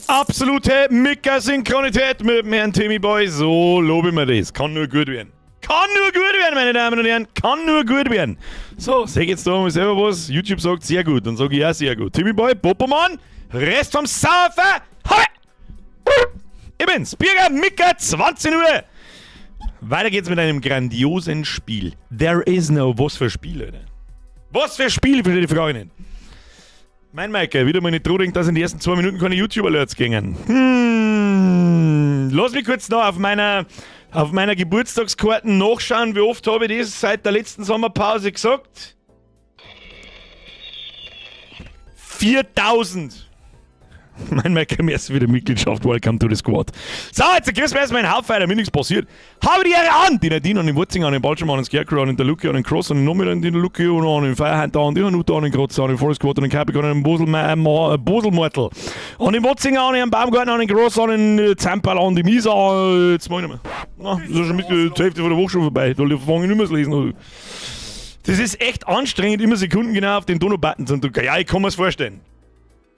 Absolute Mika-Synchronität mit dem Herrn Timmy Boy. So lobe ich mir das. Kann nur gut werden. Kann nur gut werden, meine Damen und Herren. Kann nur gut werden. So, sag jetzt da mal selber was. YouTube sagt sehr gut. Dann sage ich auch sehr gut. Timmy Boy, Popomann, Rest vom Saufer. Hoi! Ich bin's, Birger Mika, 20 Uhr. Weiter geht's mit einem grandiosen Spiel. There is no. Was für Spiel, Alter. Was für Spiel, ich verstehe die Frage nicht. Mein Maike, wieder mal nicht dran, dass in den ersten 2 Minuten keine YouTube-Alerts gingen. Lass mich kurz noch auf meiner Geburtstagskarte nachschauen, wie oft habe ich das seit der letzten Sommerpause gesagt? 4000! Mein Maike, erst wieder Mitgliedschaft, welcome to the squad. So, jetzt grüßen wir erstmal einen Hauptfeier, mir nichts passiert. Habe die Ehre an! Die Nadine, an den Wurzinger, an den Baldschirm, an den Scarecrow, an den der Lucky, an den Cross, an den Nomi, an den Lucky und an den Firehand, an den Hanuta, an den Grotz, an den Forest Squad, an den Capricorn, an den Boselmortel, an den Wurzinger, an den Baumgarten, an den Gross, an den Zamperl, an die Misa, jetzt mach ich nicht mehr. Na, das ist schon mit der Hälfte von der Woche schon vorbei. Da fange ich nicht mehr zu lesen. Das ist echt anstrengend, immer sekundengenau auf den Dono-Button zu drücken. Ja, ich kann mir's vorstellen.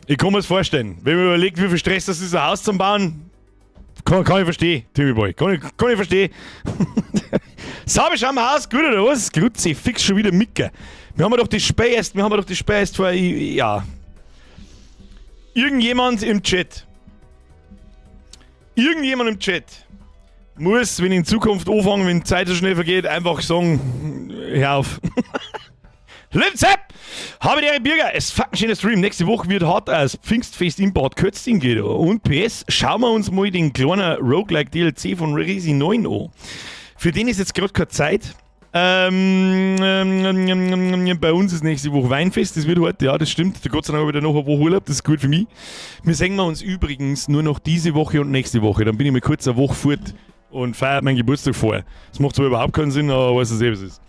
Ich kann mir's vorstellen. Wenn man überlegt, wie viel Stress das ist, ein Haus zu bauen, kann ich verstehen, Timmy Boy. Kann ich verstehen. So, wir schauen mal aus, gut oder was? Kruzifix, schon wieder Micke. Wir haben doch das Spiel erst vor, ja. Irgendjemand im Chat. Irgendjemand im Chat muss, wenn ich in Zukunft anfange, wenn die Zeit so schnell vergeht, einfach sagen, hör auf. Linzep! Habe die Ehre, Birger, es ist fucking schöner Stream. Nächste Woche wird hart als Pfingstfest im Bad Kötzting geht. Und PS, schauen wir uns mal den kleinen Roguelike DLC von Resi 9 an. Für den ist jetzt gerade keine Zeit. Bei uns ist nächste Woche Weinfest, das wird heute, ja, das stimmt. Der Gott sei Dank wieder noch eine Woche Urlaub, das ist gut für mich. Wir sehen wir uns übrigens nur noch diese Woche und nächste Woche. Dann bin ich mal kurz eine Woche fort und feiere meinen Geburtstag vor. Das macht zwar überhaupt keinen Sinn, aber weiß es eh, was es ist.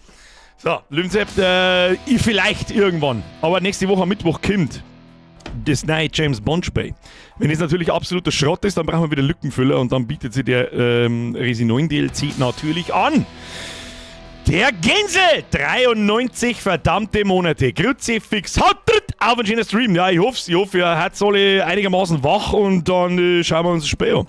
So, Löwensepp, ich vielleicht irgendwann. Aber nächste Woche am Mittwoch kommt das neue James Bond Spiel. Wenn es natürlich absoluter Schrott ist, dann brauchen wir wieder Lückenfüller und dann bietet sich der Resi 9 DLC natürlich an. Der Gänsel! 93 verdammte Monate. Kruzifix. Haut tritt auf einen schönen Stream. Ja, ich hoffe, ich hoffe, ihr habt alle einigermaßen wach und dann schauen wir uns das Spiel an.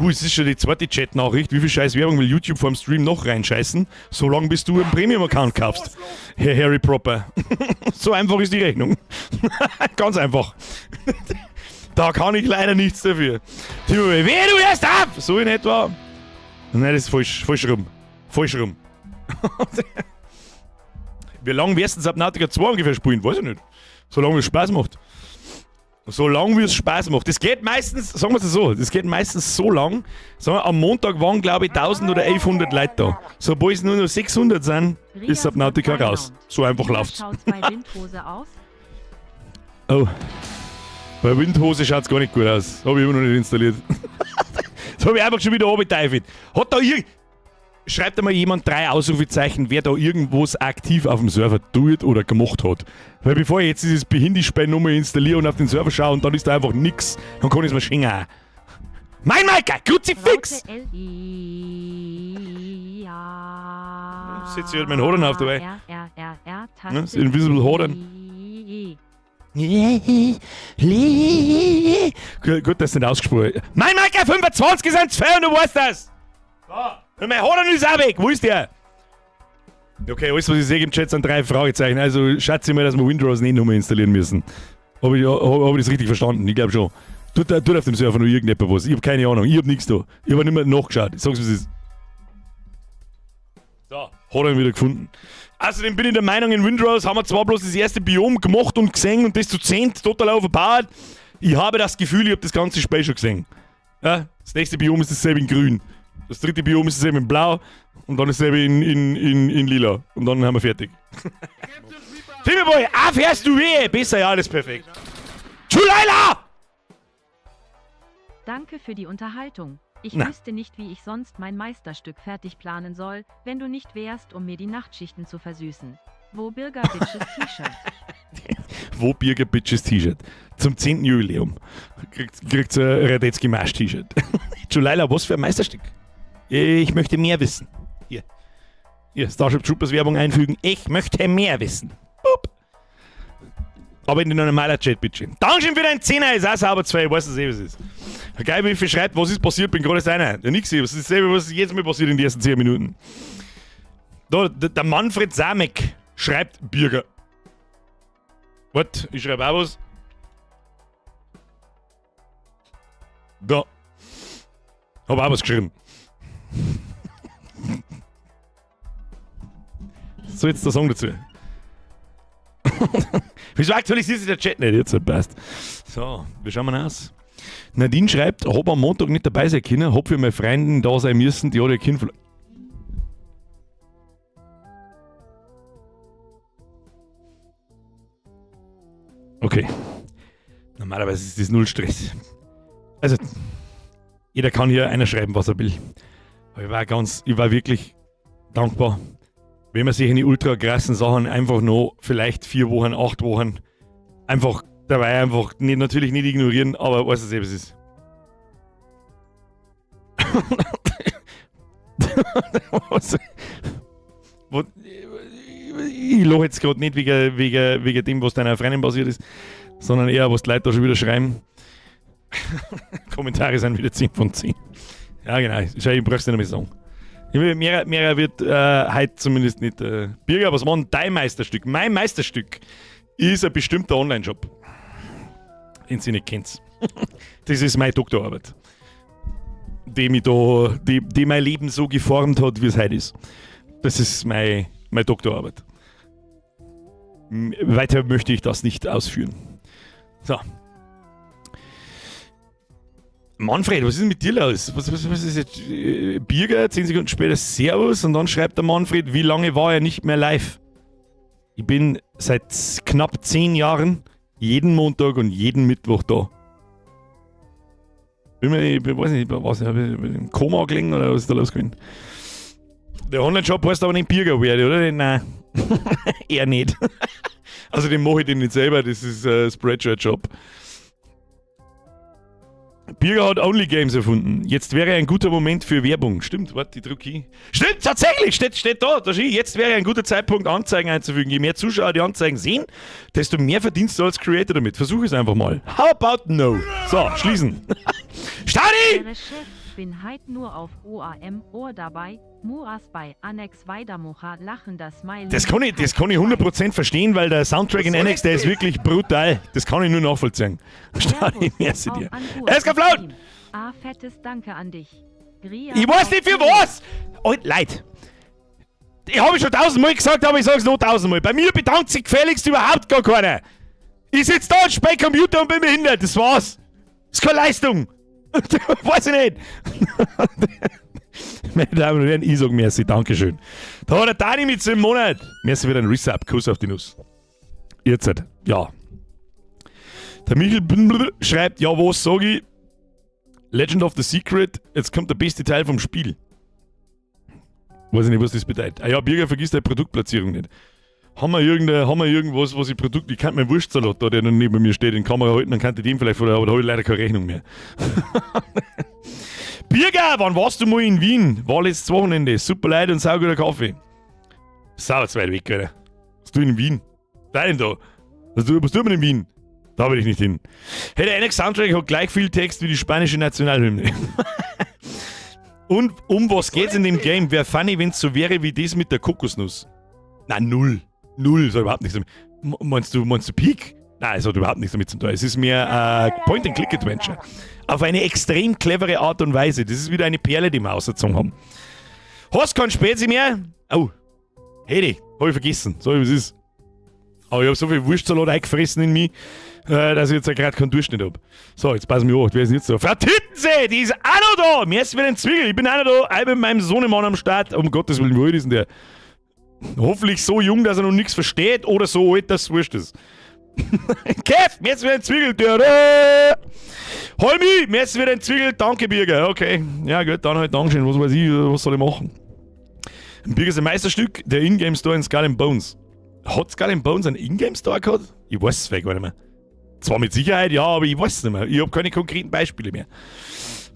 Es ist schon die zweite Chat-Nachricht. Wie viel scheiß Werbung will YouTube vor dem Stream noch reinscheißen? Solange bis du einen Premium-Account kaufst. Herr Harry Proper. So einfach ist die Rechnung. Ganz einfach. Da kann ich leider nichts dafür. Timo, weh, du hörst auf! So in etwa. Nein, das ist falsch, falsch rum. Falsch rum. Wie lange wirst du Subnautica 2 ungefähr spielen? Weiß ich nicht. Solange es Spaß macht. Solange wie es Spaß macht. Das geht meistens, sagen wir es so, das geht meistens so lang. Sagen wir, am Montag waren, glaube ich, 1000 oder 1100 Leute da. Sobald es nur noch 600 sind, ist Subnautica raus. So einfach läuft's. Schaut's bei Windhose aus? Oh. Bei Windhose schaut's gar nicht gut aus. Habe ich immer noch nicht installiert. Das habe ich einfach schon wieder runtergeteufelt. Hat da irgend. Schreibt einmal jemand drei Ausrufezeichen, wer da irgendwas aktiv auf dem Server tut oder gemacht hat. Weil bevor ich jetzt dieses Behindi-Spiel nochmal installiere und auf den Server schaue und dann ist da einfach nix, dann kann ich es mir schenken. Mein Maika, Kruzifix! Raute L I A Setz ich halt meinen Hoden auf dabei. R R R R Ne, Taste das Invisible Hoden. I E. Gut, gut, dass du nicht ausgesprochen. Mein Maika, 25 sind zu viel und du weißt das! So. Und mein Hoden ist auch weg. Wo ist der? Okay, alles, was ich sehe im Chat, sind drei Fragezeichen. Also schätze ich mal, dass wir Windows nicht nochmal installieren müssen. Habe ich, hab ich das richtig verstanden? Ich glaube schon. Tut auf dem Server noch irgendjemand was? Ich habe keine Ahnung. Ich habe nichts da. Ich habe nicht mehr nachgeschaut. Ich sag's, wie es ist. So, hat er ihn wieder gefunden. Außerdem bin ich der Meinung, in Windrose haben wir zwar bloß das erste Biom gemacht und gesehen und das zu zehnt total overpowered. Ich habe das Gefühl, ich habe das ganze Spiel schon gesehen. Ja, das nächste Biom ist dasselbe in grün. Das dritte Biom ist dasselbe in blau und dann ist dasselbe in lila. Und dann haben wir fertig. Timmy Boy, auf hörst du weh! Besser, ja, alles perfekt. Chulaila! Danke für die Unterhaltung. Ich Na. wüsste nicht, wie ich sonst mein Meisterstück fertig planen soll, wenn du nicht wärst, um mir die Nachtschichten zu versüßen. Wo Birger Bitches T-Shirt. Wo Birger Bitches T-Shirt. Zum 10. Jubiläum. Kriegt ein Radetzky Marsch T-Shirt. Chulaila, was für ein Meisterstück. Ich möchte mehr wissen. Hier. Hier, Starship Troopers Werbung einfügen. Ich möchte mehr wissen. Boop. Aber in den normalen Chat, bitte. Dankeschön für deinen Zehner, ist auch sauber zwei, ich weiß es eh, was es ist. Geil, wie viel schreibt, was ist passiert, bin gerade erst einer. Ja, nix, was ist dasselbe, was jetzt mal passiert in den ersten 10 Minuten. Da, der Manfred Samek schreibt Birger. Warte, ich schreibe auch was. Da. Hab auch was geschrieben. So, jetzt der Song dazu. Wieso aktualisiert sich der Chat nicht? Jetzt passt. So, wie schauen wir aus? Nadine schreibt, hab am Montag nicht dabei sein können, hab für meine Freundin da sein müssen, die hat ihr Kind verloren. Okay. Normalerweise ist das null Stress. Also, jeder kann hier einer schreiben, was er will. Aber ich war wirklich dankbar, wenn man sich in die ultra krassen Sachen einfach noch vielleicht 4 Wochen, 8 Wochen einfach dabei einfach nicht, natürlich nicht ignorieren, aber weißt du, was es ist. Was, ich lache jetzt gerade nicht wegen dem, was deiner Freundin passiert ist, sondern eher, was die Leute da schon wieder schreiben. Kommentare sind wieder 10 von 10. Ja, genau. Schau, ich brauch's nicht mehr sagen. Mehr wird heute zumindest nicht. Birger, was war denn dein Meisterstück? Mein Meisterstück ist ein bestimmter Online-Shop, den Sie nicht kennt. Das ist meine Doktorarbeit, die mich da, die mein Leben so geformt hat, wie es heute ist. Das ist meine Doktorarbeit. Weiter möchte ich das nicht ausführen. So. Manfred, was ist denn mit dir los? Was ist jetzt? Birger, 10 Sekunden später Servus und dann schreibt der Manfred, wie lange war er nicht mehr live? Ich bin seit knapp 10 Jahren jeden Montag und jeden Mittwoch da. Ich weiß nicht, was, ich im Koma gelegen oder was ist da los gewesen? Der Online-Shop heißt aber nicht Birgerware, oder? Nein. Eher nicht. Also den mache ich den nicht selber, das ist ein Spreadshirt-Shop. Birger hat Only Games erfunden. Jetzt wäre ein guter Moment für Werbung. Stimmt, warte, ich drücke hin. Stimmt, tatsächlich, steht da. Da steht, jetzt wäre ein guter Zeitpunkt, Anzeigen einzufügen. Je mehr Zuschauer die Anzeigen sehen, desto mehr verdienst du als Creator damit. Versuch es einfach mal. How about no? So, schließen. Stadi! Chef, bin heit nur auf OAM Ohr dabei. Muas bei Annex Weidermocha lachen das Smiley. Das kann ich 100% verstehen, weil der Soundtrack in Annex, der ist wirklich brutal. Das kann ich nur nachvollziehen. Stadi, merci dir. Es geht laut! Ah, fettes Danke an dich. Ich weiß nicht für was! Alt Leid! Ich habe schon 1000-mal gesagt, aber ich sag's noch 1000-mal. Bei mir bedankt sich gefälligst überhaupt gar keiner. Ich sitze da und spiele Computer und bin behindert. Das war's. Das ist keine Leistung. Weiß ich nicht. Meine Damen und Herren, ich sag merci, Dankeschön. Da hat der Dani mit 7 Monat. Merci für den Resub, Kuss auf die Nuss. Jetzt, ja. Der Michel schreibt, ja, was sag ich? Legend of the Secret, jetzt kommt der beste Teil vom Spiel. Weiß ich nicht, was das bedeutet. Ah ja, Birger vergisst deine Produktplatzierung nicht. Haben wir irgendwas, was ich Produkt... Ich kann meinen Wurstsalat da, der noch neben mir steht, in Kamera halten, dann kann ich dem vielleicht vorher, aber da habe ich leider keine Rechnung mehr. Birger, wann warst du mal in Wien? War letztes Wochenende. Super Leid und sauguter Kaffee. Sau weit weg, Alter. Was du in Wien? Da denn da? Was tut man in Wien? Da will ich nicht hin. Hey, der NX Soundtrack hat gleich viel Text wie die spanische Nationalhymne. Und um was geht's in dem Game? Wäre funny, wenn's so wäre wie das mit der Kokosnuss. Na, null. Null, das hat überhaupt nichts damit. Meinst du Peak? Nein, es hat überhaupt nichts damit zu tun. Es ist mehr Point-and-Click-Adventure. Auf eine extrem clevere Art und Weise. Das ist wieder eine Perle, die wir ausgezogen haben. Hast kein Spezi mehr? Oh. Hey, hab ich vergessen. So, was ist. Aber ich hab so viel Wurstsalat eingefressen in mich, dass ich jetzt gerade keinen Durst nicht hab. So, jetzt pass mich auf. Wer ist denn jetzt da? Frau Tittensee, die ist auch noch da. Mir ist wieder ein Zwiegel. Ich bin auch noch da. Ich bin mit meinem Sohnemann am Start. Um Gottes Willen, wo ist denn der? Hoffentlich so jung, dass er noch nichts versteht oder so alt, dass es wurscht ist. Kev, mir ist wieder ein Zwiegel. Holmi, mir ist wieder ein Zwiegel. Danke, Birger. Okay. Ja, gut, dann halt Dankeschön. Was weiß ich, was soll ich machen? Ein Birger ist ein Meisterstück, der Ingame Store in Skull and Bones. Hat Skull and Bones einen Ingame Store gehabt? Ich weiß es vielleicht gar nicht mehr. Zwar mit Sicherheit, ja, aber ich weiß es nicht mehr. Ich habe keine konkreten Beispiele mehr.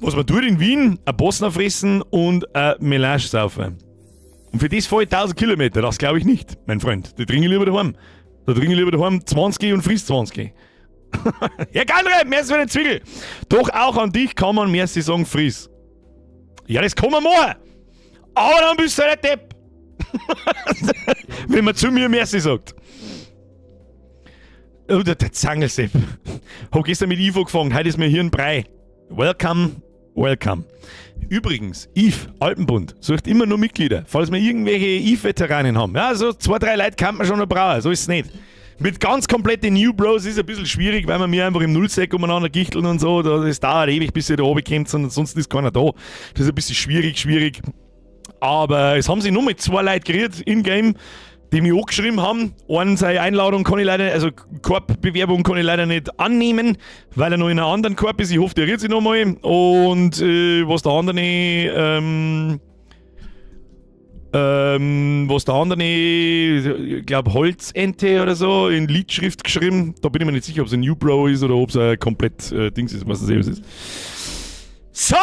Was man tut in Wien, ein Bosner fressen und ein Melange saufen. Und für das fahre ich 1000 Kilometer, das glaube ich nicht, mein Freund. Die trinke ich lieber daheim. Da trinke ich lieber daheim 20 und friss 20. Ja, geil, merci für den Zwickel. Doch auch an dich kann man merci sagen, friss. Ja, das kann man machen. Aber dann bist du der Depp, wenn man zu mir merci sagt. Oh, der Zangelsepp. Hab gestern mit Ivo gefangen, heute ist mir hier ein Brei. Welcome, welcome. Übrigens, EVE, Alpenbund, sucht immer nur Mitglieder. Falls wir irgendwelche EVE-Veteranen haben. Ja, so zwei, drei Leute kann man schon noch brauchen, so ist es nicht. Mit ganz komplette New Bros ist es ein bisschen schwierig, weil wir mir einfach im Nullsec umeinander gichteln und so. Das dauert ewig, bis ihr da oben kommt, und ansonsten ist keiner da. Das ist ein bisschen schwierig, schwierig. Aber es haben sich nur mit zwei Leuten geredet in-game, die mich angeschrieben haben. Einen seine Einladung kann ich leider, also Korb-Bewerbung kann ich leider nicht annehmen, weil er noch in einem anderen Korb ist. Ich hoffe, der rührt sich nochmal. Und was der andere, ich glaube Holzente oder so, in Liedschrift geschrieben. Da bin ich mir nicht sicher, ob es ein New Bro ist oder ob es ein komplett Dings ist, was das ist. So!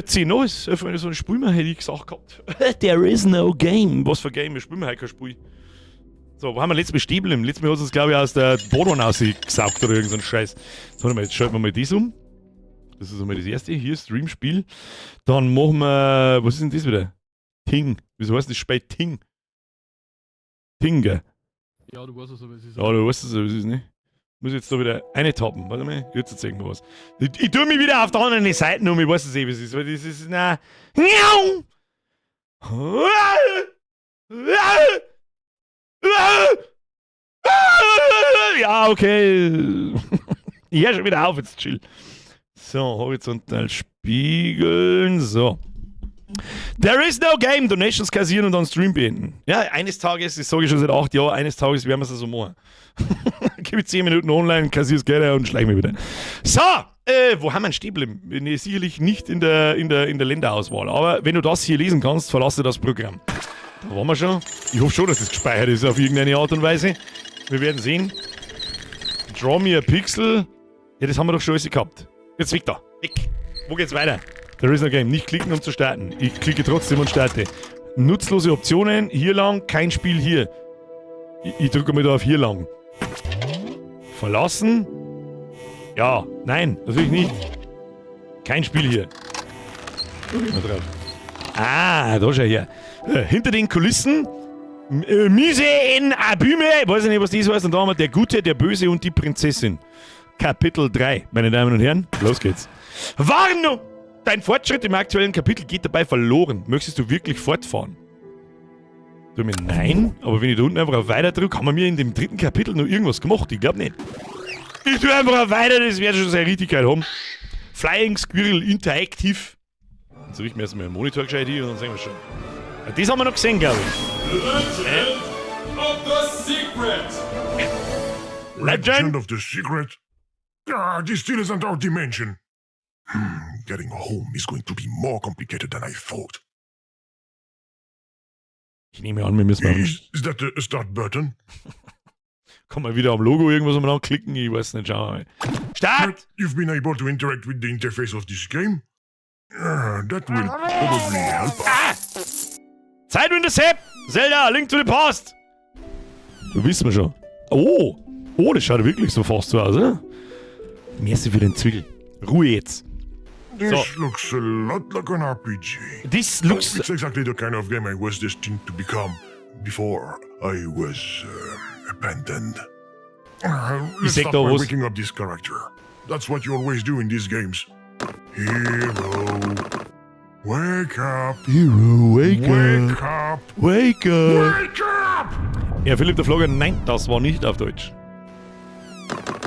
10 Neues. Freunde, so ein Spiel mehr hätte ich gesagt gehabt. There is no game. Was für Game? Wir spielen heute kein Spiel. So, wo haben wir letztes Mal stehen geblieben? Letztes Mal hat es uns, glaube ich, aus der Boden rausgesaugt oder irgend so ein Scheiß. So, warte mal, jetzt schalten wir mal das um. Das ist einmal das erste. Hier, Stream-Spiel. Dann machen wir. Was ist denn das wieder? Ting. Wieso heißt das Spiel Ting? Ting, gell? Ja, du weißt es, aber es ist. Ja, du weißt es, aber es ist nicht. Muss ich jetzt da wieder eintappen. Warte mal, jetzt erzähl mir was. Ich tue mich wieder auf der anderen Seite um, ich weiß es eh, was es ist, weil das ist, na. Miau! Ja, okay. Ich hör schon wieder auf, jetzt chill. So, horizontal spiegeln. So. There is no game. Donations kassieren und dann Stream beenden. Ja, eines Tages, das sage ich schon seit 8 Jahren, eines Tages werden wir es so machen. Gebe ich 10 Minuten online, kassier's Geld und schleich mich wieder. So, wo haben wir denn stehen geblieben? Nee, sicherlich nicht in der Länderauswahl. Aber wenn du das hier lesen kannst, verlasse das Programm. Da waren wir schon. Ich hoffe schon, dass das gespeichert ist auf irgendeine Art und Weise. Wir werden sehen. Draw me a pixel. Ja, das haben wir doch schon alles gehabt. Jetzt weg da. Weg. Wo geht's weiter? There is no game. Nicht klicken, um zu starten. Ich klicke trotzdem und starte. Nutzlose Optionen. Hier lang. Kein Spiel hier. Ich drücke mal da auf hier lang. Verlassen. Ja. Nein, natürlich nicht. Kein Spiel hier. Drück mal drauf. Ah, da schau her. Hinter den Kulissen. Mise en Abyme. Weiß ich nicht, was das heißt. Und da haben wir der Gute, der Böse und die Prinzessin. Kapitel 3, meine Damen und Herren. Los geht's. Warnung! Dein Fortschritt im aktuellen Kapitel geht dabei verloren. Möchtest du wirklich fortfahren? Du mir nein, aber wenn ich da unten einfach auf Weiter drücke, haben wir mir in dem dritten Kapitel noch irgendwas gemacht? Ich glaube nicht. Ich tue einfach auf Weiter, das wird schon seine Richtigkeit haben. Flying Squirrel Interactive. Jetzt richten wir erstmal den Monitor gescheit hier und dann sehen wir schon. Ja, das haben wir noch gesehen, glaube ich. Legend of the Secret. Legend? Legend of the Secret? Ah, this still isn't our dimension. Getting home is going to be more complicated than I thought. Ich nehme an, wir müssen mal. Is that the start button? Kann man wieder am Logo irgendwas umeinander klicken? Ich weiß nicht, schauen wir mal. Start! You've been able to interact with the interface of this game? That will probably help us. Ah! Zeitwinde Sepp! Zelda, Link to the Past! Du wissen wir schon. Oh! Oh, das schaut wirklich so fast so aus, oder? Merci für den Zwickel. Ruhe jetzt. This So. Looks a lot like an RPG. This looks. It's exactly the kind of game I was destined to become before I was abandoned. Let's Sag start da by was. Waking up this character. That's what you always do in these games. Hero, wake up! Hero, wake Wake up! Wake up! Wake up! Ja, Philipp der Flogger, nein, das war nicht auf Deutsch.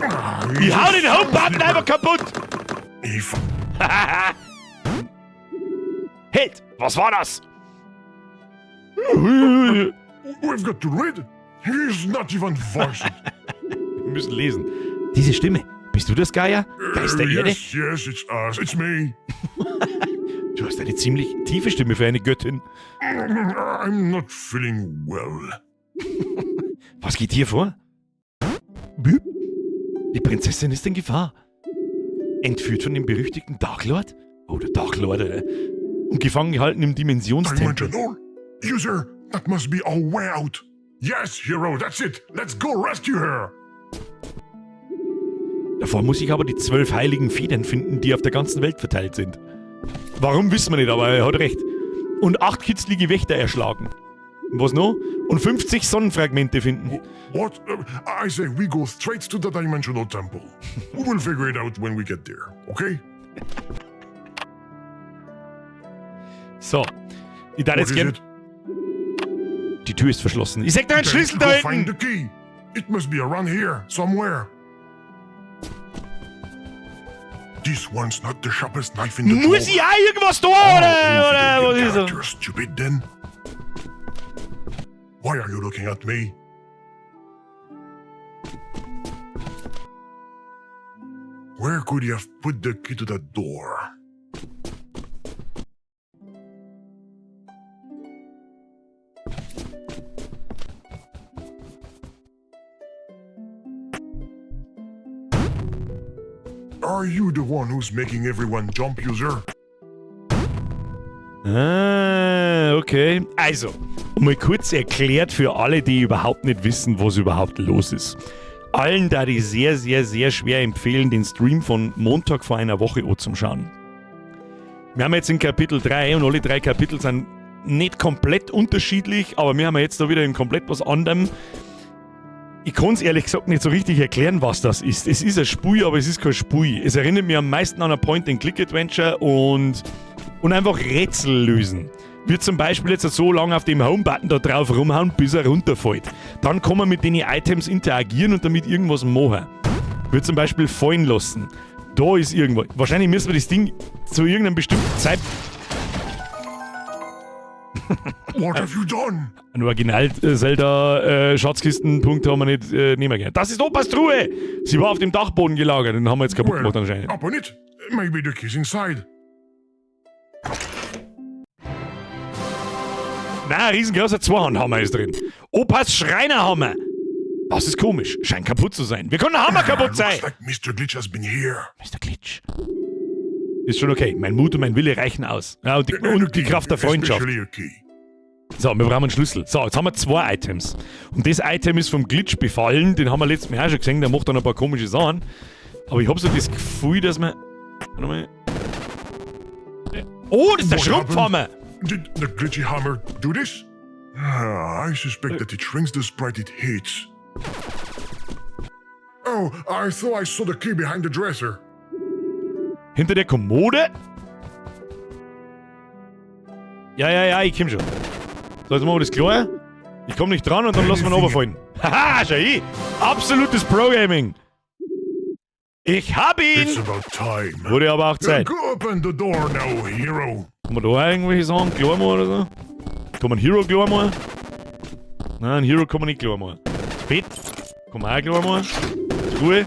Ah, Ich hau den Home-Button einfach kaputt! If Held, was war das? We've got to read. He's not even voiced. Wir müssen lesen. Diese Stimme, bist du das, Gaia? Geist der Erde? Yes, it's us. It's me. Du hast eine ziemlich tiefe Stimme für eine Göttin. I'm not feeling well. Was geht hier vor? Die Prinzessin ist in Gefahr. Entführt von dem berüchtigten Dark Lord? Oh, der Dark Lord, ey. Und gefangen gehalten im Dimensionstempel. Dimension User, that must be our way out. Yes, hero, that's it. Let's go rescue her. Davor muss ich aber die 12 heiligen Federn finden, die auf der ganzen Welt verteilt sind. Warum, wissen wir nicht, aber er hat recht. Und 8 kitzlige Wächter erschlagen. Und was noch? Und 50 Sonnenfragmente finden. What? I say we go straight to the Dimensional Temple. We will figure it out when we get there, okay? So. Ich darf What jetzt is gern. it? Die Tür ist verschlossen. Ich sag da einen Then Schlüssel da go find hinten! the key. It must be around here, somewhere. This one's not the sharpest knife in the drawer. Muss ich auch irgendwas da, Oh, oder? Oder video was game ist das? character stupid then? Why are you looking at me? Where could he have put the key to that door? Are you the one who's making everyone jump, user? Ah, okay. Also, mal kurz erklärt für alle, die überhaupt nicht wissen, was überhaupt los ist. Allen da ich sehr, sehr, sehr schwer empfehlen, den Stream von Montag vor einer Woche anzuschauen. Wir haben jetzt in Kapitel 3 und alle 3 Kapitel sind nicht komplett unterschiedlich, aber wir haben jetzt da wieder in komplett was anderem. Ich kann's ehrlich gesagt nicht so richtig erklären, was das ist. Es ist ein Spiel, aber es ist kein Spiel. Es erinnert mich am meisten an ein Point-and-Click-Adventure und einfach Rätsel lösen. Wir zum Beispiel jetzt so lange auf dem Home-Button da drauf rumhauen, bis er runterfällt. Dann kann man mit den Items interagieren und damit irgendwas machen. Wir zum Beispiel fallen lassen. Da ist irgendwas. Wahrscheinlich müssen wir das Ding zu irgendeinem bestimmten Zeitpunkt. What have you done? Ein Original-Zelda-Schatzkistenpunkt haben wir nicht nehmen können. Das ist Opas Truhe! Sie war auf dem Dachboden gelagert und haben wir jetzt kaputt Well, gemacht anscheinend. open it. Maybe the key's inside. Nein, ein riesengroßer Zweihandhammer ist drin. Opas Schreinerhammer! Das ist komisch. Scheint kaputt zu sein. Wir können Hammer kaputt sein! Looks like Mr. Glitch has been here. Mr. Glitch. Ist schon okay. Mein Mut und mein Wille reichen aus. Ja, und die Kraft der Freundschaft. Especially a key. So, wir brauchen einen Schlüssel. So, jetzt haben wir 2 Items. Und das Item ist vom Glitch befallen. Den haben wir letztes Mal auch schon gesehen. Der macht dann ein paar komische Sachen. Aber ich hab so das Gefühl, dass wir... Warte mal. Oh, das ist der What Schrumpfhammer! Did the glitchy hammer do this? I suspect that it shrinks the sprite it hits. Oh, I thought I saw the key behind the dresser. Hinter der Kommode? Ja, ja, ja, ich komm schon. So, jetzt machen wir das klar. Ich komm nicht dran und dann lassen wir ihn runterfallen. Haha, schau hin! Absolutes Pro-Gaming! Ich hab ihn! It's about time. Wurde aber auch Zeit. Go open the door now, hero. Kann man da irgendwelche Sachen klar machen oder so? Kann man Hero klar machen? Nein, Hero kann man nicht klar machen. Das Bett kann man auch klar machen. Truhe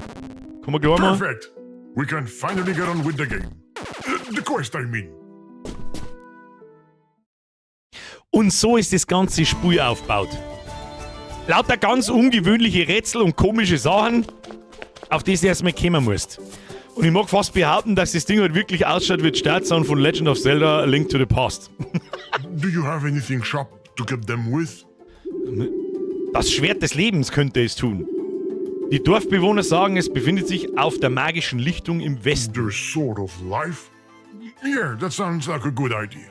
kann man klar machen. Perfect. We can finally get on with the game. The quest, I mean. Und so ist das ganze Spiel aufgebaut. Lauter ganz ungewöhnliche Rätsel und komische Sachen, auf die du erstmal kommen musst. Und ich mag fast behaupten, dass das Ding halt wirklich ausschaut wie die Startsound von Legend of Zelda A Link to the Past. Do you have anything sharp to get them with? Das Schwert des Lebens könnte es tun. Die Dorfbewohner sagen, es befindet sich auf der magischen Lichtung im Westen. The Sword of Life? Yeah, that sounds like a good idea.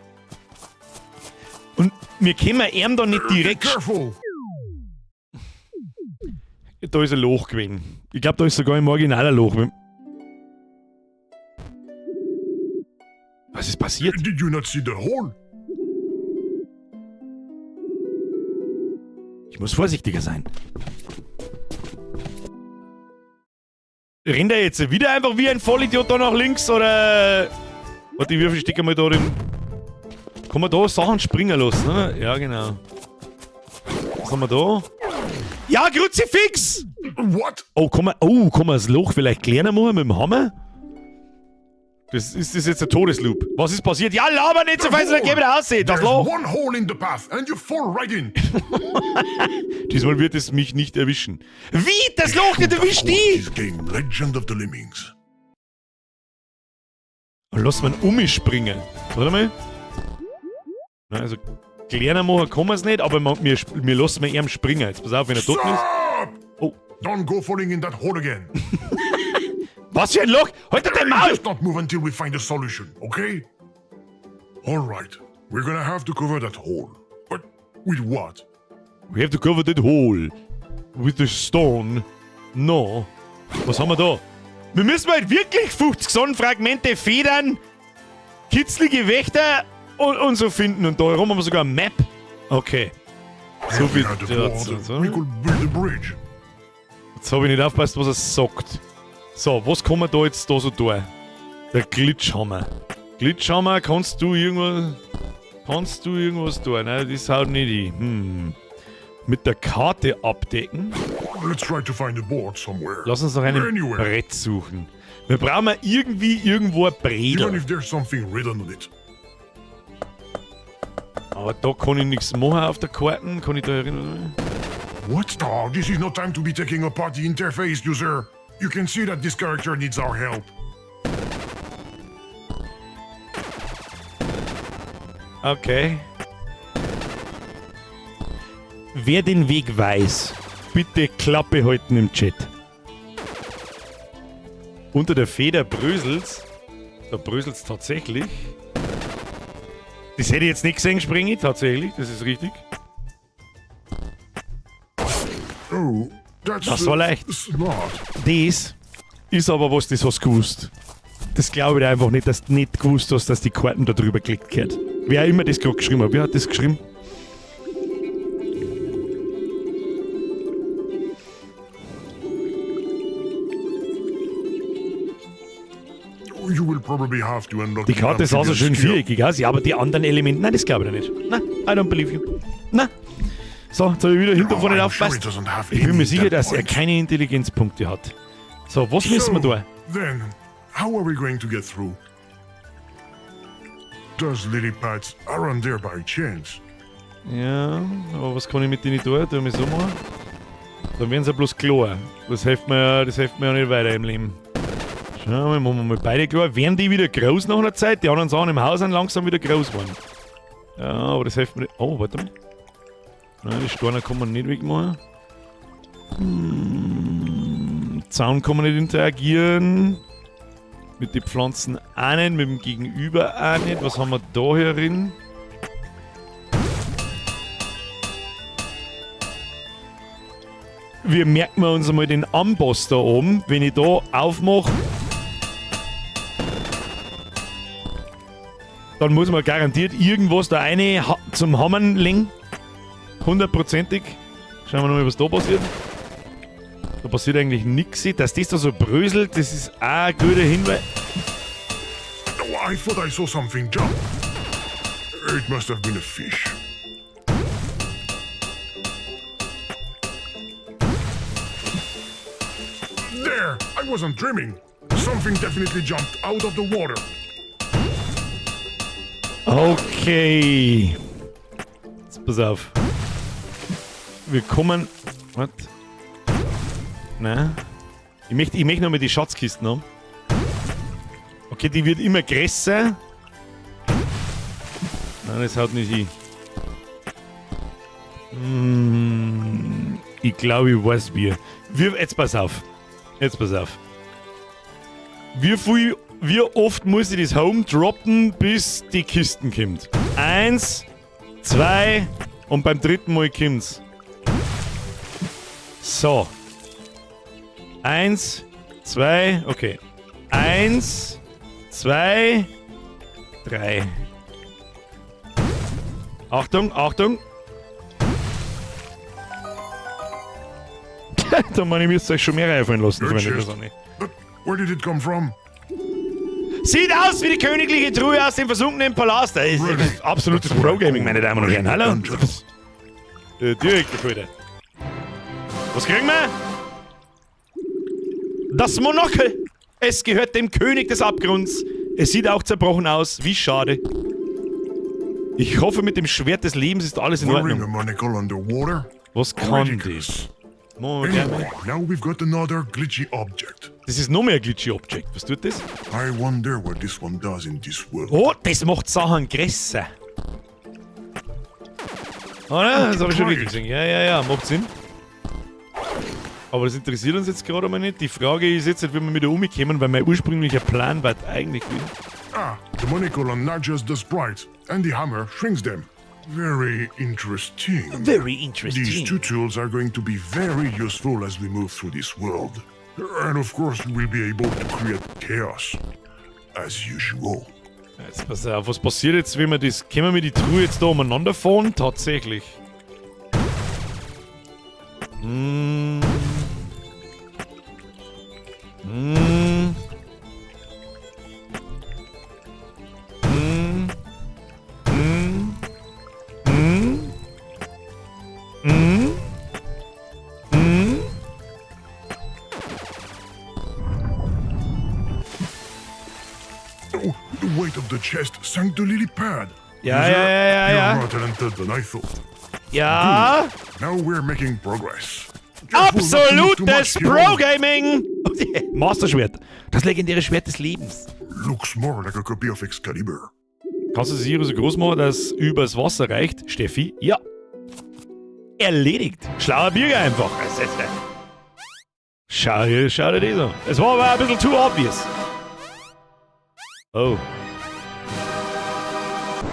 Und wir können ihm da nicht direkt... Be careful! Da ist ein Loch gewesen. Ich glaub, da ist sogar im Original ein Loch. Was ist passiert? Did you not see the hole? Ich muss vorsichtiger sein. Rennt er jetzt wieder einfach wie ein Vollidiot da nach links oder... Warte, ich würfel Stecker mal da den... Kann man da Sachen springen lassen, ne? Ja, genau. Was haben wir da? Ja, Kruzifix! What? Oh, kann man das Loch vielleicht kleiner machen mit dem Hammer? Ist das jetzt ein Todesloop? Was ist passiert? Ja, laber nicht so viel, sonst geh wieder raus. Das There's Loch. one hole in the path and you fall right in. Diesmal wird es mich nicht erwischen. Wie? Das Loch nicht erwischt die? This game, Legend of the Lemmings. Und lass man umspringen. Warte mal. Na, also. Kleiner machen kann man es nicht, aber wir lassen wir ihm springen. Jetzt pass auf, wenn er tot ist. Stop! Oh. Don't go falling in that hole again. Was für ein Loch! Halt doch dein Maul! Just not move until we find a solution, okay? All right, we're gonna have to cover that hole. But with what? We have to cover that hole. With the stone. No. Was haben wir da? Wir müssen halt wirklich 50 Sonnenfragmente, Federn, kitzlige Wächter und so finden. Und da herum haben wir sogar eine Map. Okay. So If we viel had a dazu. board, So. we could build a bridge. Jetzt habe ich nicht aufgepasst, was er sagt. So, was kann man da jetzt da so tun? Der Glitchhammer. Glitchhammer, kannst du irgendwas. Kannst du irgendwas tun? Nein, das haut nicht hin. Mit der Karte abdecken. Let's try to find a board somewhere. Lass uns nach einem Anywhere. Brett suchen. Wir brauchen irgendwie irgendwo ein Even Bredel. if there's something written on it. Aber da kann ich nichts machen auf der Karte. Kann ich da erinnern? What? Oh, this is no time to be taking apart the interface, user. You can see that this character needs our help. Okay. Wer den Weg weiß, bitte Klappe halten im Chat. Unter der Feder bröselt's. Da bröselt's tatsächlich. Das hätte ich jetzt nicht gesehen, Springi, tatsächlich, das ist richtig. Oh, that's Das war leicht. smart. Das ist aber was, das hast du gewusst. Das glaube ich einfach nicht, dass du nicht gewusst hast, dass die Karten da drüber gelegt gehört. Wer auch immer das gerade geschrieben hat. Wer hat das geschrieben? You will probably have to unlock Die Karte sah so amphibian schön skill. viereckig aus, ja, aber die anderen Elemente, nein, das glaube ich nicht. Nein, I don't believe you. Nein. So, jetzt habe ich wieder hinter Oh, vorne nicht I'm sure aufgepasst. it doesn't have Ich bin any mir sicher, dass er points. keine Intelligenzpunkte hat. So, was müssen wir So, da? Then, how are we going to get through? Those lily pads aren't there by chance. Ja, aber was kann ich mit denen tun? Tun wir so machen? Dann werden sie ja bloß klar. Das hilft mir, das hilft mir ja nicht weiter im Leben. Schauen wir mal, machen wir mal beide klar. Werden die wieder groß nach einer Zeit? Die anderen Sachen im Haus sind langsam wieder groß geworden. Ja, aber das hilft mir nicht. Oh, warte mal. Nein, die Steine kann man nicht wegmachen. Zaun kann man nicht interagieren. Mit den Pflanzen auch nicht, mit dem Gegenüber auch nicht. Was haben wir da hier drin? Wir merken uns einmal den Amboss da oben. Wenn ich da aufmache, dann muss man garantiert irgendwas da eine zum Hammern legen. Hundertprozentig. Schauen wir nochmal, was da passiert. Da passiert eigentlich nichts. Dass das da so bröselt, das ist auch ein guter Hinweis. Oh, I thought I saw something jump. It must have been a fish. There! I wasn't dreaming. Something definitely jumped out of the water. Okay. Jetzt pass auf. Wir kommen. Warte. Nein. Ich möchte noch mal die Schatzkisten haben. Okay, die wird immer größer. Nein, das haut nicht hin. Ich glaube, ich weiß wie. Jetzt pass auf. Jetzt pass auf. Wie oft muss ich das Home droppen, bis die Kisten kommt? 1, 2 und beim dritten Mal kommt's. So. 1, 2, okay. 1, 2, 3. Achtung, Achtung. Da meine ich, müsst ihr euch schon mehr einfallen lassen, Good Freunde der chest. Sonne. But where did it come from? Sieht aus wie die königliche Truhe aus dem versunkenen Palast. Das ist Really? absolutes Pro-Gaming, meine Damen und Herren. Hallo. Direkt, Alter. Was kriegen wir? Das Monokel. Es gehört dem König des Abgrunds. Es sieht auch zerbrochen aus. Wie schade. Ich hoffe, mit dem Schwert des Lebens ist alles in Wearing a Ordnung. monocle underwater? Was kann Ridiculous. das? Moment, Anyway, now we've got another glitchy object. Das ist noch mehr ein glitchy Object. Was tut das? I wonder what this one does in this world. Oh, das macht Sachen größer. Oder? Das habe ich schon Try richtig it. gesehen. Ja, macht Sinn. Aber das interessiert uns jetzt gerade mal nicht. Die Frage ist jetzt, wie wir wieder umkommen, weil mein ursprünglicher Plan war eigentlich gewesen. Ah, the monocle enlarges the sprites, and the hammer shrinks them. Very interesting. Very These interesting. two tools are going to be very useful as we move through this world. And of course, you will be able to create chaos. As usual. Jetzt pass auf, was passiert jetzt, wenn wir das. Können wir mit die Truhe jetzt da umeinander fahren? Tatsächlich. Oh, the weight of the chest sank the lily pad. Ja, User, ja, You're ja. more talented than I thought. Ja! Now we're making progress. Careful not to move too Absolutes much, hero. Pro-Gaming! Master-Schwert. Das legendäre Schwert des Lebens. Looks more like a copy of Excalibur. Kannst du sie so groß machen, dass es übers Wasser reicht? Steffi? Ja. Erledigt. Schlauer Birger einfach. Schau hier, schau dir das an. Es war aber ein bisschen too obvious. Oh.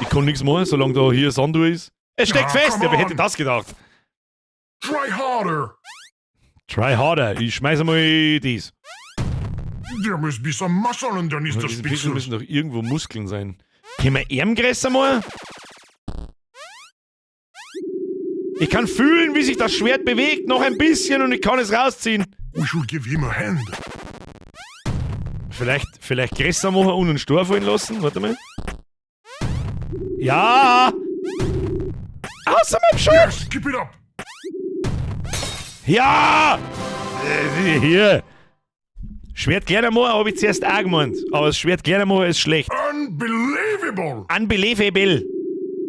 Ich kann nichts machen, solange da hier Sanduhr ist. Es steckt Ah, fest! come Ja, wer hätte on. das gedacht? Try harder! Try harder. Ich schmeiße mal dies. There must be some muscle underneath the Diese Pixel pixels. müssen doch irgendwo Muskeln sein. Können wir Arm größer machen? Ich kann fühlen, wie sich das Schwert bewegt. Noch ein bisschen und ich kann es rausziehen. We should give him a hand. Vielleicht größer machen und einen Stor fallen lassen. Warte mal. Ja! Außer meinem Schuh! Yes, keep it up! Ja! Hier! Schwert kleiner machen habe ich zuerst auch gemeint. Aber das Schwert kleiner machen ist schlecht. Unbelievable! Unbelievable!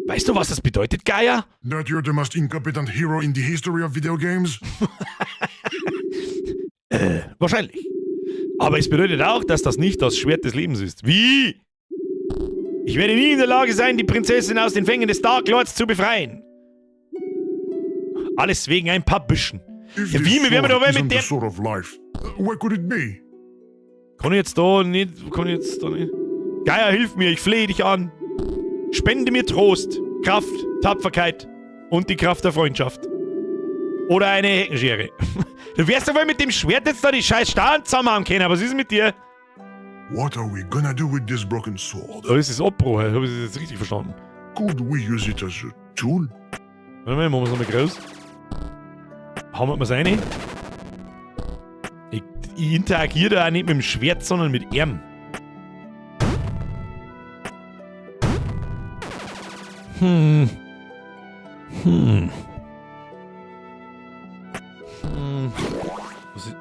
Weißt du, was das bedeutet, Gaia? That you're the most incompetent hero in the history of video games? Wahrscheinlich. Aber es bedeutet auch, dass das nicht das Schwert des Lebens ist. Wie? Ich werde nie in der Lage sein, die Prinzessin aus den Fängen des Dark Lords zu befreien. Alles wegen ein paar Büschen. If Ja, this wie? Wir werden sword doch mit isn't der- the sword of life, what could it be? Kann ich jetzt da nicht. Kann ich jetzt da nicht. Gaia, hilf mir, ich flehe dich an. Spende mir Trost, Kraft, Tapferkeit und die Kraft der Freundschaft. Oder eine Heckenschere. Du wärst doch wohl mit dem Schwert jetzt da die scheiß Starren zusammenhauen können, aber was ist mit dir? What are we gonna do with this broken sword? Da ist es Abbruch, habe ich das jetzt richtig verstanden? Could we use it as a tool? Warte mal, machen wir es nochmal groß. Hauen wir es rein? Ich interagiere da auch nicht mit dem Schwert, sondern mit ihm. Was ist.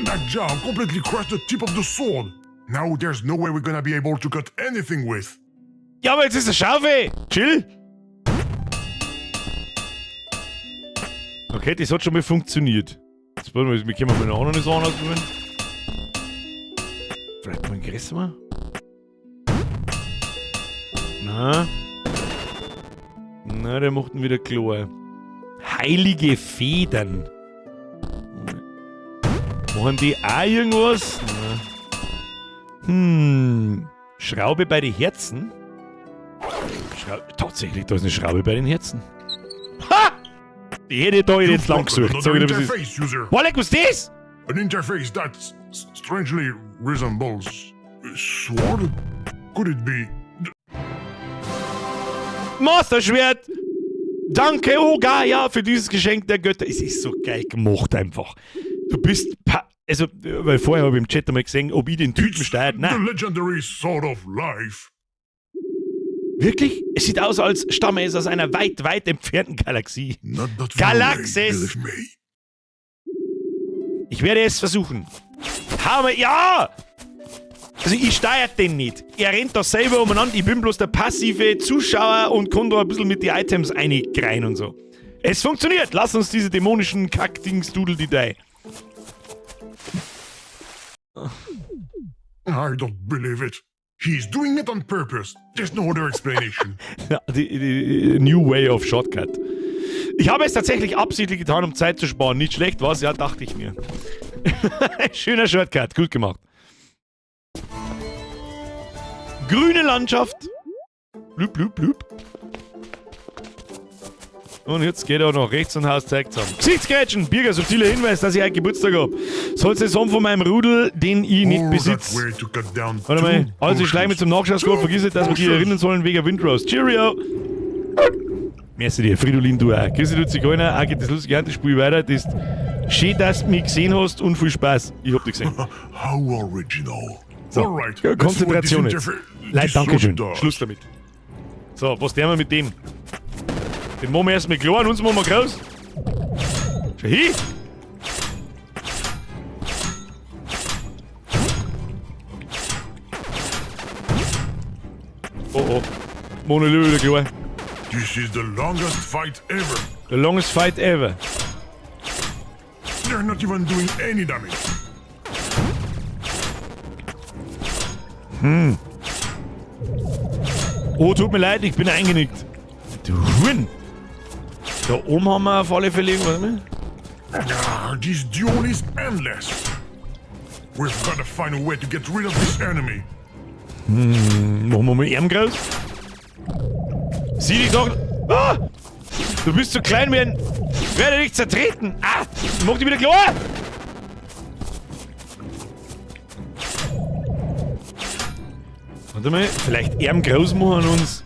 That jar completely crushed the tip of the sword. Now there's no way we're gonna be able to cut anything with. Ja, aber jetzt ist eine Schaufel! Chill! Okay, das hat schon mal funktioniert. Jetzt wollen wir, wir können mal noch andere Sachen ausprobieren. Vielleicht mal ein größer. Na. Na, der macht ihn wieder klar. Heilige Federn. Machen die auch irgendwas? Na. Schraube bei den Herzen? Tatsächlich, da ist eine Schraube bei den Herzen. Ha! Die hätte ich da jetzt lang gesucht. Sag Another ich dir, was ist. interface, user. Boah, leck, was ist das? An interface that strangely resembles a sword? Could it be? Master-Schwert! Danke, oh Gaia, für dieses Geschenk der Götter. Es ist so geil gemacht einfach. Du bist. Pa also, weil vorher habe ich im Chat einmal gesehen, ob ich den Typen steuert. The Nein, legendary sword of life. wirklich? Es sieht aus, als stamme es aus einer weit, weit entfernten Galaxie. Not that far away, Galaxis! believe me. Ich werde es versuchen. Hau mir. Ja! Also ich steuere den nicht. Er rennt da selber umeinander. Ich bin bloß der passive Zuschauer und kann da ein bisschen mit die Items reingreien und so. Es funktioniert. Lass uns diese dämonischen Kackdings dudel die Dei. I don't believe it. He's doing it on purpose. There's no other explanation. Ja, die New Way of Shortcut. Ich habe es tatsächlich absichtlich getan, um Zeit zu sparen. Nicht schlecht, was? Ja, dachte ich mir. Schöner Shortcut, gut gemacht. Grüne Landschaft. Blub, blub, blub. Und jetzt geht er noch rechts und haust Zeug zusammen. Gesichtsgrätschen! Birger, subtiler Hinweis, dass ich heute Geburtstag hab. Sollst du sagen von meinem Rudel, den ich nicht Oh, that besitze. way to cut down Warte mal. two Also, ich schleiche mich bushes. zum Nachschausgott. Vergiss nicht, dass wir dich Bushes. erinnern sollen wegen Windrose. Cheerio! Merci dir, Fridolin, du auch. Grüße, du Zigeuner. Auch geht das lustige Hand, weiter. Das ist schön, dass du mich gesehen hast und viel Spaß. Ich hab dich gesehen. How original. So, Alright, ja, let's see what this Konzentration jetzt. Leute, this danke schön. sword does. Schluss damit. So, was tun wir mit dem? Den machen wir erstmal klar und uns machen wir groß. Schau hin! Oh oh. Mono wieder klar. This is the longest fight ever. The longest fight ever. They're not even doing any damage. Oh, tut mir leid, ich bin eingenickt. Du Huren! Da oben haben wir auf alle Fälle irgendwas. Ne? Ah, this duel is endless. We've got to find a way to get rid of this enemy. Machen wir mal Arm groß. Sieh dich doch. Ah! Du bist zu klein wie ein. Werde dich zertreten! Ah! Mach dich wieder klar! Warte mal, vielleicht Arm groß machen uns.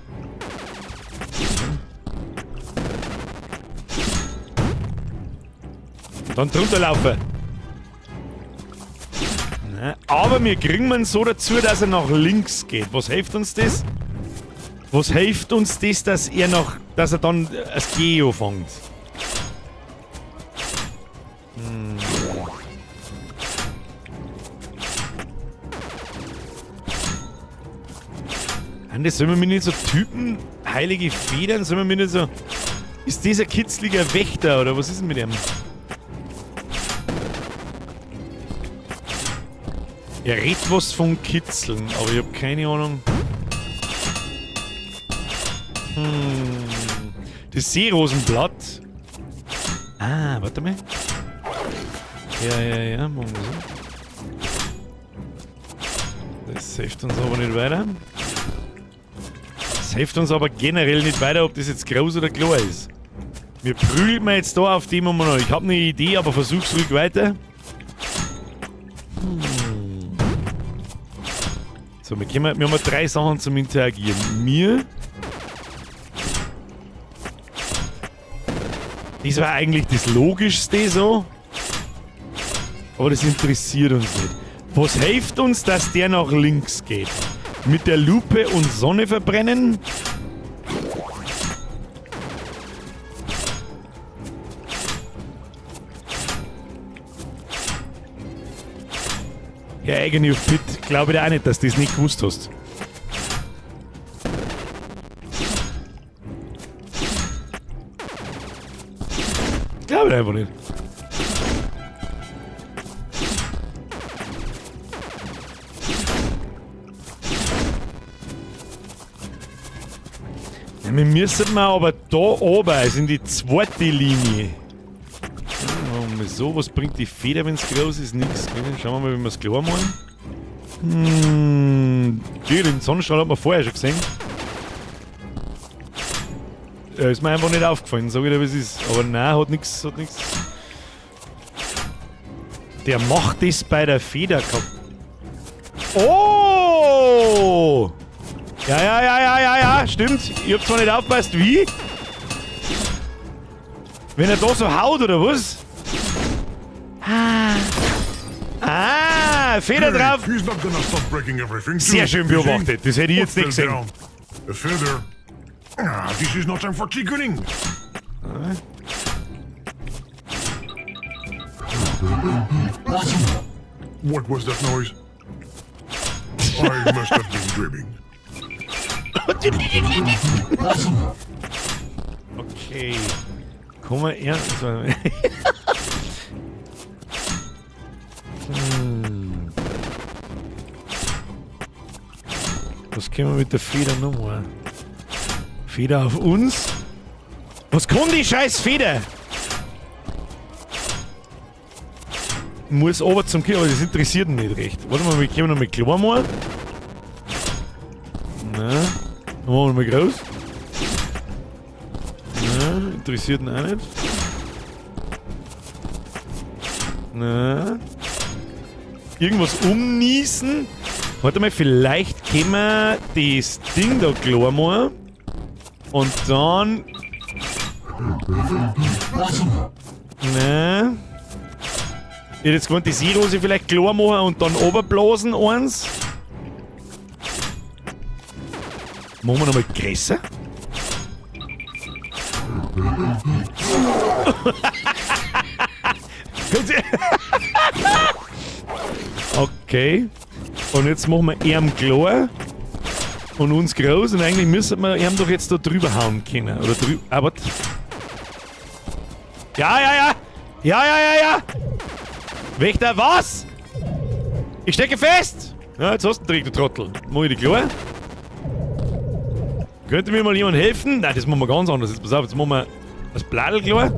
Dann drunter laufen. Na, aber wir kriegen ihn so dazu, dass er nach links geht. Was hilft uns das? Was hilft uns das, dass er noch, dass er dann das Geo fängt? Mann, das sollen wir mir nicht so Typen, heilige Federn, sollen wir mir nicht so... Ist dieser kitzliger Wächter oder was ist denn mit ihm? Er redet was von Kitzeln, aber ich hab keine Ahnung. Das Seerosenblatt. Ah, warte mal. Ja, ja, ja, machen wir so. Das hilft uns aber nicht weiter. Das hilft uns aber generell nicht weiter, ob das jetzt groß oder klein ist. Wir prügeln wir jetzt da auf dem noch. Ich hab eine Idee, aber versuch's ruhig weiter. So, wir haben drei Sachen zum Interagieren. Mir. Das war eigentlich das Logischste so. Aber das interessiert uns nicht. Was hilft uns, dass der nach links geht? Mit der Lupe und Sonne verbrennen? Ja, Agony of Pit, glaube ich auch nicht, dass du das nicht gewusst hast. Glaube ich einfach nicht. Ja, wir müssen mal aber da oben, also in die zweite Linie. Ja, so, was bringt die Feder, wenn's groß ist? Nix. Gell? Schauen wir mal, wie wir's klar machen. Den Sonnenstrahl hat man vorher schon gesehen. Ja, ist mir einfach nicht aufgefallen, sag ich dir, wie es ist. Aber nein, hat nix, hat nix. Der macht das bei der Feder kaputt. Oh! Ja, ja, ja, ja, ja, ja, stimmt. Ich hab zwar nicht aufgepasst, wie? Wenn er da so haut, oder was? Ah. Ah, Feder Hey, drauf. He's not gonna stop breaking everything, Sehr too, schön is he? beobachtet. Das hätte ich jetzt What nicht fell gesehen. down? A feather. Ah, this is no time for chicken. What was that noise? I must have been dreaming. Okay. Komm mal her. Was können wir mit der Feder noch machen? Feder auf uns? Was kann die scheiß Feder? Muss aber zum Kind, aber das interessiert ihn nicht recht. Warte mal, wir können noch mal klar machen. Na, dann machen wir mal groß. Na, interessiert ihn auch nicht. Na. Irgendwas umniesen. Warte mal, vielleicht können wir das Ding da klar machen. Und dann... Na. Ich hätte jetzt gewohnt, die Seerose vielleicht klar machen und dann oberblasen eins. Machen wir nochmal größer. Okay. Und jetzt machen wir ihm klar. Und uns groß. Und eigentlich müsste man ihm doch jetzt da drüber hauen können. Oder drüber. Aber. Ja, ja, ja! Ja, ja, ja, ja! Wächter, was? Ich stecke fest! Ja, jetzt hast du einen Trick, du Trottel. Mach ich die klar? Könnte mir mal jemand helfen? Nein, das machen wir ganz anders. Jetzt pass auf, jetzt machen wir das Bladel klar.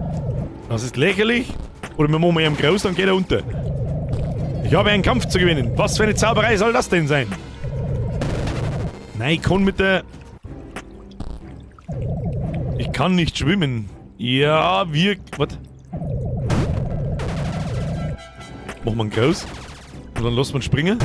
Das ist lächerlich. Oder wir machen ihm groß, dann geht er unter. Ich habe einen Kampf zu gewinnen. Was für eine Zauberei soll das denn sein? Nein, ich kann mit der... Ich kann nicht schwimmen. Ja, wir... Was? Machen wir einen groß. Und dann lassen wir ihn springen.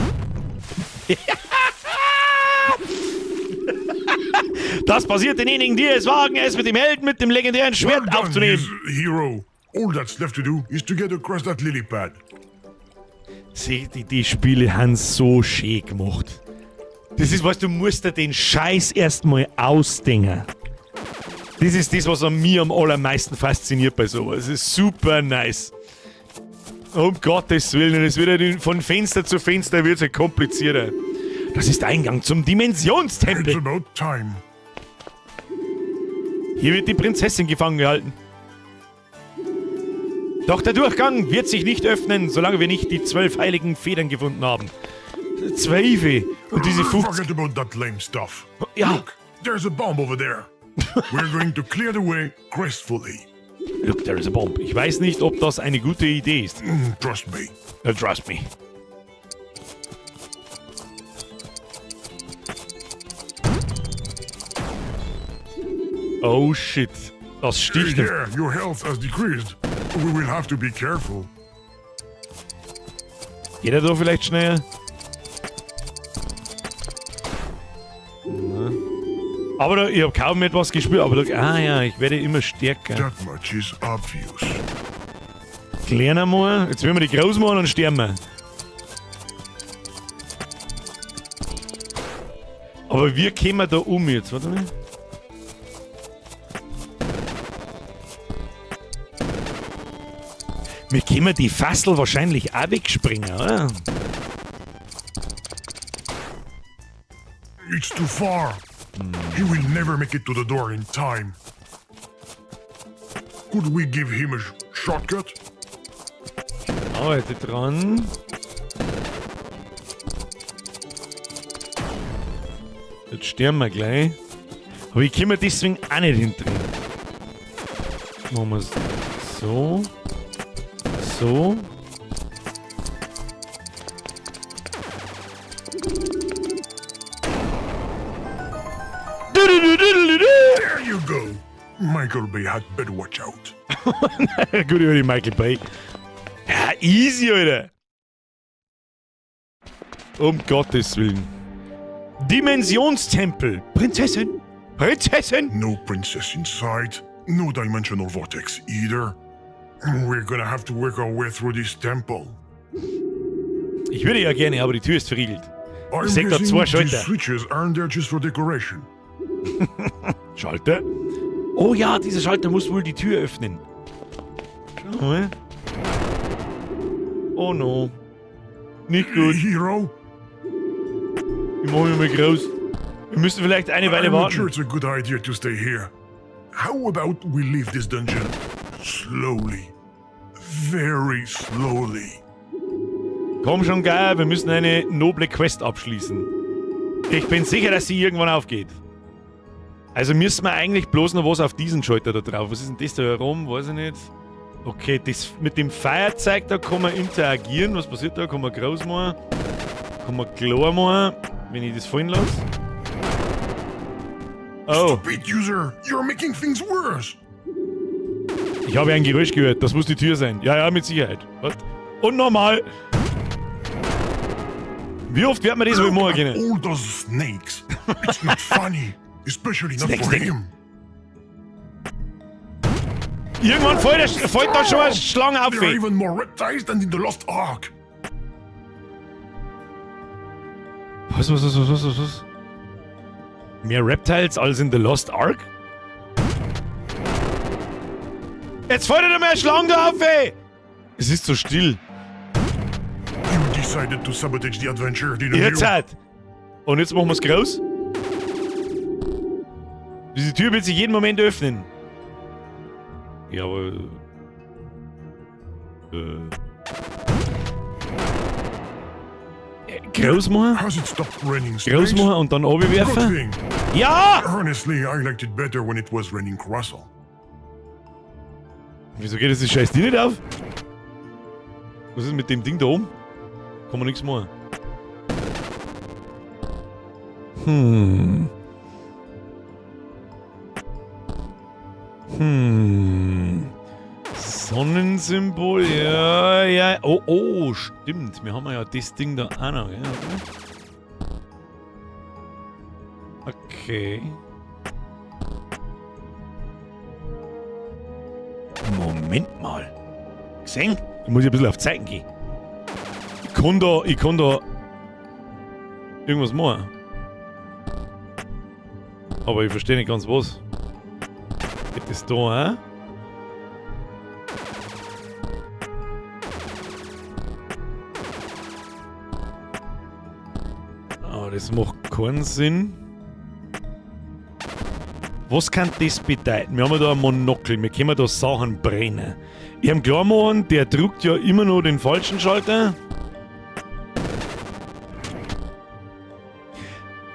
Das passiert denjenigen, die es wagen, es mit dem Helden mit dem legendären Schwert Well done, aufzunehmen. hero. All that's left to do is to get across that lily pad. Seht ihr, die Spiele haben so schön gemacht. Das ist, weißt du, musst dir den Scheiß erstmal ausdenken. Das ist das, was an mir am allermeisten fasziniert bei sowas. Es ist super nice. Um Gottes Willen, es wird ja von Fenster zu Fenster wird's ja komplizierter. Das ist der Eingang zum Dimensionstempel. It's about time. Hier wird die Prinzessin gefangen gehalten. Doch der Durchgang wird sich nicht öffnen, solange wir nicht die 12 heiligen Federn gefunden haben. 12 und diese 50. Forget about that lame stuff. Ja. Look, there's a bomb over there. We're going to clear the way gracefully. Look, there is a bomb. Ich weiß nicht, ob das eine gute Idee ist. Trust me. Trust me. Oh shit. Das sticht. Yeah, your health has decreased. We will have to be careful. Geht er da vielleicht schneller? Na. Aber da, ich hab kaum etwas gespürt, aber da, ah ja, ich werde immer stärker. That much is obvious. Kleiner mal. Jetzt werden wir die groß machen und sterben wir. Aber wir kommen da um jetzt, warte mal. Wir können die Fassel wahrscheinlich auch wegspringen, oder? It's too far. He will never make it to the door in time. Could we give him a shortcut? Arbeite dran. Jetzt sterben wir gleich. Aber ich komme deswegen auch nicht hinterdrehen. Machen wir's so. So. There you go. Michael Bay had better watch out. Gut über die Michael Bay. Ja, easy, Alter. Um Gottes Willen. Dimensionstempel. Prinzessin. Prinzessin. No princess in sight. No dimensional vortex either. We're gonna have to work our way through this temple. Ich würde ja gerne, aber die Tür ist verriegelt. I'm Ich seh da guessing zwei these Schalter. switches aren't there just for decoration. Schalter? Oh ja, dieser Schalter muss wohl die Tür öffnen. Schau mal. Oh no. Nicht gut. Hero? Ich mach mich mal groß. Wir müssen vielleicht eine Weile I'm not warten. sure it's a good idea to stay here. How about we leave this dungeon slowly? Very slowly. Komm schon, geil, wir müssen eine noble Quest abschließen. Ich bin sicher, dass sie irgendwann aufgeht. Also müssen wir eigentlich bloß noch was auf diesen Schalter da drauf. Was ist denn das da herum? Weiß ich nicht. Okay, das mit dem Feuerzeug, da kann man interagieren. Was passiert da? Kann man groß machen? Kann man klar machen, wenn ich das fallen lasse? Oh. Stupid user, you're making things worse. Ich habe ein Geräusch gehört. Das muss die Tür sein. Ja, ja, mit Sicherheit. Was? Und nochmal. Wie oft wird man das wohl Look machen at können? all those snakes. It's not funny, especially not Snake, for snake. him. Irgendwann fällt da schon eine Schlange auf. There are even more reptiles than in the Lost Ark. Was, was, was, was, was, was, was? Mehr Reptiles als in The Lost Ark? Jetzt fällt da mehr Schlange da auf, ey! Es ist so still. You decided to sabotage the adventure, didn't Jetzt you? halt! Und jetzt machen wir's groß. Diese Tür wird sich jeden Moment öffnen. Ja, aber. Groß machen? Has it stopped raining Groß snakes? machen und dann Good runterwerfen? thing. Ja! Honestly, I liked it better when it was raining croissant. Wieso geht das scheiß Ding nicht auf? Was ist mit dem Ding da oben? Kann man nichts machen. Sonnensymbol, ja, ja. Oh, oh, stimmt. Wir haben ja das Ding da auch noch, gell? Okay. Moment mal. Gesehen? Ich muss ja ein bisschen auf Zeiten gehen. Ich kann da irgendwas machen. Aber ich verstehe nicht ganz was. Geht das da auch? Aber das macht keinen Sinn. Was kann das bedeuten? Wir haben ja da ein Monokel, wir können da Sachen brennen. Ich hab klar machen, der drückt ja immer nur den falschen Schalter.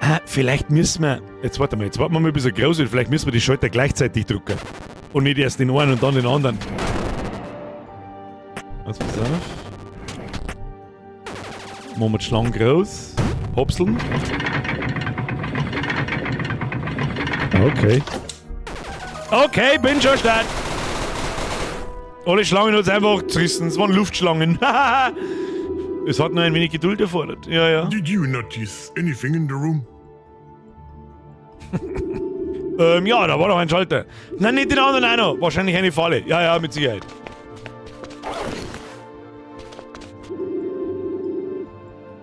Ah, vielleicht müssen wir. Jetzt warte mal, jetzt warten wir mal, bis er groß wird. Vielleicht müssen wir die Schalter gleichzeitig drücken. Und nicht erst den einen und dann den anderen. Also pass auf. Machen wir die Schlange groß. Hopseln. Okay. Okay, bin schon stark. Alle Schlangen hat's einfach zerrissen. Es waren Luftschlangen. Es hat nur ein wenig Geduld erfordert. Ja, ja. Did you notice anything in the room? Ja, da war noch ein Schalter. Nein, nicht den anderen auch noch. Wahrscheinlich eine Falle. Ja, ja, mit Sicherheit.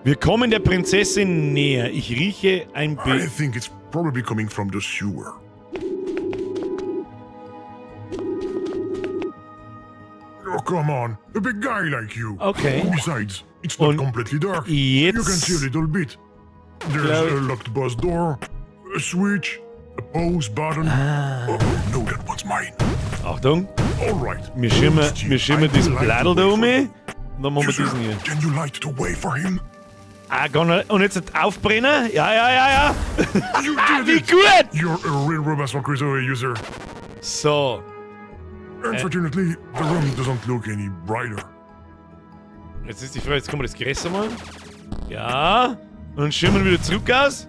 Wir kommen der Prinzessin näher. Ich rieche ein I bisschen. think it's probably coming from the sewer. Oh, come on. A big guy like you. Okay. Besides, it's not Und completely dark. You can jetzt see a little bit. There's Glaub a locked bus door, a switch, a pause button. Ah. Oh, no, that one's mine. Achtung. All right. Wir schirmen, Hold wir schirmen still. das I will light Bladel the da way um. for you. Und dann machen wir User, diesen hier. Can you light the way for him? Ah, kann er, und jetzt aufbrennen? Ja, ja, ja, ja. You did Wie it! gut! You're a real Robinson Crusoe user. So. Unfortunately, the room doesn't look any brighter. Jetzt ist die Frage, jetzt kann man das größer machen. Ja. Und dann schirmen wir wieder zurück aus.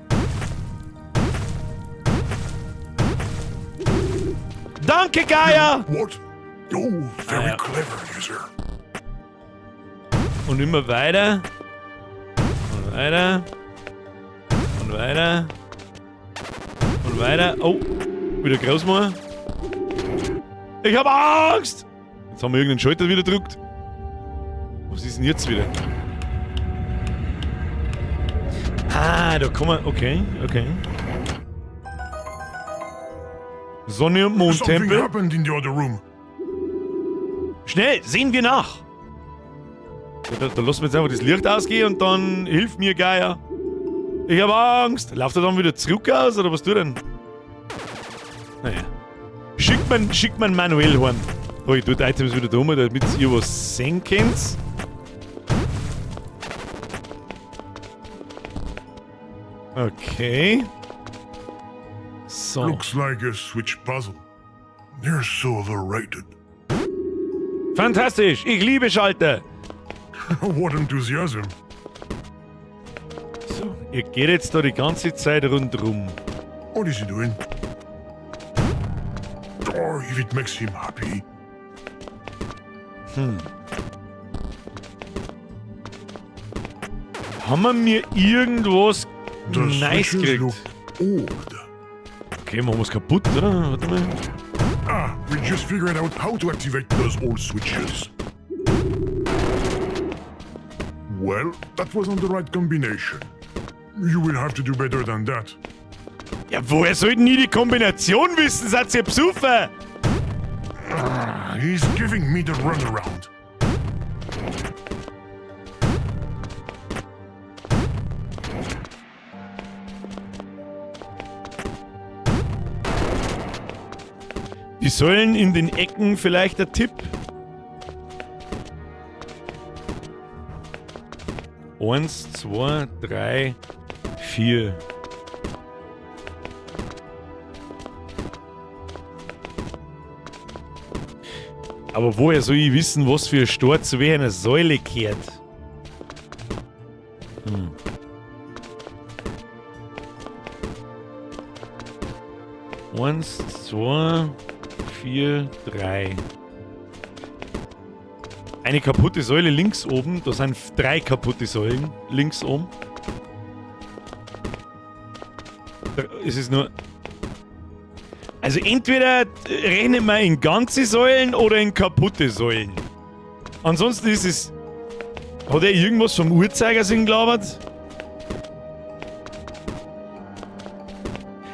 Danke, Gaia! What? Oh, very Ah, ja. clever, user. Und immer weiter. Und weiter. Und weiter. Und weiter. Oh, wieder groß machen. Ich hab Angst! Jetzt haben wir irgendeinen Schalter wieder gedrückt. Was ist denn jetzt wieder? Ah, da kann man. Okay, okay. Sonne und Something Mondtempel. happened in the other room. Schnell, sehen wir nach! Ja, da lassen wir jetzt einfach das Licht ausgehen und dann hilf mir Gaia. Ich hab Angst. Lauft er dann wieder zurück aus oder was tut er denn? Naja. Schickt man manuell heim. Oh, ich tue die Items wieder da rum, damit ihr was sehen könnt. Okay. So. Looks like a switch puzzle. They're so overrated. Fantastisch! Ich liebe Schalter! What enthusiasm. So, ihr geht jetzt da die ganze Zeit rundrum. What is he doing? Oh, if it makes him happy. Haben wir mir irgendwas The nice switches gekriegt? look old. Okay, machen wir's kaputt, oder? Warte mal. Ah, we just figured out how to activate those old switches. Well, that wasn't the right combination. You will have to do better than that. Ja, woher sollten die die Kombination wissen? Seid ihr Psuffer? Ah, he's giving me the runaround. Die Säulen in den Ecken, vielleicht der Tipp. Eins, zwei, drei, vier. Aber woher soll ich wissen, was für ein Stor zu welcher Säule kehrt? Eins, zwei, vier, drei. Eine kaputte Säule links oben. Da sind drei kaputte Säulen links oben. Da ist es nur. Also entweder rechnen wir in ganze Säulen oder in kaputte Säulen. Ansonsten ist es. Hat er irgendwas vom Uhrzeigersinn gelabert?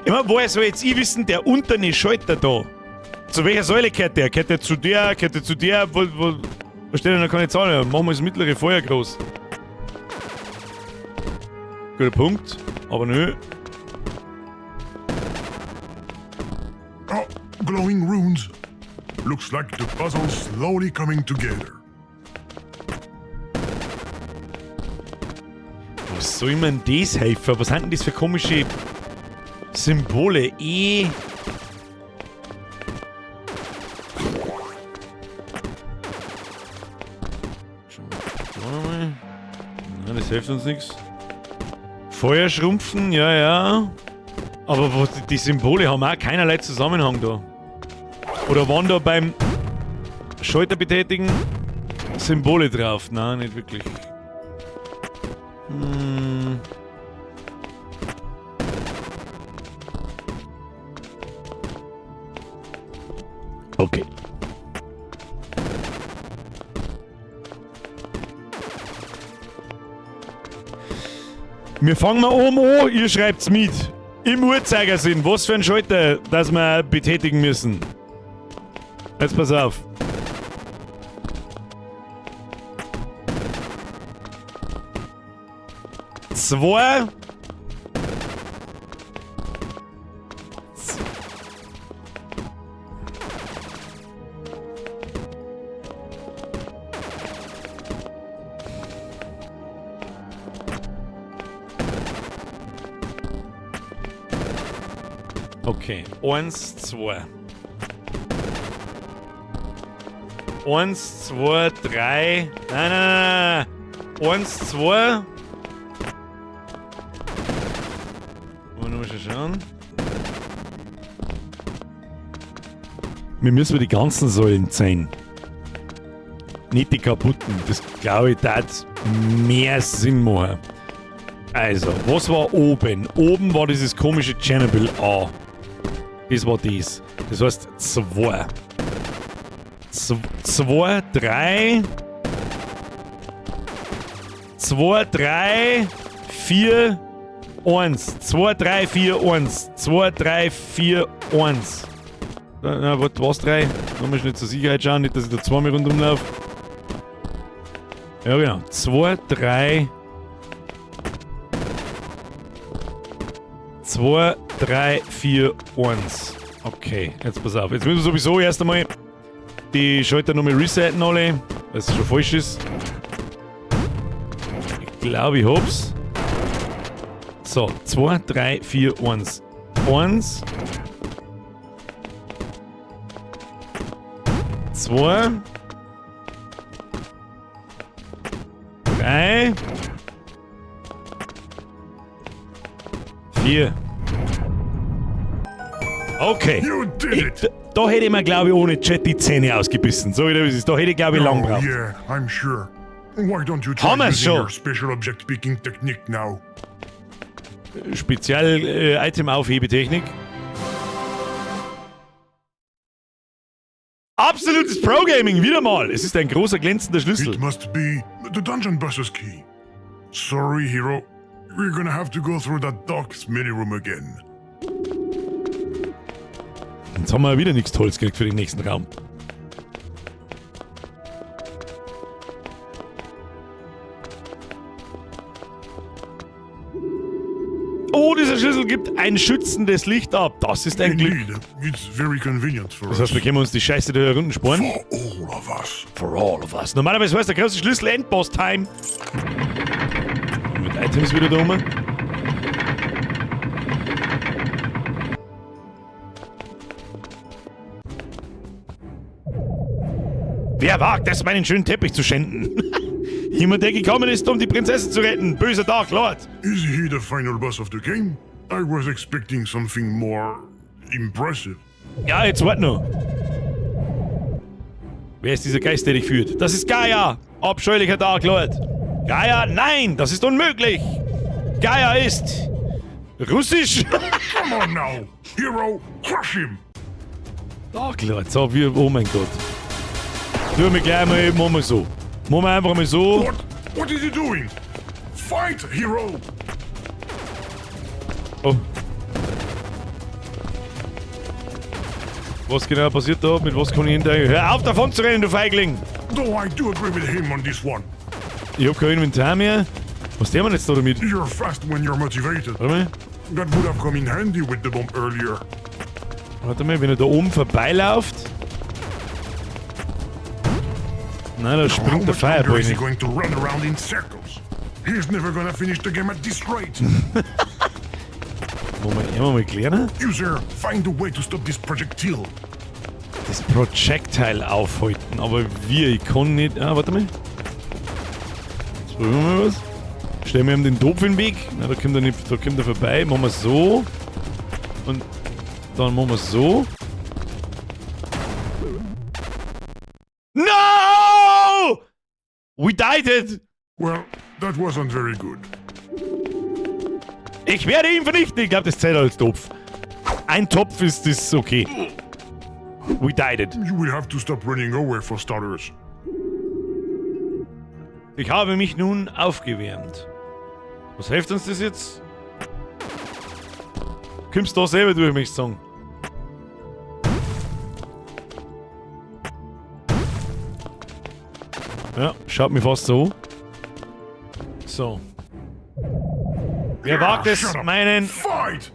Ich meine, woher soll jetzt ich wissen, der unterne Schalter da? Zu welcher Säule gehört der? Gehört der zu der? Gehört der zu der? Wo steht denn da keine Zahl? Machen wir das mittlere Feuer groß. Guter Punkt. Aber nö. Oh, glowing runes. Looks like the puzzle's slowly coming together. Was soll mir denn das helfen? Was sind denn das für komische Symbole? E. Schauen wir da mal. Nein, das hilft uns nichts. Feuerschrumpfen, ja, ja. Aber wo, die Symbole haben auch keinerlei Zusammenhang da. Oder waren da beim Schalter betätigen Symbole drauf? Nein, nicht wirklich. Okay. Wir fangen mal oben an, ihr schreibt's mit. Im Uhrzeigersinn, was für ein Schalter, das wir betätigen müssen. Jetzt pass auf. 2. Okay, 1, 2. 1, 2, 3. Nein, nein, nein, nein. 1, 2. Wollen wir mal schauen. Wir müssen die ganzen Säulen ziehen. Nicht die kaputten. Das glaube ich, tat mehr Sinn machen. Also, was war oben? Oben war dieses komische Tschernobyl A. Das war das. Das heißt 2. 2, 3. 2, 3, 4, 1. 2, 3, 4, 1. 2, 3, 4, 1. Na, warte, was 3? Nochmal schnell zur Sicherheit schauen, nicht, dass ich da zweimal rundum laufe. Ja, genau. 2, 3. 2, 3, 4, 1. Okay, jetzt pass auf. Jetzt müssen wir sowieso erst einmal die Schalter nochmal resetten alle, weil es schon falsch ist. Ich glaube, ich hab's. So, 2, 3, 4, 1. 1. 2. 3. 4. Okay. You did it! Da hätte ich mir, glaube ich, ohne Chat die Zähne ausgebissen. So wie das ist. Da hätte ich, glaube ich, lang Oh, gebraucht. yeah, I'm sure. Why don't you try Haben wir's using schon. your special object picking technique now? Spezial Item-Aufhebetechnik. Absolutes Pro-Gaming, wieder mal. Es ist ein großer glänzender Schlüssel. It must be the dungeon boss's key. Sorry, hero. We're gonna have to go through that dark mini room again. Jetzt haben wir wieder nichts Tolles gekriegt für den nächsten Raum. Oh, dieser Schlüssel gibt ein schützendes Licht ab. Das ist ein Glück. Indeed, it's very convenient for Das heißt, us. wir können uns die Scheiße da herunten sparen. For all of us. For all of us. Normalerweise heißt der große Schlüssel Endboss Time. Mit Items wieder da oben. Wer wagt es, meinen schönen Teppich zu schänden? Jemand, der gekommen ist, um die Prinzessin zu retten. Böser Dark Lord. Is he the final boss of the game? I was expecting something more impressive. Ja, jetzt wart noch. Wer ist dieser Geist, der dich führt? Das ist Gaia! Abscheulicher Dark Lord! Gaia, nein! Das ist unmöglich! Gaia ist... Russisch! Come on now! Hero, crush him! Dark Lord, so wie... Oh mein Gott. Tu mir gleich mal, machen wir so. Machen wir einfach mal so. What? What is he doing? Fight, hero! Oh. Was genau passiert da? Mit was kann ich hinterher? Hör auf davon zu rennen, du Feigling! Though I do agree with him on this one. Ich hab kein Inventar mehr. Was tun wir denn jetzt da damit? You're fast when you're motivated. Warte mal. That would have come in handy with the bomb earlier. Warte mal, wenn er da oben vorbeiläuft. Nein, da How springt der much longer Fireball is he nicht. going to run around in circles? He's never gonna finish the game at this rate. Moment, immer mal kleiner. User, find a way to stop this projectile. Das Projectile aufhalten, aber wie? Ich kann nicht. Ah, warte mal. Jetzt probieren wir mal was. Stellen wir ihm den Topf in den Weg. Na, da kommt er nicht, da kommt er vorbei. Machen wir so. Und dann machen wir so. No! We died it! Well, that wasn't very good. Ich werde ihn vernichten. Ich glaube, das zählt als Topf. Ein Topf ist das okay. We died it. You will have to stop running away for starters. Ich habe mich nun aufgewärmt. Was hilft uns das jetzt? Kommst du da selber durch, möchte ich sagen. Ja, schaut mir fast so. So. Wer wagt es, Shut up. meinen... Fight!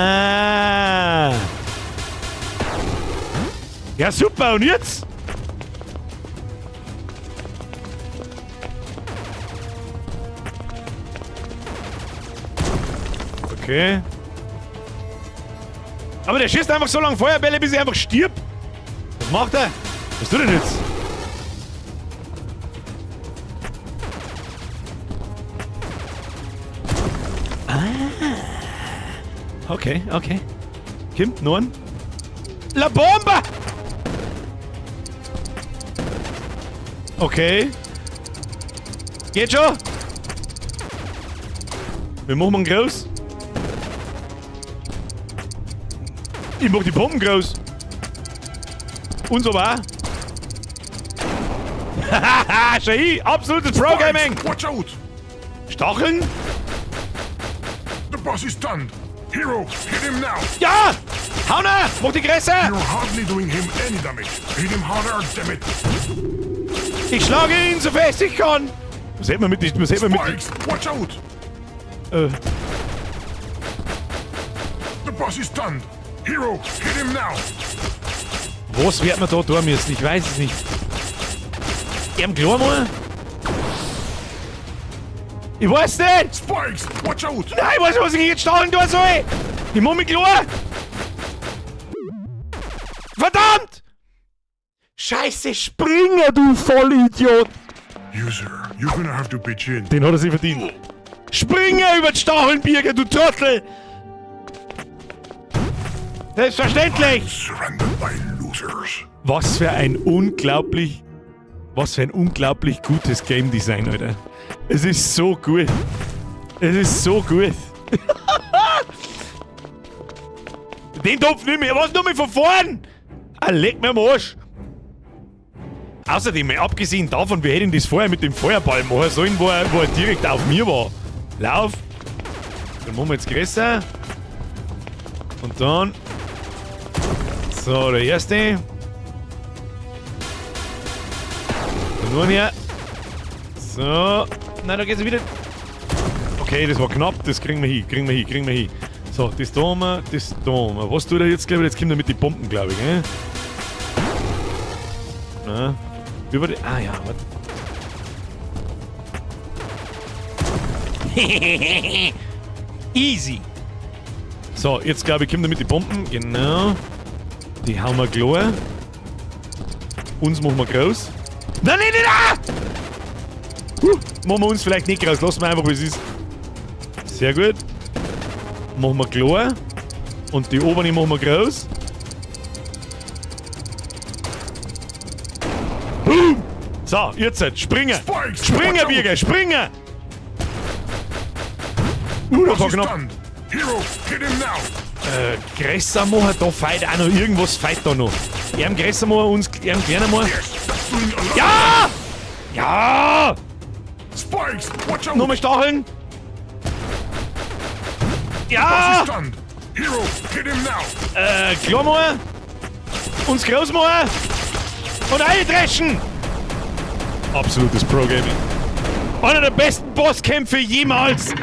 Ah. Ja, super. Und jetzt? Okay. Aber der schießt einfach so lange Feuerbälle, bis er einfach stirbt. Was macht er? Was tut er denn jetzt? Ah. Okay, okay. Kim, noch einen. La Bomba! Okay. Geht schon? Wir machen ihn groß. Ich mach die Bomben groß. Uns aber auch. Hahaha, schau hin. Absolutes Pro-Gaming. Fight! Watch out! Stacheln? The boss is stunned. Hero, hit him now! Ja! Hau na! Mach die größer! You're hardly doing him any damage. Hit him harder, damn it! Ich schlage ihn so fest ich kann. Was hätten wir mit die, was hätten wir mit die, Spikes, watch out! The boss is stunned. Hero, hit him now! Was wird man da tun müssen? Ich weiß es nicht. Ihm klar mal? Ich weiß nicht! Spikes, watch out! Nein, ich weiß nicht, was ich jetzt stacheln tun soll! Ich mach mich klar! Verdammt! Scheiße, Springer, du Vollidiot! User, you're gonna have to pitch in. Den hat er sich verdient. Springer über die Stacheln, Birger, du Trottel! Selbstverständlich! Surrounded by losers. Was für ein unglaublich, was für ein unglaublich gutes Game Design, Alter. Es ist so gut. Es ist so gut. Den Topf nimm ich. Was nur von vorn? Ah, leck mir am Arsch. Außerdem, abgesehen davon, wir hätten das vorher mit dem Feuerball machen sollen, wo er direkt auf mir war. Lauf. Dann machen wir jetzt größer. Und dann. So, der erste. Dann nur her. So. Nein, da geht's wieder. Okay, das war knapp. Das kriegen wir hin. Kriegen wir hin. Kriegen wir hin. So, das da haben wir, das da haben wir. Was tut er jetzt, glaube ich? Jetzt kommt er mit den Bomben, glaube ich, gell? Na. Über die. Ah ja, warte. Easy. So, jetzt glaube ich, kommt er mit den Bomben. Genau. Die hauen wir klar. Uns machen wir groß. Nein, nein, nein, nein! Machen wir uns vielleicht nicht groß. Lassen wir einfach, wie es ist. Sehr gut. Machen wir klar. Und die oberen machen wir groß. Boom! So, jetzt halt. Springen! Spikes, Springen, watch out! Birger, springen! Das war Boss is knapp. stunned. Hero, hit him now! Größer machen, da feit auch noch irgendwas feit da noch. Erm größer machen, uns erm kleiner machen. Yes, that's doing a lot. Ja! Ja! Spikes, watch out! Nochmal stacheln! Boss Ja! is stunned. Hero, hit him now! Klar machen. Uns groß machen. Und eindreschen! Absolutes Pro-Gaming. Einer der besten Bosskämpfe jemals!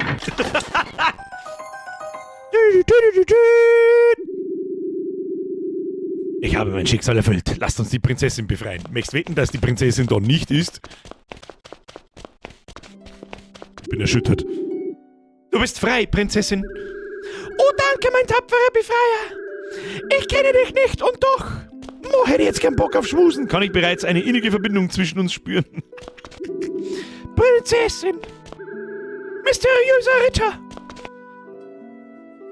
Ich habe mein Schicksal erfüllt. Lasst uns die Prinzessin befreien. Möchtest wetten, dass die Prinzessin da nicht ist? Ich bin erschüttert. Du bist frei, Prinzessin. Oh, danke, mein tapferer Befreier. Ich kenne dich nicht und doch. Mo, hätte ich jetzt keinen Bock auf Schmusen. Kann ich bereits eine innige Verbindung zwischen uns spüren? Prinzessin. Mysteriöser Ritter.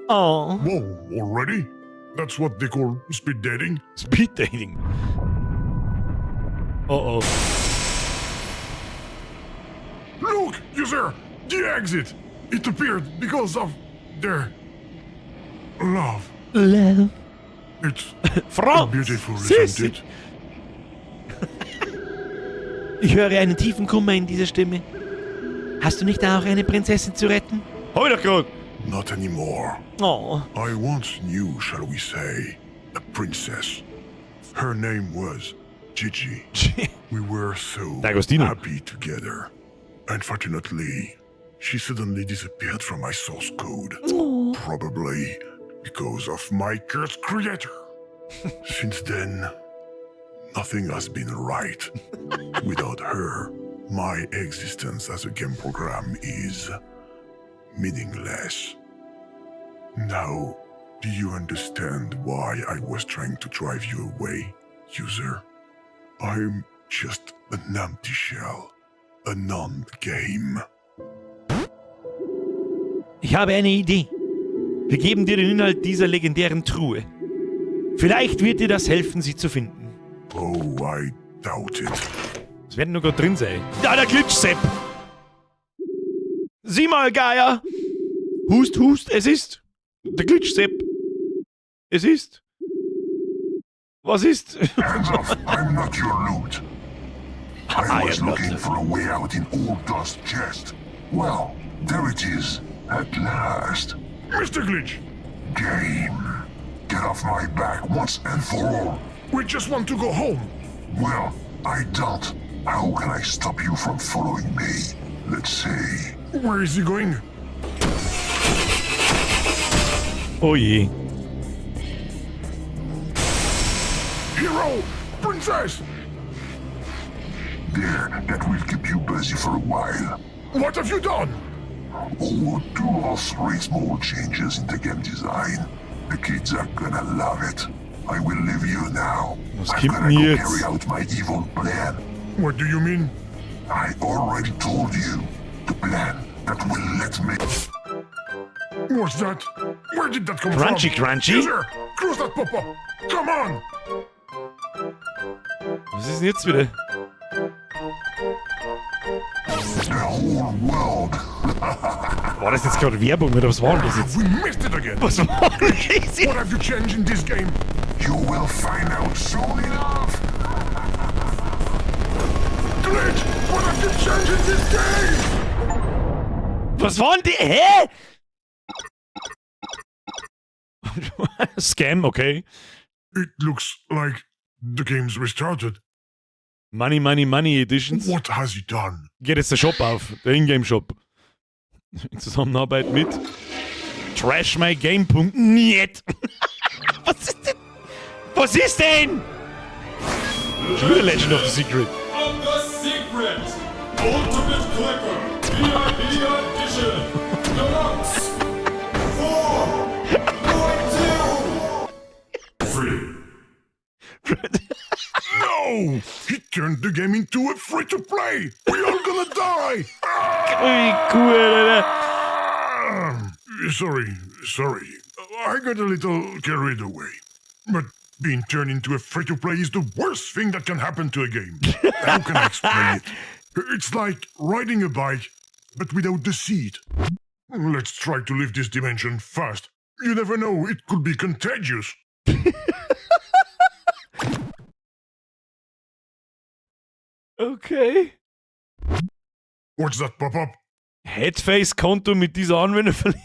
Oh. Whoa, already? That's what they call speed dating? Speed Dating. Oh oh. Look, user! The exit! It appeared because of their love. Love. It's Franz. beautiful, Sissi. isn't it? Ich höre einen tiefen Kummer in dieser Stimme. Hast du nicht auch eine Prinzessin zu retten? Hab ich doch grad. Not anymore. Oh. I once knew, shall we say, a princess. Her name was Gigi. We were so D'Agostino. happy together. Unfortunately, she suddenly disappeared from my source code. Probably because of my cursed creator. Since then, nothing has been right. Without her, my existence as a game program is meaningless. Now, do you understand why I was trying to drive you away, user? I'm just an empty shell, a non-game. Ich habe eine Idee. Wir geben dir den Inhalt dieser legendären Truhe. Vielleicht wird dir das helfen, sie zu finden. Oh, I doubt it. Es werden nur gerade drin sein. Da, der Glitch-Sepp! Sieh mal, Geier! Hust, hust, es ist der Glitch-Sepp. Es ist. Was ist? Hands off, I'm not your loot. I I was am not looking for a way out in Old Dust Chest. Well, there it is, at last. Mr. Glitch! Game. Get off my back once and for all. We just want to go home. Well, I don't. How can I stop you from following me? Let's say. Where is he going? Oh je. Hero! Princess! There, that will keep you busy for a while. What have you done? Oh, two or three small changes in the game design. The kids are gonna love it. I will leave you now. Was I've kommt gotta denn go jetzt? carry out my evil plan. What do you mean? I already told you. The plan that will let me. What's that? Where did that come Crunchy, from? crunchy. User, close that pop-up. Come on! Was ist denn jetzt wieder? The whole world. War das jetzt gerade Werbung oder was war denn das jetzt? We missed it again. Was war denn das jetzt? What have you changed in this game? You will find out soon enough. Glitch, what have you changed in this game? Was waren die? Hä? Scam, okay. It looks like the game's restarted. Money, Money, Money Editions. What has he done? Geht jetzt der Shop auf, der Ingame-Shop. In Zusammenarbeit mit trashmygame.net. Was ist denn? Was ist denn? Schon wieder Legend of the Secret. Of the Secret! Ultimate Clicker! VIP Edition! Deluxe! 4.2! Free. No! He turned the game into a free-to-play! We all gonna die! Wie cool, Alter. Ah! Sorry, sorry. I got a little carried away. But being turned into a free-to-play is the worst thing that can happen to a game. How can I explain it? It's like riding a bike, but without the seat. Let's try to leave this dimension fast. You never know, it could be contagious. Okay. What's that pop-up? Headface-Konto mit dieser Anwendung verlieren.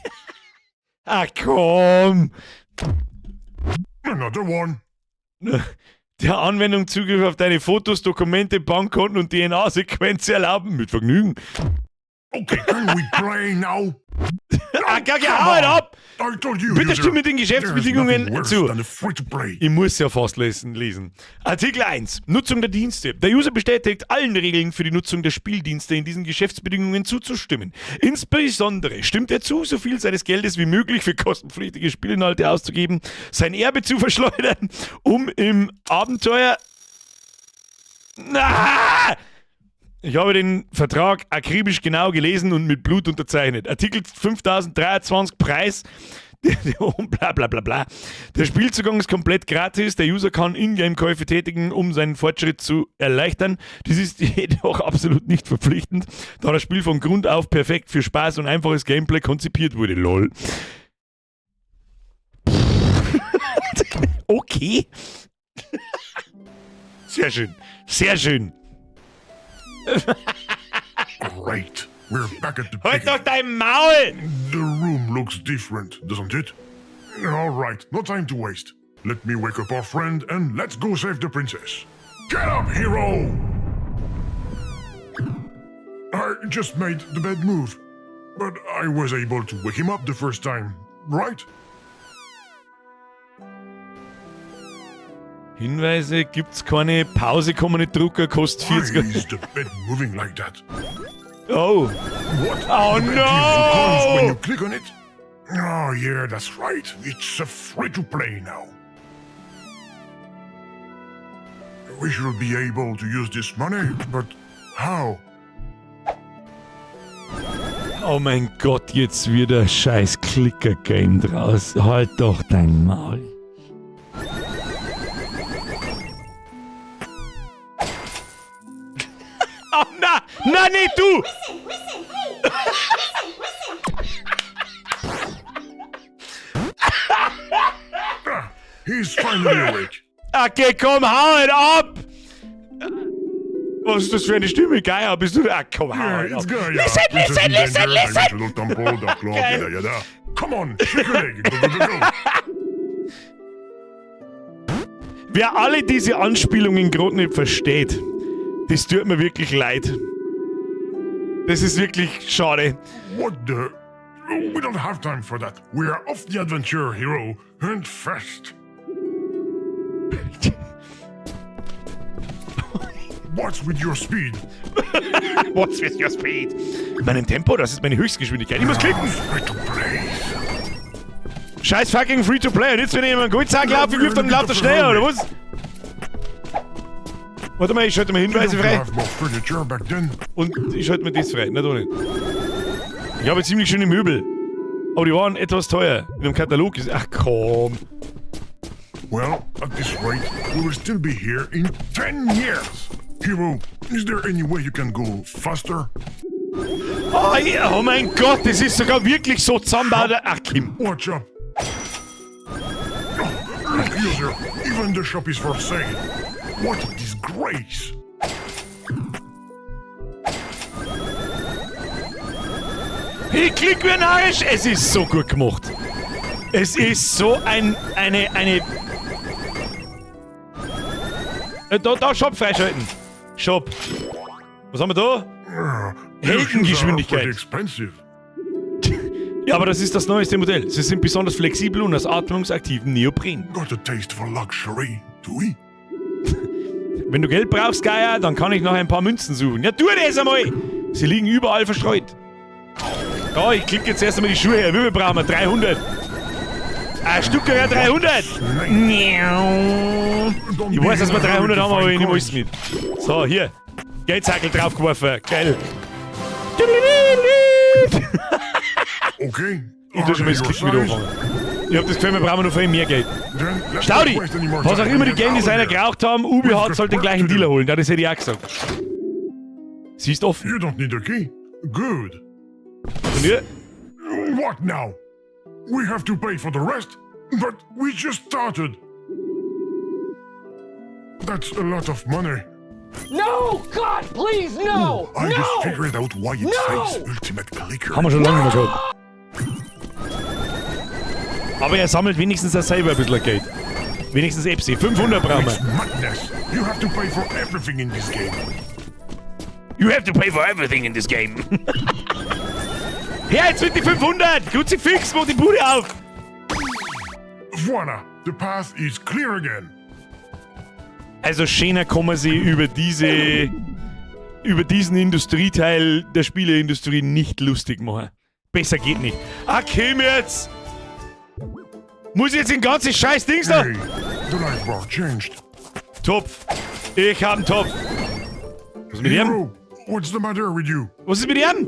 Ah, komm. Another one. Der Anwendung Zugriff auf deine Fotos, Dokumente, Bankkonten und DNA-Sequenz erlauben. Mit Vergnügen. Okay, can we play now? Ah, geh, come hau halt on. ab! I told you, Bitte user, stimme den Geschäftsbedingungen there's nothing worse zu. than a free-to-play. Ich muss ja fast lesen. Artikel 1. Nutzung der Dienste. Der User bestätigt, allen Regeln für die Nutzung der Spieldienste in diesen Geschäftsbedingungen zuzustimmen. Insbesondere stimmt er zu, so viel seines Geldes wie möglich für kostenpflichtige Spielinhalte auszugeben, sein Erbe zu verschleudern, um im Abenteuer. Na! Ich habe den Vertrag akribisch genau gelesen und mit Blut unterzeichnet. Artikel 5023 Preis. Bla bla bla bla. Der Spielzugang ist komplett gratis. Der User kann Ingame-Käufe tätigen, um seinen Fortschritt zu erleichtern. Dies ist jedoch absolut nicht verpflichtend, da das Spiel von Grund auf perfekt für Spaß und einfaches Gameplay konzipiert wurde. Lol. Okay. Sehr schön. Sehr schön. Great. We're back at the Halt doch beginning. dein Maul! The room looks different, doesn't it? All right, no time to waste. Let me wake up our friend and let's go save the princess. Get up, hero! I just made the bed move, but I was able to wake him up the first time, right? Hinweise gibt's keine. Pause kann man nicht drucken, kostet Why 40. is the bed moving like that? Oh. What? Oh, The bed no! gives you coins when you click on it? Oh yeah, that's right. It's a free-to-play now. We should be able to use this money, but how? Oh mein Gott, jetzt wird ein scheiß Clicker-Game draus. Halt doch dein Maul. Oh na, na nicht du! Listen, listen, hey! Listen, listen! Ah, he's finally awake. Okay, komm, hau halt ab! Was ist das für eine Stimme? Gaia, bist du... Ah, komm, hau Yeah, halt it's ab. Gaia. Listen, Princess listen, in listen, danger, listen! Dimensional temple, Dark Lord, Geil. yada yada. Come on, shake a leg. Go, go, go, go. Wer alle diese Anspielungen gerade nicht versteht, das tut mir wirklich leid. Das ist wirklich schade. What the? We don't have time for that. We are off the adventure, hero, and fast. What's with your speed? What's with your speed? Meinem Tempo, das ist meine Höchstgeschwindigkeit. Ich muss klicken. Free to play. Scheiß fucking Free to Play. Und jetzt, wenn ich jemand Goldsack laufe, wirft, dann läuft er schneller, oder was? Warte mal, ich schalte mal Hinweise Didn't frei. have more furniture back then. Und ich schalte mir das frei. Na doch nicht. Ich habe ziemlich schöne Möbel. Aber die waren etwas teuer. In einem Katalog ist. Ach komm. Well, at this rate, we will still be here in 10 years. Hero, is there any way you can go faster? Oh, ja, oh mein Gott, das ist sogar wirklich so zusammengebaut. Ach, Kim. Watch up. Oh, look, user, even the shop is for sale. What a disgrace. Ich klick mir narrisch. Es ist so gut gemacht. Es ist so ein. Eine. Da, Shop freischalten. Shop. Was haben wir da? Your shoes are Heldengeschwindigkeit. pretty expensive. Ja, aber das ist das neueste Modell. Sie sind besonders flexibel und aus atmungsaktivem Neopren. Got a taste for luxury, do we? Wenn du Geld brauchst, Geier, dann kann ich noch ein paar Münzen suchen. Ja, tu das einmal! Sie liegen überall verstreut. Da, ich klicke jetzt erst einmal die Schuhe her. Wie viel brauchen wir? 300. Ein Stück 300. Ich weiß, dass wir 300 haben, aber ich nehme alles mit. So, hier. Geldsackel draufgeworfen. Geil. Okay. Ich tu schon mal das Klicken wieder anfangen. Ich hab das Gefühl, wir brauchen noch viel mehr Geld. Staudi! Was auch immer die Game Designer geraucht haben, Ubi hat, soll den gleichen Dealer holen. Ja, das hätte ich auch gesagt. Sie ist offen. You don't need a key. Good. Und ihr? What now? We have to pay for the rest? But we just started. That's a lot of money. No! God, please, no! I no! just figured out why it No! says Ultimate Clicker. Haben wir schon lange nicht mehr gehabt. Aber er sammelt wenigstens auch selber ein bisschen Geld. Wenigstens Epsi. 500 brauchen It's wir. madness. You have to pay for everything in this game. You have to pay for everything in this game. Her, jetzt mit die 500! Kruzifix, mach die Bude auf! Voila! The path is clear again. Also schöner kann man sich über diesen Industrieteil der Spieleindustrie nicht lustig machen. Besser geht nicht. Ah, komm jetzt! Muss ich jetzt den ganzen scheiß Dings da? Hey, the life bar changed. Topf. Ich hab einen Topf. Was ist mit ihm? Hero, what's the matter with you? Was ist mit ihm?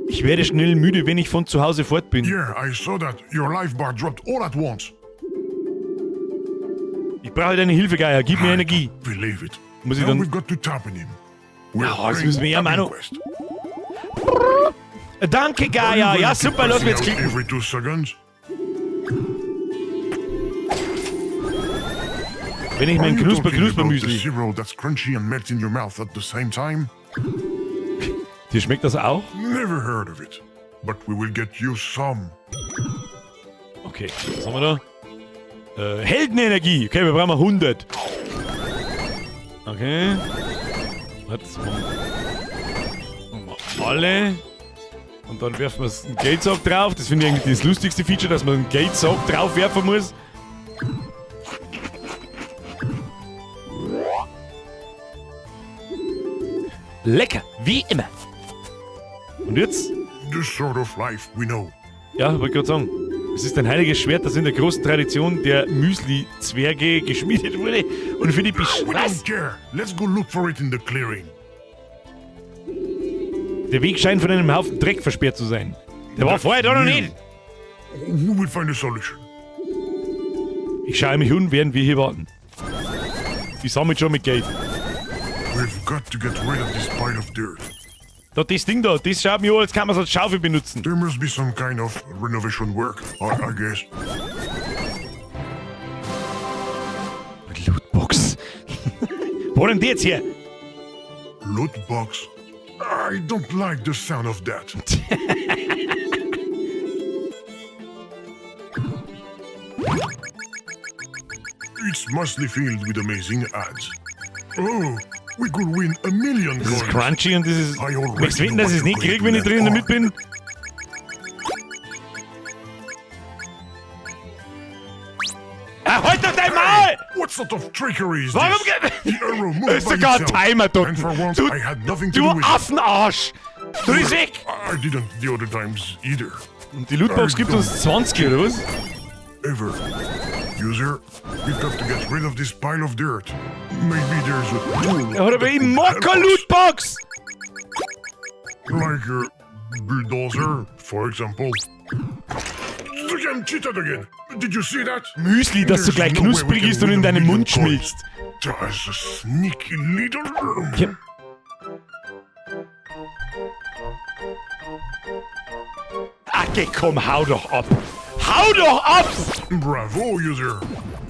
Ich werde schnell müde, wenn ich von zu Hause fort bin. Yeah, I saw that. Your life bar dropped all at once. Ich brauche deine Hilfe, Geier. Gib mir Energie. Believe it. Muss ich Now dann- we've got to tap in him. We're Ja, jetzt playing müssen wir ihm auch tapping noch- quest. Danke, Geier. Ja, super. Lass mich jetzt klicken. Every 2 seconds. Wenn ich Are mein you Knusper talking Knusper about the Müsli. cereal that's crunchy and melts in your mouth at the same time? Dir schmeckt das auch? Never heard of it. But we will get you some. Okay, was haben wir da? Heldenenergie. Okay, wir brauchen 100. Okay. Jetzt machen wir alle. Und dann werfen wir einen Geldsack drauf. Das finde ich eigentlich das lustigste Feature, dass man einen Geldsack drauf werfen muss. Lecker, wie immer. Und jetzt? The sort of life we know. Ja, wollte gerade sagen. Es ist ein heiliges Schwert, das in der großen Tradition der Müsli-Zwerge geschmiedet wurde und für die Besch We Was? don't care. Let's go look for it in the clearing. Der Weg scheint von einem Haufen Dreck versperrt zu sein. Der war vorher da noch nicht. We will find a solution. Ich schaue mich um, während wir hier warten. Ich sammle schon mit Geld. We've got to get rid of this pile of dirt. Da, das Ding da, das schaut mir an, als kann man es als Schaufel benutzen. There must be some kind of renovation work, I guess. Lootbox. Wo denn die jetzt her? Loot box? I don't like the sound of that. It's mostly filled with amazing ads. Oh, We could win a million Das ist coins. crunchy und das ist. I already Möchtest du wetten, know dass ich es what nicht you're krieg, going wenn ich to drin in der land Mitte bin? Ah, halt doch dein Maul! What sort of trickery is Warum this? geht. The arrow moved Ist by sogar ein itself. Timer dort. And for once, Du, I had nothing to du do with it. Affenarsch! Du bist weg! I didn't the other times either. Und die Lootbox gibt uns 20, oder was? Ever. User, we've got to get rid of this pile of dirt. Maybe there's a tool. Er hat aber that ich could mag help keine us. Lootbox! Like a bulldozer, for example. The game cheated again. Did you see that? Müsli, das so There's gleich no way we knusprig can ist und win in a deinem million Mund coins. schmilzt. That's a sneaky little. Ja. Ach, geh, komm, hau doch ab! Hau doch ab! Bravo, user.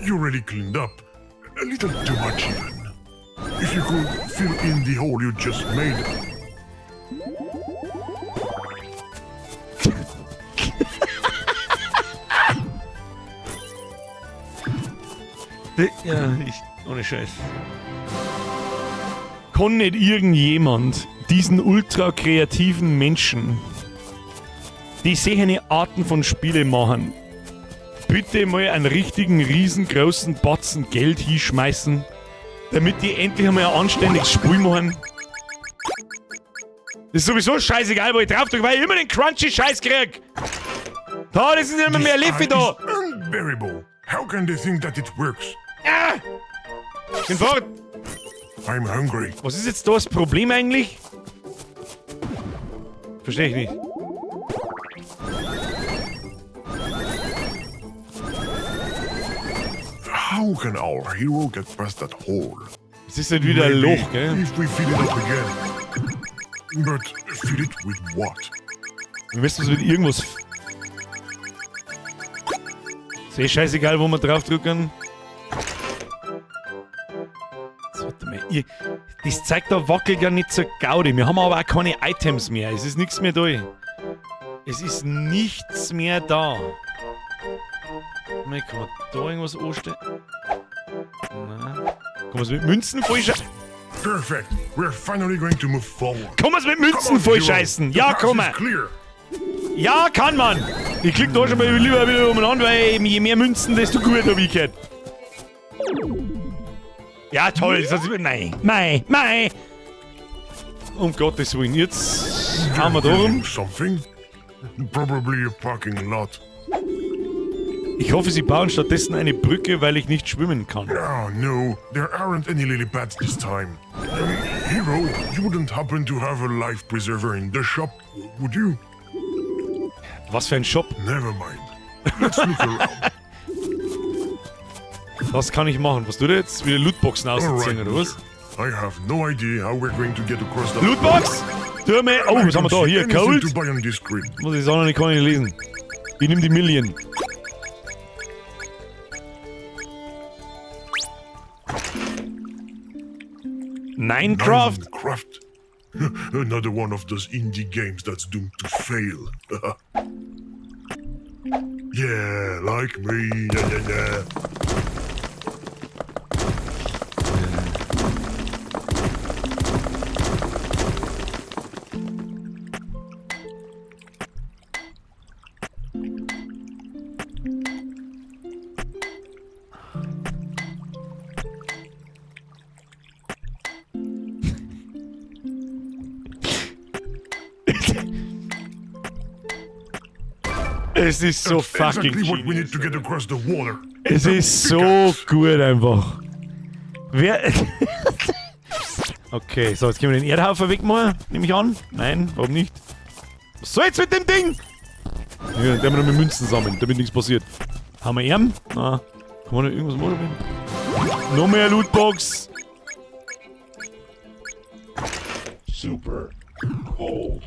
You really cleaned up. A little too much, even. If you could fill in the hole you just made. Ja, ich, ohne Scheiß. Kann nicht irgendjemand diesen ultra kreativen Menschen, die solche Arten von Spiele machen, bitte mal einen richtigen riesengroßen Batzen Geld hinschmeißen, damit die endlich einmal ein anständiges Spiel machen? Ist sowieso scheißegal, wo ich drauf drücke, weil ich immer den crunchy Scheiß krieg. Da, das ist nicht immer mehr This Leffe eye da. is unbearable. How can they think that it works? Ah! Bin fort. I'm hungry. Was ist jetzt da das Problem eigentlich? Verstehe ich nicht. How can our hero get past that hole? Es ist halt wieder ein Maybe Loch, gell? If we fill it up again. But fill it with what? Wir müssen es mit irgendwas. Ist eh scheißegal, wo wir drauf drücken. Jetzt, warte mal. Ihr, das zeigt da wackelt ja nicht zur Gaudi. Wir haben aber auch keine Items mehr. Es ist nichts mehr da. Es ist nichts mehr da. Mal, kann man da irgendwas anstellen? Nein. Kann man es mit Münzen vollscheißen? Perfect. We're finally going to move forward. Kann man es mit Come Münzen on, hero. vollscheißen? The Ja, path komm is mal. clear. Ja, kann man. Ich klick da schon mal lieber wieder umeinander, weil eben je mehr Münzen, desto gut, hab ich gehört. Ja, toll. Das ist, nein, nein, nein. Um Gottes Willen, jetzt haben wir da rum. Building Something? Probably a parking lot. Ich hoffe, sie bauen stattdessen eine Brücke, weil ich nicht schwimmen kann. Oh no, there aren't any lily pads this time. Hero, you wouldn't happen to have a life preserver in the shop, would you? Was für ein Shop. Never mind. Let's look around. Was kann ich machen? Was tut er jetzt? Wieder Lootboxen ausziehen, Alright, oder was? user. I have no idea how we're going to get across that. Lootbox! Tu mir. Oh, I was haben wir don't da? see Hier, anything Cold. to buy on this screen. Muss ich sagen, ich kann nicht lesen. Ich nehme die Million. Minecraft? Minecraft. Another one of those indie games that's doomed to fail. Yeah, like me. Yeah. Es ist so That's fucking exactly what we genius. need to get across the water. Es ist so gut einfach. Wer. Okay, so, jetzt können wir den Erdhaufen wegmachen, nehme ich an. Nein, warum nicht? Was soll jetzt mit dem Ding? Ja, dann werden wir noch mit Münzen sammeln, damit nichts passiert. Haben wir ihn? Na, kann man noch irgendwas machen? Noch mehr Lootbox. Super cold.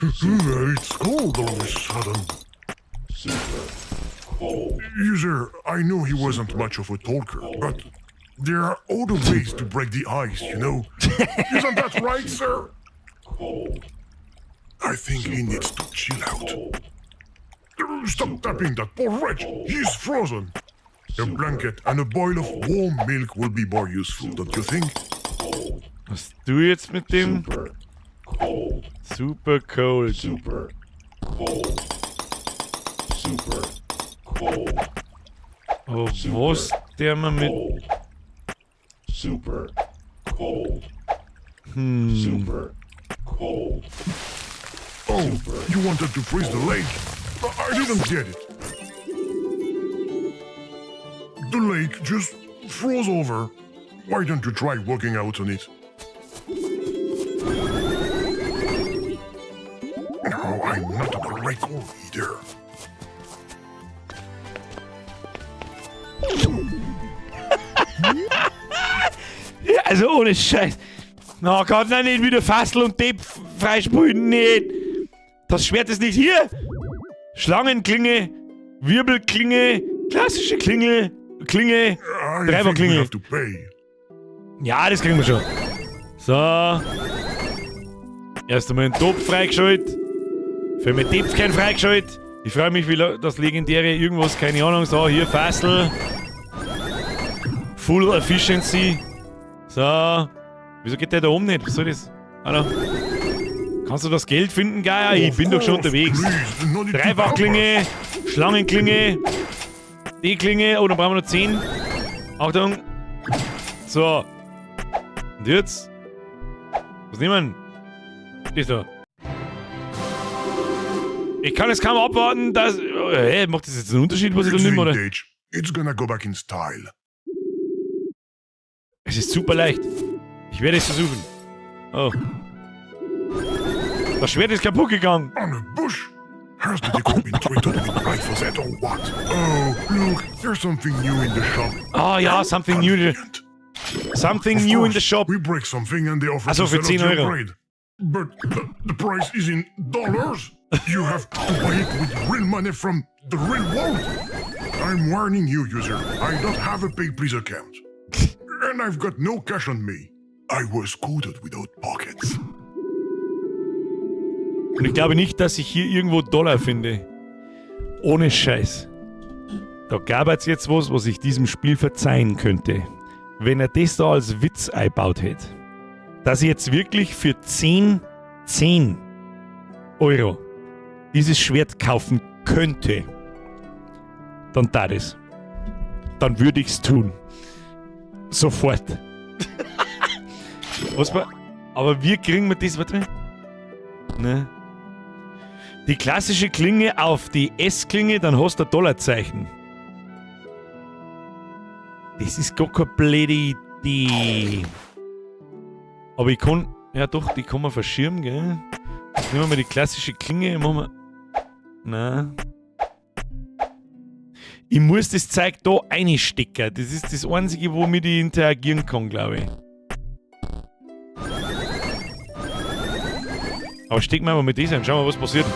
It's cold all of a sudden. Super cold. User, I know he wasn't much of a talker, but there are other ways to break the ice, you know? Isn't that right, sir? Cold. I think he needs to chill out. Cold. Stop tapping that poor wretch! He's frozen! A blanket and a boil of warm milk will be more useful, don't you think? Was du jetzt mit dem? Super cold. Super cold. Super cold. Super cold. Aber was der man mit. Cold. Super cold. Super cold. Oh, you wanted to freeze the lake? I didn't get it. The lake just froze over. Why don't you try walking out on it? No, I'm not on the record either. Ja, also ohne Scheiß. Na Gott, nein, nicht wieder Fassel und Depp freisprühen, nicht. Das Schwert ist nicht hier. Schlangenklinge, Wirbelklinge, klassische Klingel, Klinge, I think we Dreifachklinge. have to pay. Ja, das kriegen wir schon. So. Erst einmal einen Topf freigeschaltet. Für mein Töpfchen freigeschaltet. Ich freue mich, wie das legendäre irgendwas, keine Ahnung. So, hier Fassel. Full Efficiency. So. Wieso geht der da oben nicht? Was soll das? Hallo? Kannst du das Geld finden, Gaia? Ich Of bin doch schon course, unterwegs. Please, no need to help us. Dreifachklinge, Schlangenklinge, die Klinge. Oh, dann brauchen wir noch 10. Achtung. So. Und jetzt? Was nehmen wir? Das da. Ich kann es kaum abwarten, dass. Hä, macht das jetzt einen Unterschied, was ich da It's nehme, oder? vintage. It's gonna go back in style. Es ist super leicht. Ich werde es versuchen. Oh. Das Schwert ist kaputt gegangen. On a bush? Has the decor been treated with glyphosate or what? Oh, look, there's something new in the shop. Ah ja, something new. Convenient. Something Of new in course, the shop. We break something and they offer Also to für sell us 10 the Euro. upgrade. But the price is in dollars. You have to buy it with real money from the real world. I'm warning you, user. I don't have a PayPal account. And I've got no cash on me. I was coded without pockets. Und ich glaube nicht, dass ich hier irgendwo Dollar finde. Ohne Scheiß. Da gab es jetzt was, was ich diesem Spiel verzeihen könnte. Wenn er das da als Witz eingebaut hätte. Dass ich jetzt wirklich für 10 Euro dieses Schwert kaufen könnte, dann tat es. Dann würde ich's tun. Sofort. Was war. Aber wir kriegen wir das. Warte mal. Ne? Die klassische Klinge auf die S-Klinge, dann hast du ein Dollarzeichen. Das ist gar keine blöde Idee. Aber ich kann. Ja doch, die kann man verschirmen, gell? Jetzt nehmen wir mal die klassische Klinge, machen wir. Na. Ich muss das Zeug da einstecken. Das ist das Einzige, womit ich interagieren kann, glaube ich. Aber stecken wir mal mit dieser ein, schauen wir, was passiert.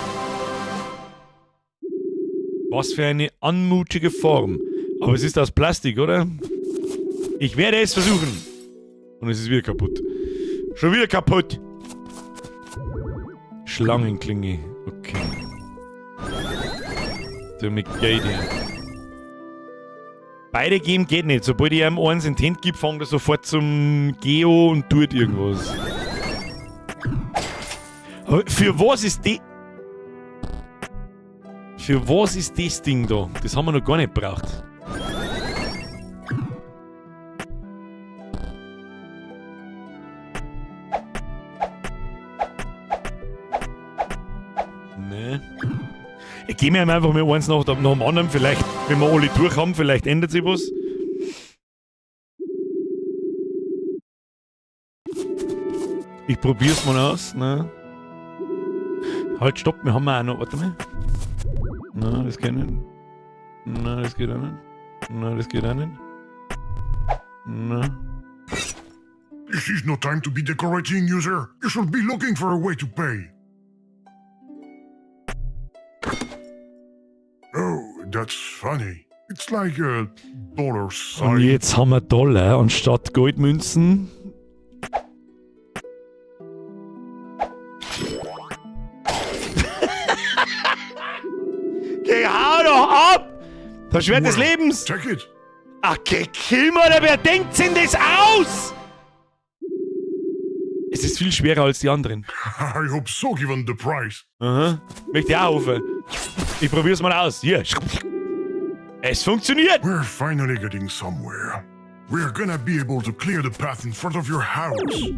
Was für eine anmutige Form. Aber es ist aus Plastik, oder? Ich werde es versuchen. Und es ist wieder kaputt. Schon wieder kaputt. Schlangenklinge. Okay. So mit Geld her. Beide geben geht nicht. Sobald ich einem eins in die Hand gebe, fängt er sofort zum Geo und tut irgendwas. Aber für was ist die. Für was ist das Ding da? Das haben wir noch gar nicht gebraucht. Ne. Ich geh mir einfach mal eins nach dem anderen. Vielleicht, wenn wir alle durch haben, vielleicht ändert sich was. Ich probier's mal aus, ne? Halt, stopp, wir haben auch noch. Warte mal. Na, das geht nicht. Na, das geht auch nicht. Na, das geht auch nicht. Na. This is no time to be decorating, user. You should be looking for a way to pay. Oh, that's funny. It's like a dollar Und sign. jetzt haben wir Dollar anstatt Goldmünzen. Geh, hau doch ab! Das Schwert des Well, Lebens! Take it. Ach, geh, kill mal, wer denkt denn das aus? Es ist viel schwerer als die anderen. I hope so, given the price. Aha. Möchte ich auch hoffen. Ich probier's mal aus. Hier. Es funktioniert! We're finally getting somewhere. We're gonna be able to clear the path in front of your house.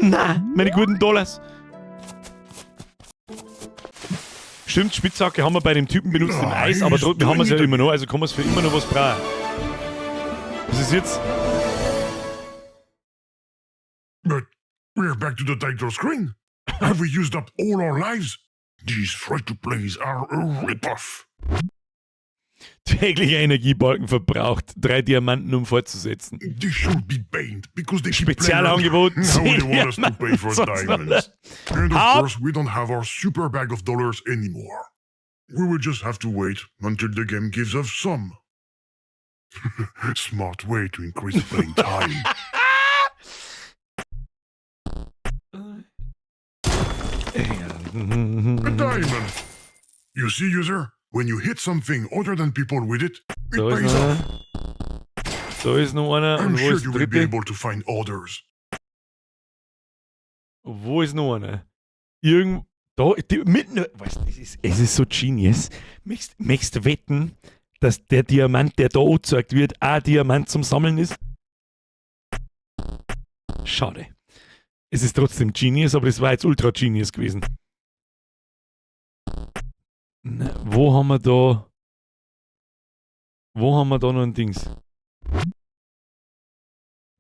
Na, meine guten Dollars. Stimmt, Spitzhacke haben wir bei dem Typen benutzt im Eis, aber trotzdem haben wir es ja immer noch, also kann man es für immer noch was brauchen. Was ist jetzt? But we're back to the title screen. Have we used up all our lives? These free-to-plays are a rip-off. Täglicher Energiebalken verbraucht. 3 Diamanten, um fortzusetzen. They should be banned because they keep Spezialangebot. playing. Now they want us to pay for Sonst noch- diamonds. And of Hab- course, we don't have our super bag of dollars anymore. We will just have to wait until the game gives us some. Smart way to increase playing time. A diamond! You see, user, when you hit something other than people with it, it Da ist pays noch off. einer. Da ist noch einer. I'm Und wo sure ist you der will be dritte? able to find others. Wo ist noch einer? Irgend. Da, die, mitten. Weißt, du, es ist so genius. Möchtest du wetten, dass der Diamant, der da angezeigt wird, auch ein Diamant zum Sammeln ist? Schade. Es ist trotzdem genius, aber es war jetzt ultra genius gewesen. Na, wo haben wir da. Wo haben wir da noch ein Dings?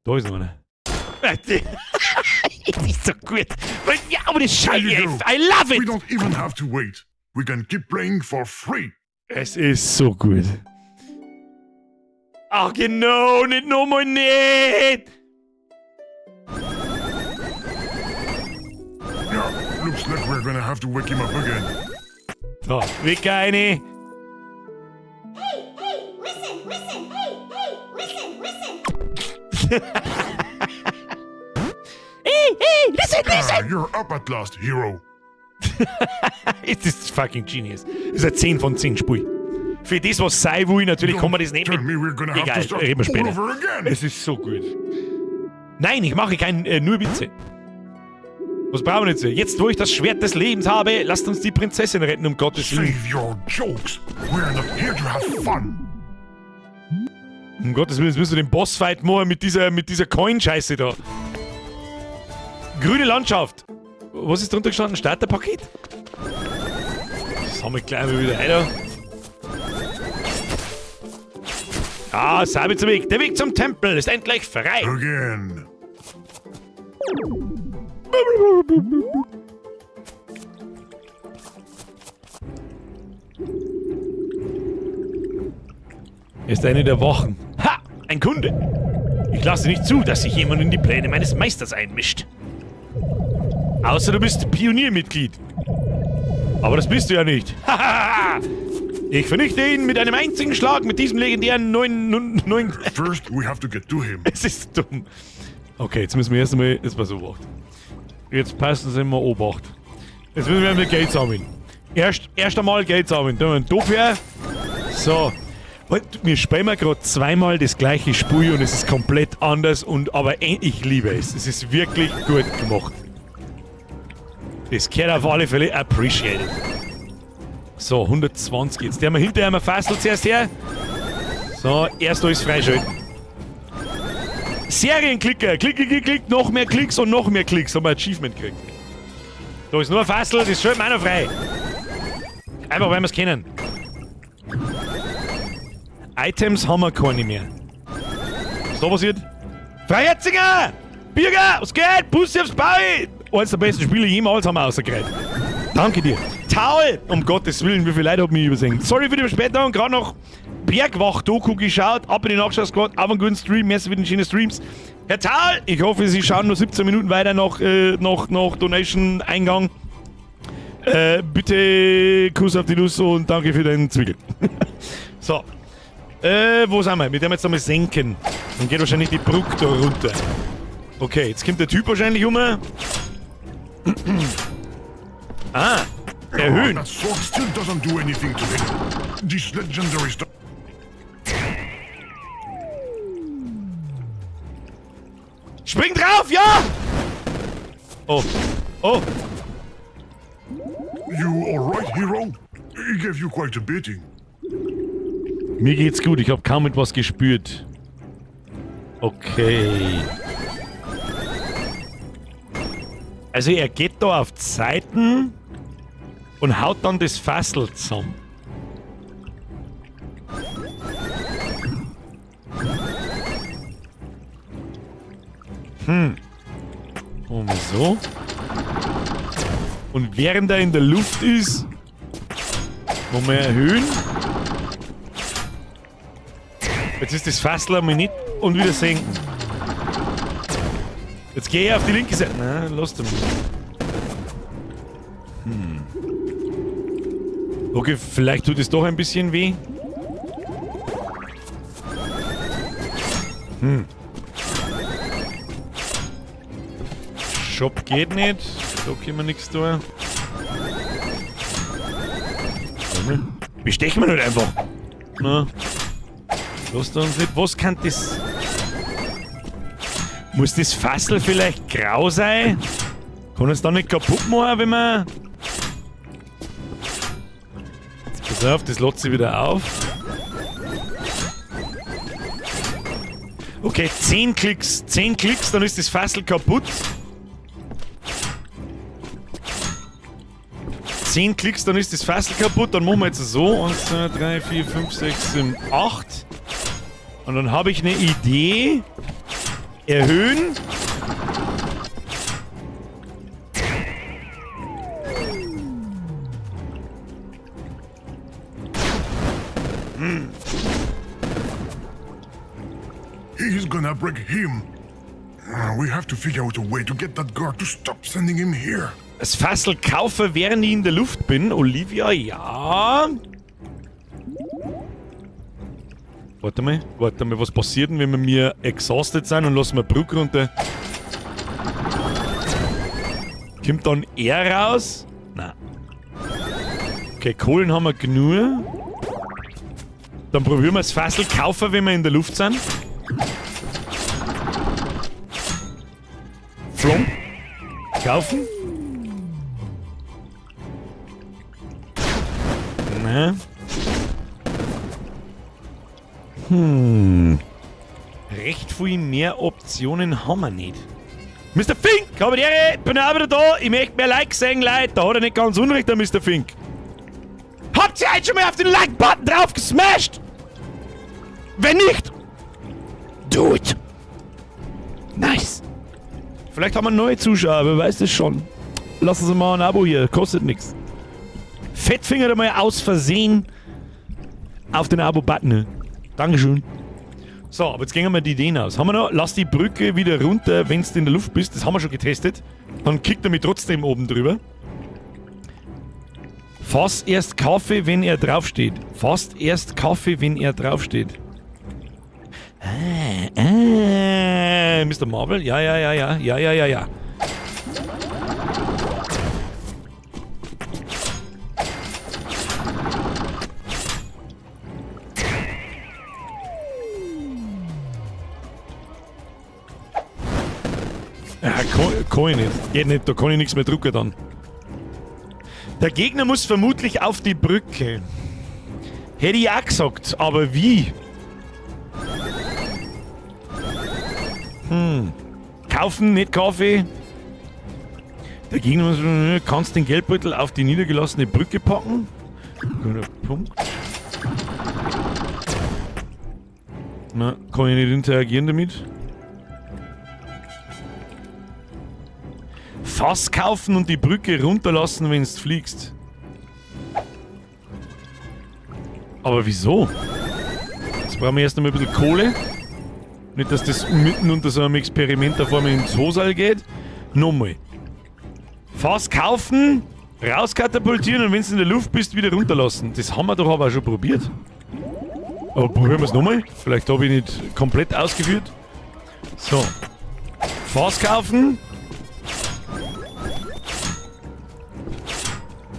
Da ist noch einer. Es ist so gut. Ja, aber das There you Scheiße. go. I love We it. don't even have to wait. We can keep playing for free. Es ist so gut. Ach genau, nicht nochmal nicht. Yeah, looks like we're gonna have to wake him up again. So, Wecker eine. Hey, hey, listen, listen, hey, hey, listen, listen. Hey, hey, listen, listen. Ah, you're up at last, hero. Es ist fucking genius. Das ist ein 10 von 10 Spiel. Für das, was sein will, natürlich kann man das nicht Tell mit. me we're gonna have Egal, to start reden wir all später. over again. Es ist so gut. Nein, ich mache kein, nur Witze. Was brauchen wir jetzt? Jetzt, wo ich das Schwert des Lebens habe, lasst uns die Prinzessin retten, um Gottes Willen. Save your jokes. We're not here to have fun. Um Gottes Willen, jetzt müssen wir den Bossfight machen mit dieser Coin-Scheiße da. Grüne Landschaft. Was ist drunter gestanden? Starterpaket? Das haben wir gleich mal wieder weiter. Ah, Sabitzer Weg. Der Weg zum Tempel ist endlich frei. Again. Er ist eine der Wachen. Ha! Ein Kunde! Ich lasse nicht zu, dass sich jemand in die Pläne meines Meisters einmischt. Außer du bist Pioniermitglied. Aber das bist du ja nicht. Hahaha! Ich vernichte ihn mit einem einzigen Schlag mit diesem legendären 9. First, we have to get to him. Es ist dumm. Okay, jetzt müssen wir erst einmal. Jetzt mal Obacht. Jetzt passen Sie mal Obacht. Jetzt müssen wir einmal Geld sammeln. Erst einmal Geld sammeln. Da haben wir einen her. So. Wir spielen gerade zweimal das gleiche Spiel und es ist komplett anders, und aber ich liebe es. Es ist wirklich gut gemacht. Das gehört auf alle Fälle appreciated. So, 120 jetzt. Der haben wir hinterher mal Fassel zuerst her. So, erst alles freischalten. Serienklicker. Klick, klick, klick, klick. Noch mehr Klicks und noch mehr Klicks. Haben wir Achievement gekriegt. Da ist nur ein Fassel, das schalten wir auch noch frei. Einfach, weil wir es kennen. Items haben wir keine mehr. Was ist da passiert? Freiherzinger! Birger! Was geht? Bussi aufs Bau! Eines der besten Spiele jemals haben wir rausgekriegt. Danke dir. Taul! Um Gottes Willen, wie viele Leute haben mich übersehen. Sorry für die Verspätung, gerade noch Bergwacht-Doku geschaut, ab in die Nachschau-Squad, auf einen guten Stream, merci für den schönen Streams. Herr Taul, ich hoffe, Sie schauen nur 17 Minuten weiter nach Donation-Eingang. Bitte Kuss auf die Nuss und danke für deinen Zwickel. So. Wo sind wir? Wir werden jetzt einmal senken. Dann geht wahrscheinlich die Brücke da runter. Okay, jetzt kommt der Typ wahrscheinlich um. Ah, erhöhen. That sword still doesn't do anything to him. This legendary stuff. Spring drauf, ja! Oh. Oh. You alright, hero? He gave you quite a beating. Mir geht's gut, ich habe kaum etwas gespürt. Okay. Also er geht da auf die Seiten und haut dann das Fassel zusammen. Und so. Und während er in der Luft ist, wollen wir erhöhen. Jetzt ist das Fassel einmal nicht und wieder senken. Jetzt gehe ich auf die linke Seite. Nein, lass doch mal. Okay, vielleicht tut es doch ein bisschen weh. Shop geht nicht. Da können wir nichts tun. Bestechen wir nicht einfach. Na. Lasst uns nicht. Was kann das... Muss das Fassel vielleicht grau sein? Kann es dann nicht kaputt machen, wenn man... Jetzt pass auf, das lädt sich wieder auf. Okay, 10 Klicks. 10 Klicks, dann ist das Fassel kaputt. 10 Klicks, dann ist das Fassel kaputt. Dann machen wir jetzt so. 1, 2, 3, 4, 5, 6, 7, 8. Und dann habe ich eine Idee. Erhöhen. He's gonna break him. We have to figure out a way to get that guard to stop sending him here. Das Fassel kaufe, während ich in der Luft bin. Olivia, ja. Warte mal, warte mal, was passiert denn, wenn wir mir exhausted sind und lassen wir Brücke runter? Kommt dann er raus? Nein. Okay, Kohlen haben wir genug. Dann probieren wir das Fassel kaufen, wenn wir in der Luft sind. Flomp. Kaufen. Ne? Recht viel mehr Optionen haben wir nicht. Mister Fink, hab die Ehre, bin auch wieder da. Ich möchte mehr Likes sehen, Leute. Da hat er nicht ganz unrecht, der Mister Fink. Habt ihr heute schon mal auf den Like-Button drauf gesmashed? Wenn nicht, do it. Nice. Vielleicht haben wir neue Zuschauer, wer weiß das schon. Lassen Sie mal ein Abo hier, kostet nix. Fettfinger mal aus Versehen auf den Abo-Button. Dankeschön. So, aber jetzt gehen wir die Ideen aus. Haben wir noch, lass die Brücke wieder runter, wenn du in der Luft bist. Das haben wir schon getestet. Dann kickt er mich trotzdem oben drüber. Fass erst Kaffee, wenn er draufsteht. Fast erst Kaffee, wenn er draufsteht. Mister Marvel? Ja, ja, ja, ja. Ja, ja, ja, ja. Ja, kann ich nicht. Geht nicht, da kann ich nichts mehr drucken dann. Der Gegner muss vermutlich auf die Brücke. Hätte ich auch gesagt, aber wie? Kaufen, nicht Kaffee. Der Gegner muss... Kannst den Geldbeutel auf die niedergelassene Brücke packen? Guter Punkt. Na, kann ich nicht interagieren damit? Fass kaufen und die Brücke runterlassen, wenn du fliegst. Aber wieso? Jetzt brauchen wir erst einmal ein bisschen Kohle. Nicht, dass das mitten unter so einem Experiment da vorne ins Hosal geht. Nochmal. Fass kaufen, rauskatapultieren und wenn du in der Luft bist, wieder runterlassen. Das haben wir doch aber auch schon probiert. Aber probieren wir es nochmal. Vielleicht habe ich nicht komplett ausgeführt. So. Fass kaufen.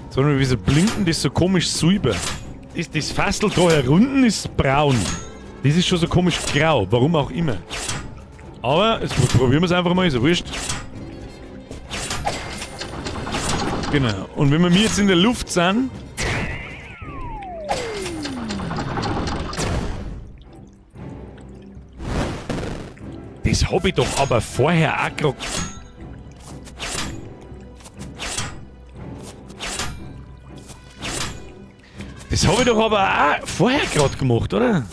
Sollen wir wieso blinken das so komisch silber? Das Fassel da herunten ist braun. Das ist schon so komisch grau, warum auch immer. Aber jetzt probieren wir es einfach mal, ist ja wurscht. Genau. Und wenn wir jetzt in der Luft sind... Das hab ich doch aber vorher auch grad... Das hab ich doch aber auch vorher grad gemacht, oder?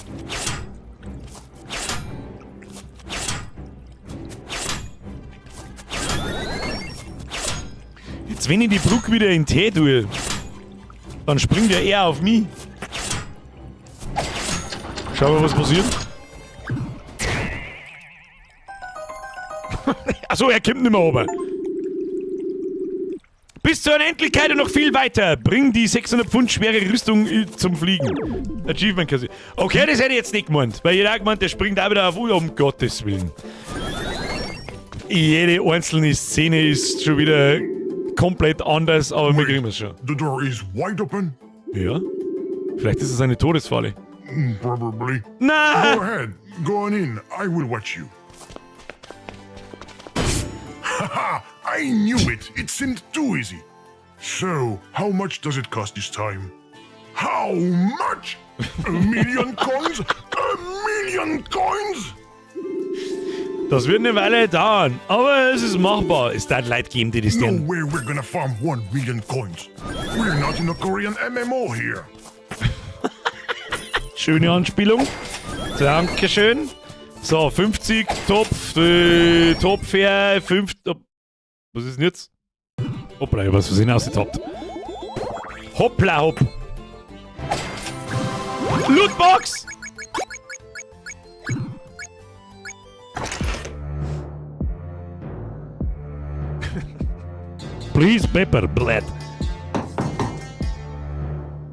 Jetzt, wenn ich die Brücke wieder in Tee tue, dann springt ja er auf mich. Schauen wir, was passiert. Achso, er kommt nicht mehr runter. Bis zur Unendlichkeit und noch viel weiter. Bring die 600 Pfund schwere Rüstung zum Fliegen. Achievement kassiert. Okay, das hätte ich jetzt nicht gemeint. Weil jeder gemeint, der springt auch wieder auf. Um Gottes Willen. Jede einzelne Szene ist schon wieder komplett anders, aber wir kriegen es schon. The door is wide open. Ja? Vielleicht ist es eine Todesfalle. Probably. Na! Go ahead. Go on in. I will watch you. Haha! I knew it. It seemed too easy. So, how much does it cost this time? How much? 1 million coins? 1 million coins? Das wird eine Weile dauern, aber es ist machbar. Es darf Leute geben, die das No tun. way we're gonna farm 1 million coins. We're not in a Korean MMO here. Schöne Anspielung. Dankeschön. So, 50, Top, Top fair, 5. Was ist denn jetzt? Hoppla, ich hab was versehen ausgetappt. Hoppla hopp. Lootbox! Please paper, bled.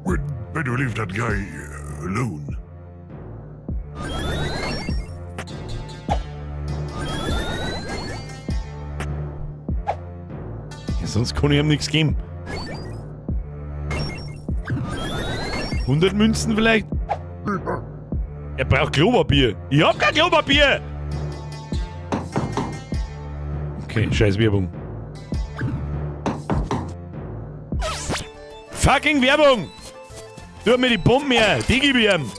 We'd better leave that guy alone. Ja, sonst kann ich ihm nichts geben. 100 Münzen vielleicht? Er braucht Klopapier. Ich hab kein Klopapier! Okay, scheiß Werbung. Fucking Werbung! Tu mir die Bomben her, die gib ich ihm.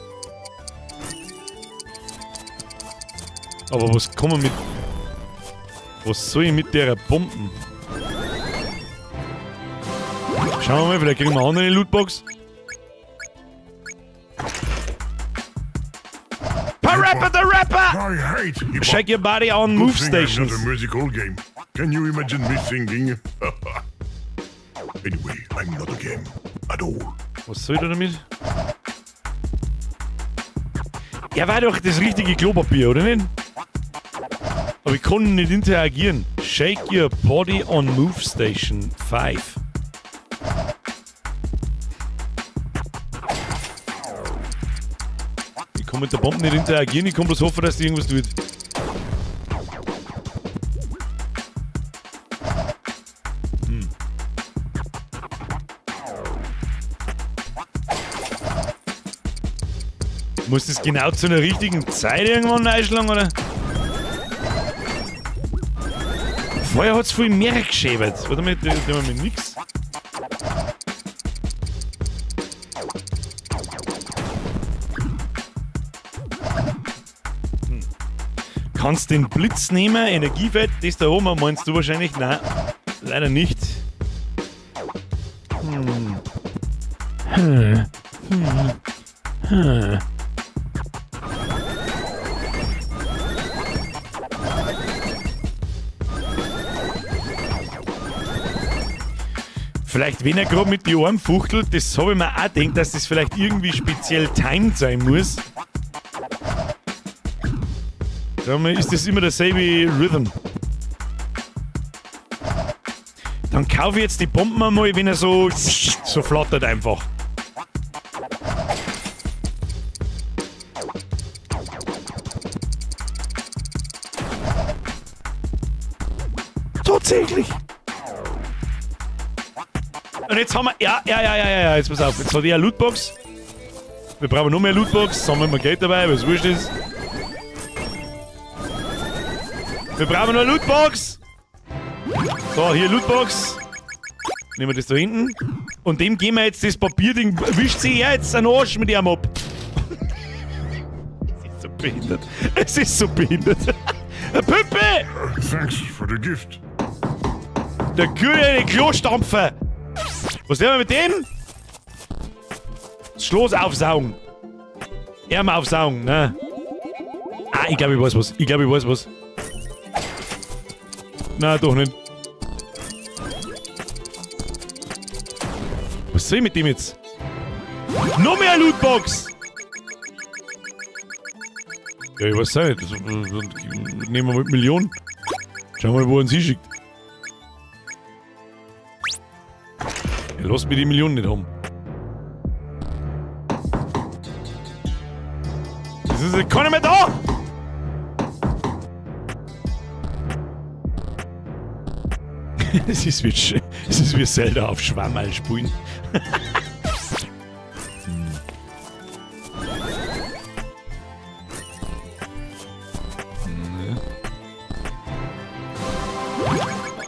Aber was kann man mit... Was soll ich mit der Bomben? Schauen wir mal, vielleicht kriegen wir auch noch eine Lootbox. Parappa the Rapper! I hate hip-hop. Shake your body on Good move thing I'm stations. not a musical game. Can you imagine me singing? Anyway, I'm not a game at all. Was soll ich da damit? Ja, war doch das richtige Klopapier, oder nicht? Aber ich konnte nicht interagieren. Shake your body on Move Station 5. Ich kann mit der Bombe nicht interagieren, ich kann bloß hoffen, dass die irgendwas tut. Muss das genau zu einer richtigen Zeit irgendwann einschlagen, oder? Vorher hat's viel mehr geschäbert. Warte mal, da haben wir nix. Kannst den Blitz nehmen, Energiefeld, das da oben meinst du wahrscheinlich? Nein, leider nicht. Vielleicht, wenn er gerade mit die Armen fuchtelt, das habe ich mir auch gedacht, dass das vielleicht irgendwie speziell timed sein muss. Sag mal, ist das immer derselbe Rhythm? Dann kaufe ich jetzt die Bomben einmal, wenn er so flattert einfach. Tatsächlich! Und jetzt haben wir... Ja, ja, ja, ja, ja, ja, jetzt pass auf. Jetzt hat er eine Lootbox. Wir brauchen noch mehr Lootbox. Sammeln wir Geld dabei, weil es wurscht ist. Wir brauchen noch eine Lootbox. So, hier Lootbox. Nehmen wir das da hinten. Und dem geben wir jetzt das Papierding. Wischt sich er jetzt einen Arsch mit ihm ab. Es ist so behindert. Es ist so behindert. Püppe! Thanks for the gift. Der grüne Klostampfer. Was nehmen wir mit dem? Das Schloss aufsaugen. Ärmel aufsaugen, ne? Ah, ich glaube, ich weiß was. Ich glaube, ich weiß was. Na, doch nicht. Was soll ich mit dem jetzt? Noch mehr Lootbox! Ja, ich weiß auch nicht. Das nehmen wir mit Millionen. Schauen wir mal, wo er uns hinschickt. Ja, lass mir die Millionen nicht haben. Das ist keiner mehr da! Es ist wie Zelda auf Schwammerl spielen.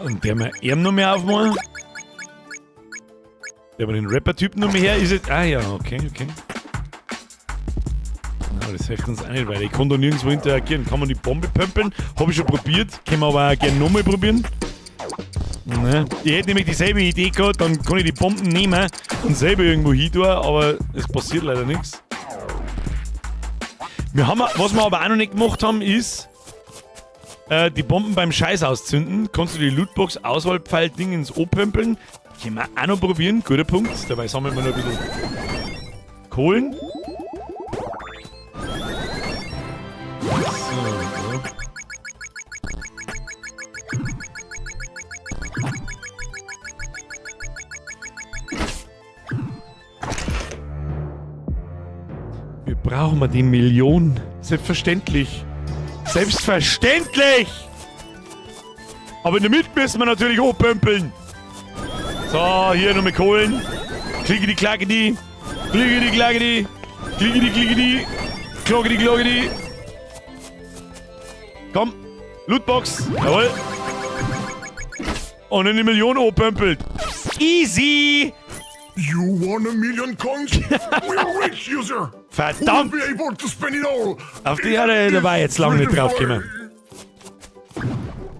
Und der mal ihm noch mehr aufmachen. Der mal den Rapper-Typen noch mehr her ist jetzt. Ah ja, okay, okay. Na, das hilft uns auch nicht weiter. Ich kann da nirgendwo interagieren. Kann man die Bombe pömpeln? Hab ich schon probiert. Können wir aber auch gerne nochmal probieren. Ne? Ich hätte nämlich dieselbe Idee gehabt, dann kann ich die Bomben nehmen und selber irgendwo hin tun, aber es passiert leider nichts. Was wir aber auch noch nicht gemacht haben, ist die Bomben beim Scheiß auszünden. Kannst du die Lootbox Auswahlpfeil-Ding ins O pömpeln? Können wir auch noch probieren. Guter Punkt. Dabei sammeln wir noch ein bisschen Kohlen. So, so. Wir brauchen mal die Million. Selbstverständlich. Selbstverständlich! Aber in der Mitte müssen wir natürlich hochpömpeln. So, hier noch mit Kohlen. Klickety klackety. Klickety klackety. Klickety klickety. Klockety klockety. Komm. Lootbox. Jawohl. Und eine Million hochpömpelt. Easy! You won a million coins? We're rich, user! Verdammt! We'll be able to spend it all! Auf die Erde, da war ich jetzt lange nicht draufgekommen.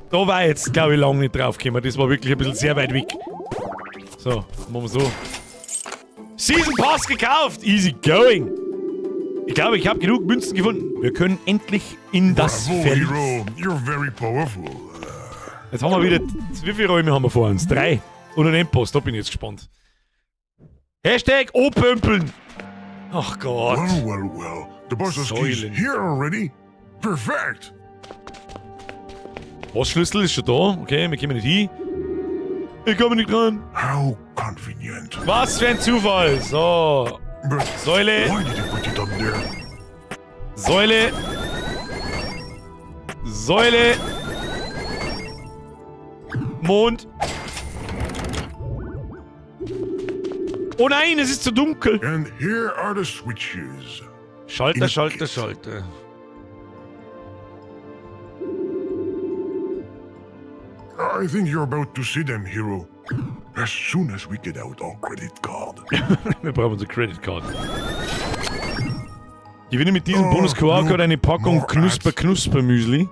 Da war ich jetzt, glaube ich, lange nicht draufgekommen. Das war wirklich ein bisschen sehr weit weg. So, machen wir so. Season Pass gekauft! Easy going! Ich glaube, ich habe genug Münzen gefunden. Wir können endlich in das Bravo, Verlies. hero. You're very powerful. Jetzt haben wir wieder... Wie viele Räume haben wir vor uns? 3. Und einen Endboss, da bin ich jetzt gespannt. Hashtag O-Pömpeln! Ach Gott. Well, well, well. The boss's key's Säulen. here already. Perfect. Bossschlüssel ist schon da. Okay, wir kommen nicht hin. Ich komme nicht dran. How convenient. Was für ein Zufall. So. But Säule. why did you put it up there? Säule. Säule. Mond. Oh nein, es ist zu dunkel. And here are the switches. Schalter, In Schalter, kit. Schalter. I think you're about to see them, hero. As soon as we get out our credit card. Wir brauchen unsere Credit Card. Gewinne mit diesem Oh, Bonus Q R-Code no eine Packung more Knusper ads. Knusper Müsli.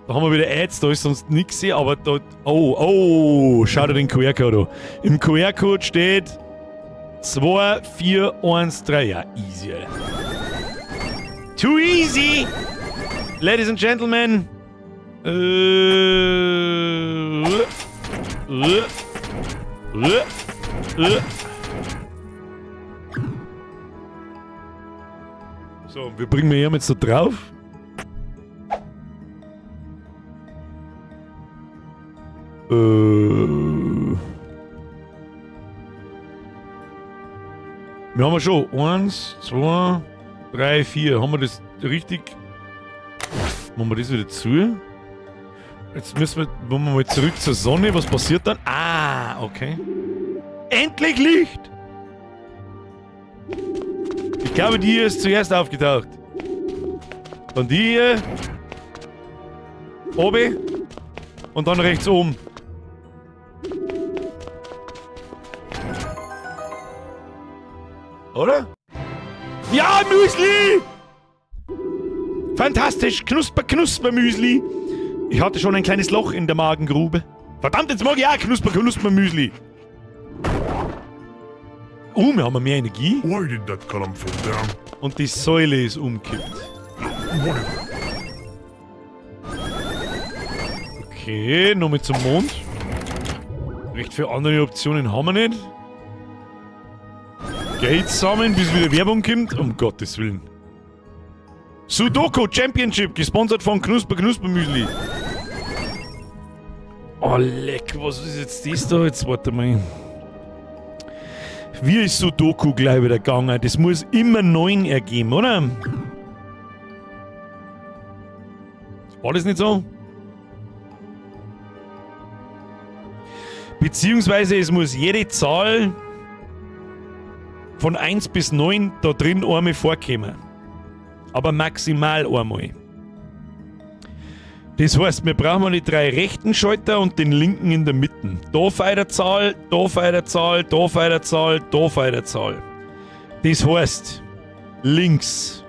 Da haben wir wieder Ads, da ist sonst nix, aber da. Oh, oh, schau dir den Q R-Code an. Im Q R-Code steht 2, 4, 1, 3. Ja, easy, Alter. Too easy! Ladies and Gentlemen. So, wir bringen wir hier jetzt da drauf. Wir haben ja schon 1, 2, 3, 4. Haben wir das richtig? Machen wir das wieder zu? Jetzt müssen wir, machen wir mal zurück zur Sonne. Was passiert dann? Ah, okay. Endlich Licht! Ich glaube, die hier ist zuerst aufgetaucht. Dann die hier. Oben. Und dann rechts oben. Oder? Ja, Müsli! Fantastisch! Knusper, Knusper, Müsli! Ich hatte schon ein kleines Loch in der Magengrube. Verdammt, jetzt mag ich auch Knusper, Knusper, Müsli! Oh, wir haben mehr Energie. Why did that column fall down? Und die Säule ist umkippt. Whatever. Okay, nochmal zum Mond. Recht viele andere Optionen haben wir nicht. Geld sammeln, bis wieder Werbung kommt. Um Gottes Willen. Sudoku Championship, gesponsert von Knusper Knusper Müsli. Oh leck, was ist jetzt das da? Jetzt warte mal. Wie ist Sudoku gleich wieder gegangen? Das muss immer 9 ergeben, oder? War das nicht so? Beziehungsweise es muss jede Zahl von 1 bis 9 da drin einmal vorkommen. Aber maximal einmal. Das heißt, wir brauchen die drei rechten Schalter und den linken in der Mitte. Da eine Zahl, da eine Zahl, da eine Zahl, da eine Zahl. Das heißt, links.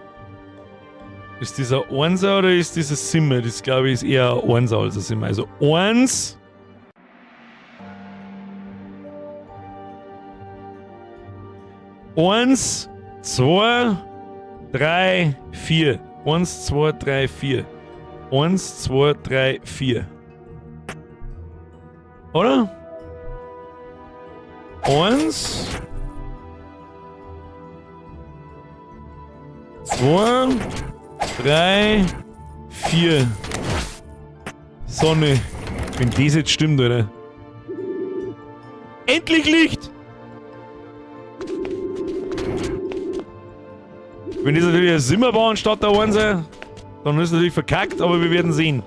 Ist dieser Einser oder ist dieses Simmer? Das glaube ich ist eher ein Einser als ein Simmer. Also 1. Eins, zwei, drei, vier. 1, 2, 3, 4. 1, 2, 3, 4. Oder? 1, 2, 3, 4. Sonne. Wenn das jetzt stimmt, oder? Endlich Licht! Wenn das natürlich ein Simmer war anstatt der Einser, dann ist natürlich verkackt, aber wir werden sehen.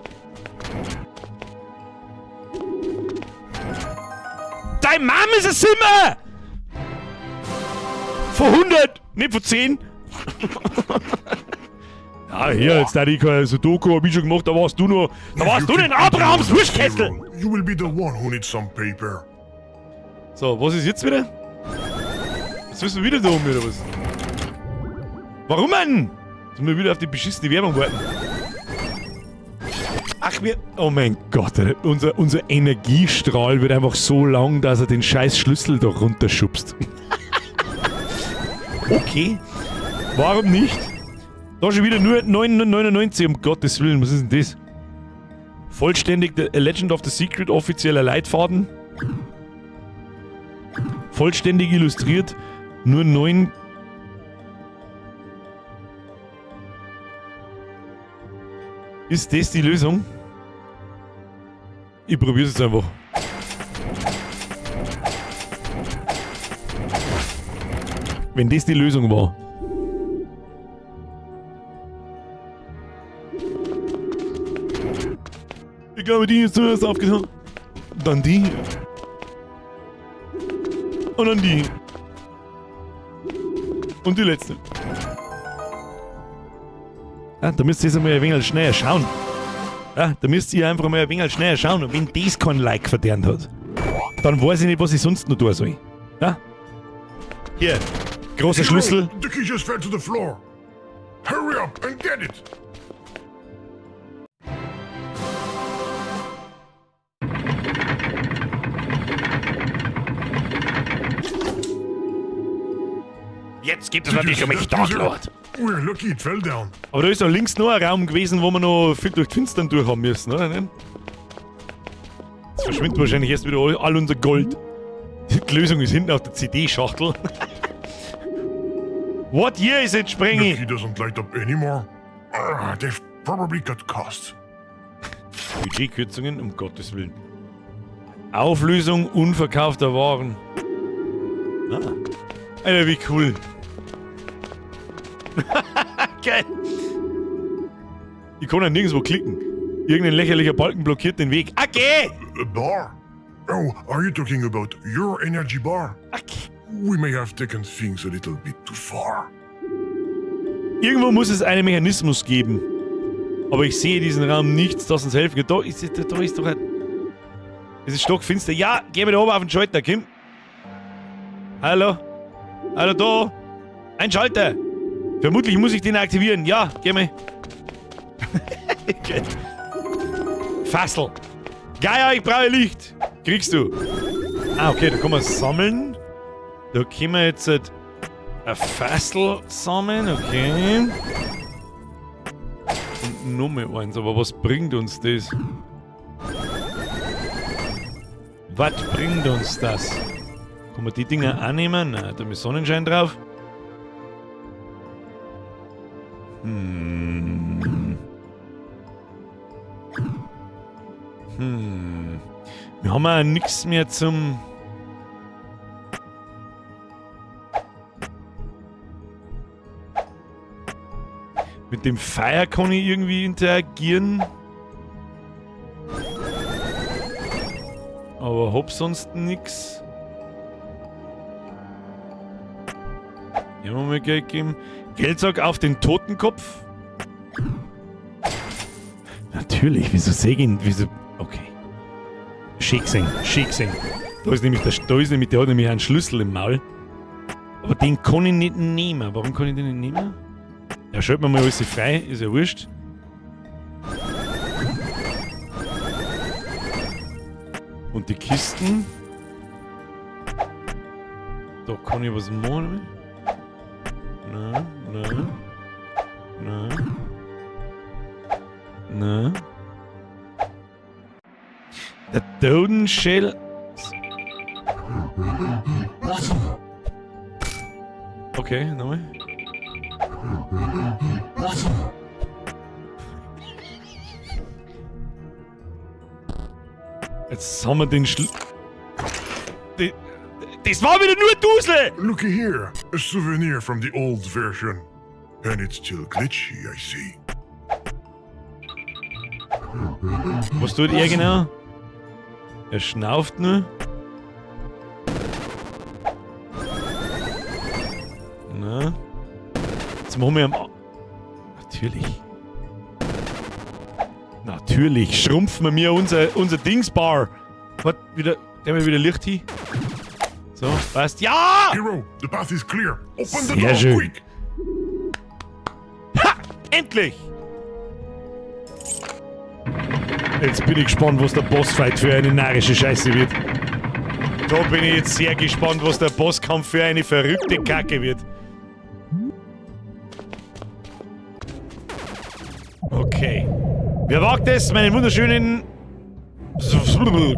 Dein Mom ist ein Simmer! Vor 100, nicht vor 10. Ja, hier, jetzt da die Sudoku hab ich schon gemacht, da warst du noch. Da warst du in Abrahams Wurstkästel! You will be the one who needs some paper. So, was ist jetzt wieder? Jetzt müssen wir wieder da oben, oder was? Warum denn? Jetzt müssen wir wieder auf die beschissene Werbung warten. Ach, wir... Oh mein Gott, Alter. Unser Energiestrahl wird einfach so lang, dass er den scheiß Schlüssel da runterschubst. Okay. Warum nicht? Da schon wieder nur 9,99, um Gottes Willen, was ist denn das? Vollständig The Legend of the Secret, offizieller Leitfaden. Vollständig illustriert, nur 9... Ist das die Lösung? Ich probier's jetzt einfach. Wenn das die Lösung war. Ich glaube, die ist zuerst aufgetan. Dann die. Und dann die. Und die letzte. Ja, da müsst ihr jetzt einmal ein wenig schneller schauen. Ja, da müsst ihr einfach mal ein wenig schneller schauen. Und wenn das kein Like verdient hat, dann weiß ich nicht, was ich sonst noch tun soll. Ja? Hier, großer Schlüssel. The key just fell to the floor. Hurry up and get it. Jetzt gibt es natürlich um mich, Dark Lord. We're lucky it fell down. Aber da ist doch links noch ein Raum gewesen, wo wir noch viel durch die Finstern durch haben müssen, oder? Jetzt verschwindet wahrscheinlich erst wieder all unser Gold. Die Lösung ist hinten auf der CD-Schachtel. What year is it, The Sprengi? key doesn't light up anymore. They've probably cut costs. Budgetkürzungen, um Gottes Willen. Auflösung unverkaufter Waren. Ah. Alter, wie cool. Geil. Ich kann ja nirgendwo klicken. Irgendein lächerlicher Balken blockiert den Weg. Okay! A bar? Oh, are you talking about your energy bar? Okay. We may have taken things a little bit too far. Irgendwo muss es einen Mechanismus geben. Aber ich sehe diesen Raum nichts, das uns helfen kann. Da ist doch ein... Es ist stockfinster. Ja, geh mir da oben auf den Schalter, Kim. Hallo? Hallo, da. Ein Schalter. Vermutlich muss ich den aktivieren. Ja, geh mal. Fassel. Gaia, ich brauche Licht. Kriegst du. Ah, okay, da kann man sammeln. Da können wir jetzt ein Fassel sammeln. Okay. Und nochmal eins. Aber was bringt uns das? Was bringt uns das? Kann man die Dinger annehmen? Nein, da ist Sonnenschein drauf. Wir haben auch nichts mehr zum... Mit dem Feuer kann ich irgendwie interagieren. Aber hab sonst nix. Hier haben wir mal Geld gegeben. Geldsack auf den Totenkopf. Natürlich, wieso seh ich ihn? Wieso? Okay. Schicksing, Schicksing. Da ist nämlich der, da ist nämlich, der hat nämlich einen Schlüssel im Maul. Aber den kann ich nicht nehmen. Warum kann ich den nicht nehmen? Ja, schalten wir mal alles frei, ist ja wurscht. Und die Kisten. Da kann ich was machen. Nein, nein. Nein. Nein. Der Totenschädel. Okay, nochmal. Jetzt haben wir den Schl-, das war wieder nur Dusel! Looky here, a souvenir from the old version. And it's still glitchy, I see. Was tut er genau? Er schnauft nur. Na? Jetzt machen wir am A-, Natürlich. Natürlich schrumpfen wir mir unser Dingsbar. Warte, wieder, der will wieder Licht hin. So, passt. Ja! Hero, the path is clear. Open the Sehr door, schön. quick! Ha! Endlich! Jetzt bin ich gespannt, was der Bossfight für eine narische Scheiße wird. Da bin ich jetzt sehr gespannt, was der Bosskampf für eine verrückte Kacke wird. Okay. Wer wagt es, meinen wunderschönen...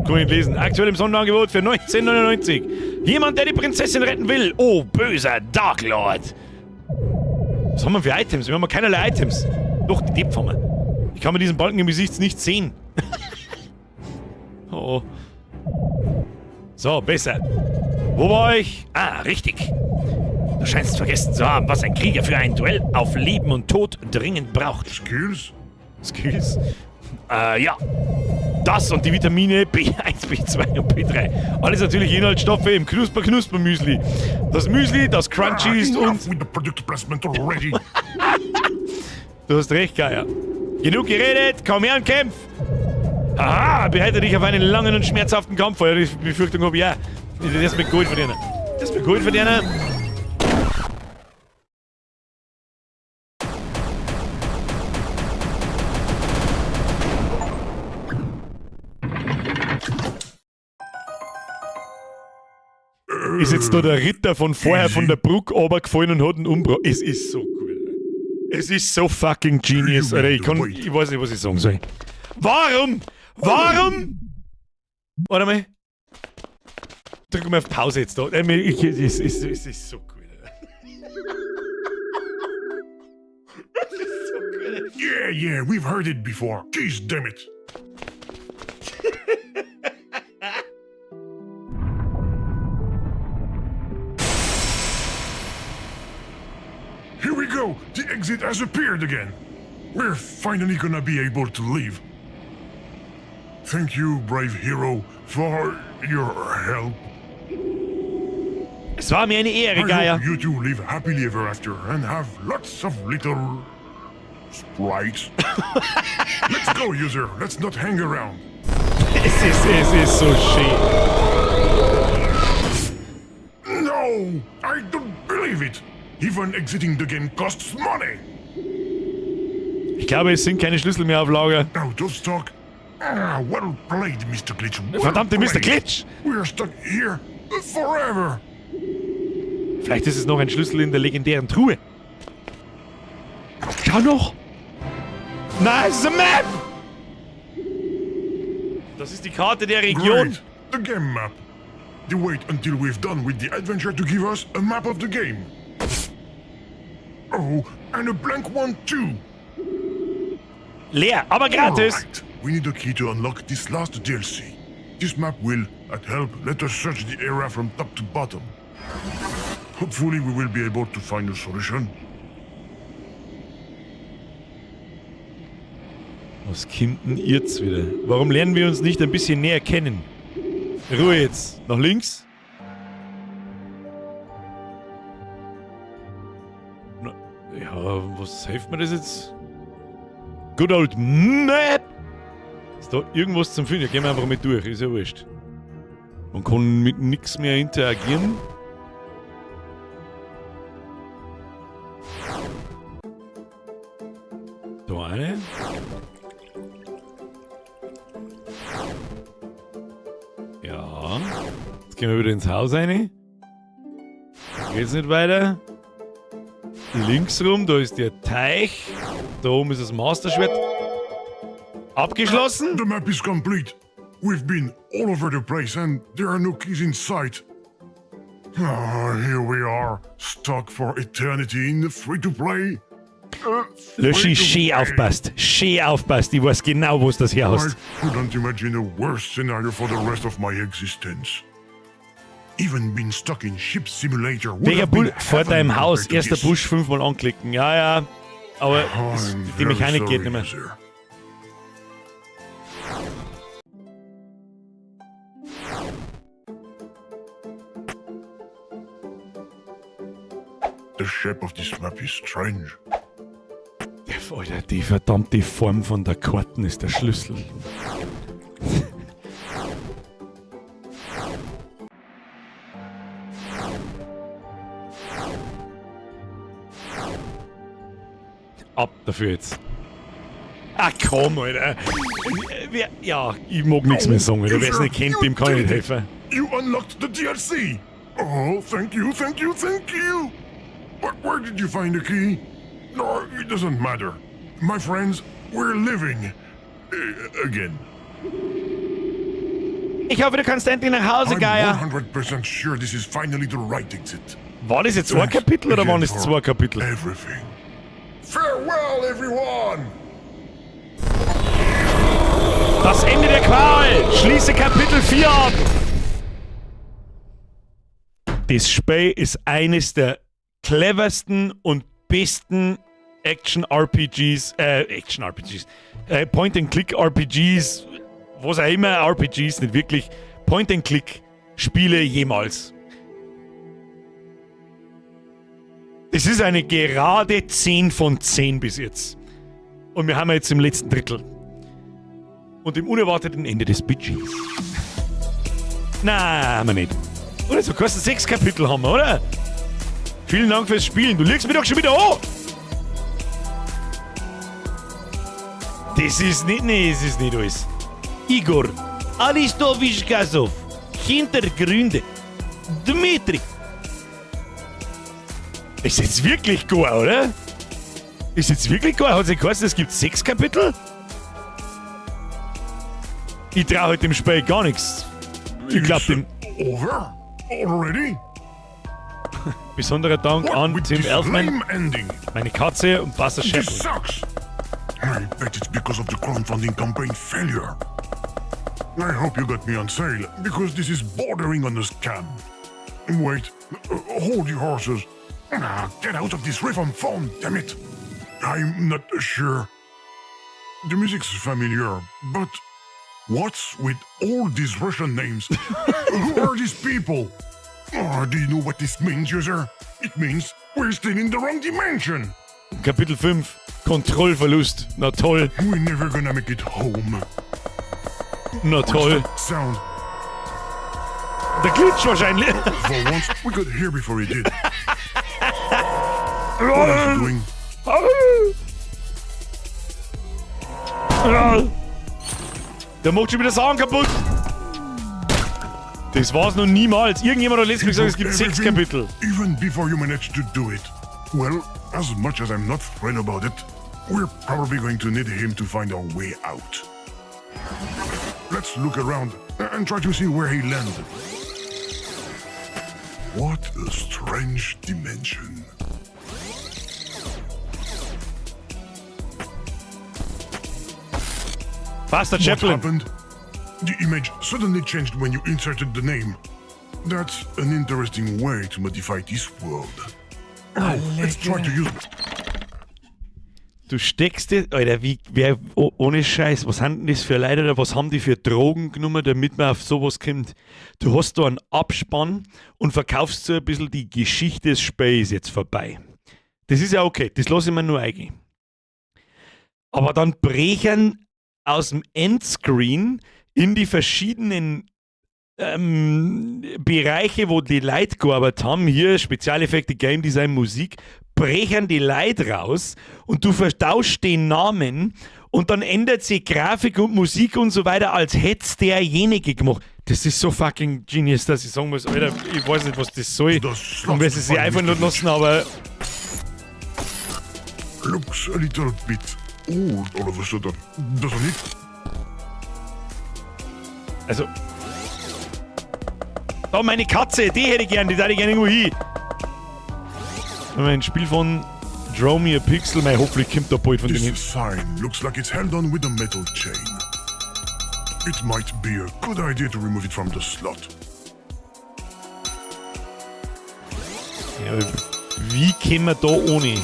Kann ich nicht lesen. Aktuell im Sonderangebot für 19,99. Jemand, der die Prinzessin retten will. Oh, böser Dark Lord. Was haben wir für Items? Wir haben ja keinerlei Items. Doch, die Depf haben wir. Ich kann mit diesem Balken im Gesicht nicht sehen. Oh. So, besser. Wo war ich? Ah, richtig. Du scheinst vergessen zu haben, was ein Krieger für ein Duell auf Leben und Tod dringend braucht. Skills? Skills? Ja. Das und die Vitamine B1, B2 und B3. Alles natürlich Inhaltsstoffe im Knusper-Knusper-Müsli. Das Müsli, das crunchy ist und... Enough with the product placement already. Du hast recht, Gaia. Genug geredet, komm her und kämpf! Aha, bereite dich auf einen langen und schmerzhaften Kampf vor. Ja, die Befürchtung hab ich auch. Das ist mit Gold verdienen. Das mit Gold verdienen. Ist jetzt da der Ritter von vorher von der Brücke runtergefallen und hat ihn umgebracht. Es ist so gut. Es ist so fucking genius, Alter. Ich weiß nicht, was ich sagen soll. Warum? Warum? Warte mal. Drück mal auf Pause jetzt da. Es ist so gut, Alter. Es ist so gut, Alter. Yeah, yeah, we've heard it before. Jeez, damn it. Here we go! The exit has appeared again! We're finally gonna be able to leave. Thank you, brave hero, for your help. Es war mir eine Ehre, I Gaia. hope you two live happily ever after and have lots of little sprites. Let's go, user. Let's not hang around. Es ist so schön. No, I don't believe it. Even exiting the game costs money. Ich glaube, es sind keine Schlüssel mehr auf Lager. Out of stock. Ah, well played, Mr. Glitch. Well Verdammte Mr. played. Glitch! We are stuck here forever. Vielleicht ist es noch ein Schlüssel in der legendären Truhe. Schau noch! Nein, es ist eine Map! Das ist die Karte der Region. Great. The game map. They wait until we've done with the adventure to give us a map of the game. Oh, and a blank one too. Leer, aber gratis. Alright, we need a key to unlock this last DLC. This map will, at help, let us search the area from top to bottom. Hopefully we will be able to find a solution. Was kommt denn jetzt wieder? Warum lernen wir uns nicht ein bisschen näher kennen? Ruhe jetzt. Nach links. Na, ja, was hilft mir das jetzt? Good old Map! Ist da irgendwas zum Finden? Ja, gehen wir einfach mit durch, ist ja wurscht. Man kann mit nichts mehr interagieren. Da eine. Ja. Jetzt gehen wir wieder ins Haus rein. Geht's nicht weiter. Links rum, da ist der Teich. Da oben ist das Masterschwert. Abgeschlossen? The map is complete. We've been all over the place and there are no keys in sight. Ah, here we are, stuck for eternity in the free-to-play. Löschi, free-to-play. schön aufpasst. Schön aufpasst. Ich weiß genau, wo es das her I hast. couldn't imagine a worse scenario for the rest of my existence. Even being stuck in Ship Simulator would Welcher have been Bull vor heaven deinem Haus, compared to erster this. Busch fünfmal anklicken. Ja, ja. Aber es, I'm die very Mechanik sorry, geht nicht mehr. user. The shape of this map is strange. Alter, die verdammte Form von der Karten ist der Schlüssel. Ab dafür jetzt. Ah, komm, Alter. Wer, ja, ich mag nichts mehr sagen, Alter. Wer es nicht kennt, dem kann ich nicht helfen. You unlocked the DLC! Oh, thank you, thank you, thank you! But where did you find the key? No, it doesn't matter. My friends, we're living. Again. Ich hoffe, du kannst endlich nach Hause, I'm Geier. 100% sure this is finally the right exit. War das jetzt ein Thanks Kapitel oder again waren das for zwei Kapitel? Everything. Farewell, everyone! Das Ende der Qual! Schließe Kapitel 4 ab! Das Spiel ist eines der cleversten und besten Action-RPGs, Action-RPGs, Point-and-Click-RPGs, was auch immer RPGs, nicht wirklich, Point-and-Click-Spiele jemals. Es ist eine gerade 10 von 10 bis jetzt. Und wir haben jetzt im letzten Drittel. Und dem unerwarteten Ende des Budgets. Na, haben wir nicht. Oder so kostet 6 Kapitel haben wir, oder? Vielen Dank fürs Spielen. Du lügst mir doch schon wieder an! Das ist nicht, nee, es ist nicht alles. Igor, Aristovich Gazov, Hintergründe, Dmitri. Ist jetzt wirklich gar, oder? Ist jetzt wirklich gar? Hat sich geheißen, es gibt 6 Kapitel? Ich traue heute dem Spiel gar nichts. Ich glaub dem. Over? Already? Besonderer Dank What an with Tim this Elfman, lame ending? meine Katze und Buster This Shepard. sucks! I bet it's because of the crowdfunding campaign failure. I hope you got me on sale, because this is bordering on a scam. Wait, hold your horses. Ah, get out of this riff on phone, damn it! I'm not sure. The music's familiar, but what's with all these Russian names? Who are these people? Oh, do you know what this means, user? It means we're still in the wrong dimension. Kapitel 5, Kontrollverlust. Na toll, We're never gonna make it home. na toll. Sound. Der Glitch wahrscheinlich. For once, we got here before he did. What is he doing? Der macht schon wieder Sachen kaputt. Das war's noch niemals. Irgendjemand hat letztens gesagt, es gibt 6 Everything, Kapitel. Even before you managed to do it. Well, as much as I'm not thrilled about it, we're probably going to need him to find our way out. Let's look around and try to see where he landed. What a strange dimension. Faster What Chaplin. happened? The image suddenly changed when you inserted the name. That's an interesting way to modify this world. Oh, let's try to use Du steckst dir, Alter, wie, wer, ohne Scheiß, was haben denn das für Leute oder was haben die für Drogen genommen, damit man auf sowas kommt? Du hast da einen Abspann und verkaufst so ein bisschen die Geschichte des Spiels jetzt vorbei. Das ist ja okay, das lasse ich mir nur eingehen. Aber dann brechen aus dem Endscreen in die verschiedenen Bereiche, wo die Leute gearbeitet haben, hier Spezialeffekte, Game Design, Musik, brechen die Leute raus und du vertauschst den Namen und dann ändert sich Grafik und Musik und so weiter, als hätt's derjenige gemacht. Das ist so fucking genius, dass ich sagen muss, Alter, ich weiß nicht, was das soll. Das Und wir sie sich einfach nur lassen, aber Looks a little bit old all of a sudden, doesn't it? Also. Da, meine Katze, die hätte ich gern, die hätte ich gerne irgendwo hin. Ein Spiel von Draw Me a Pixel, mei, hoffentlich kommt da bald von This denen. sign looks like it's held on with a metal chain. It might be a good idea to remove it from the slot. Ja, aber wie kommen wir da ohne?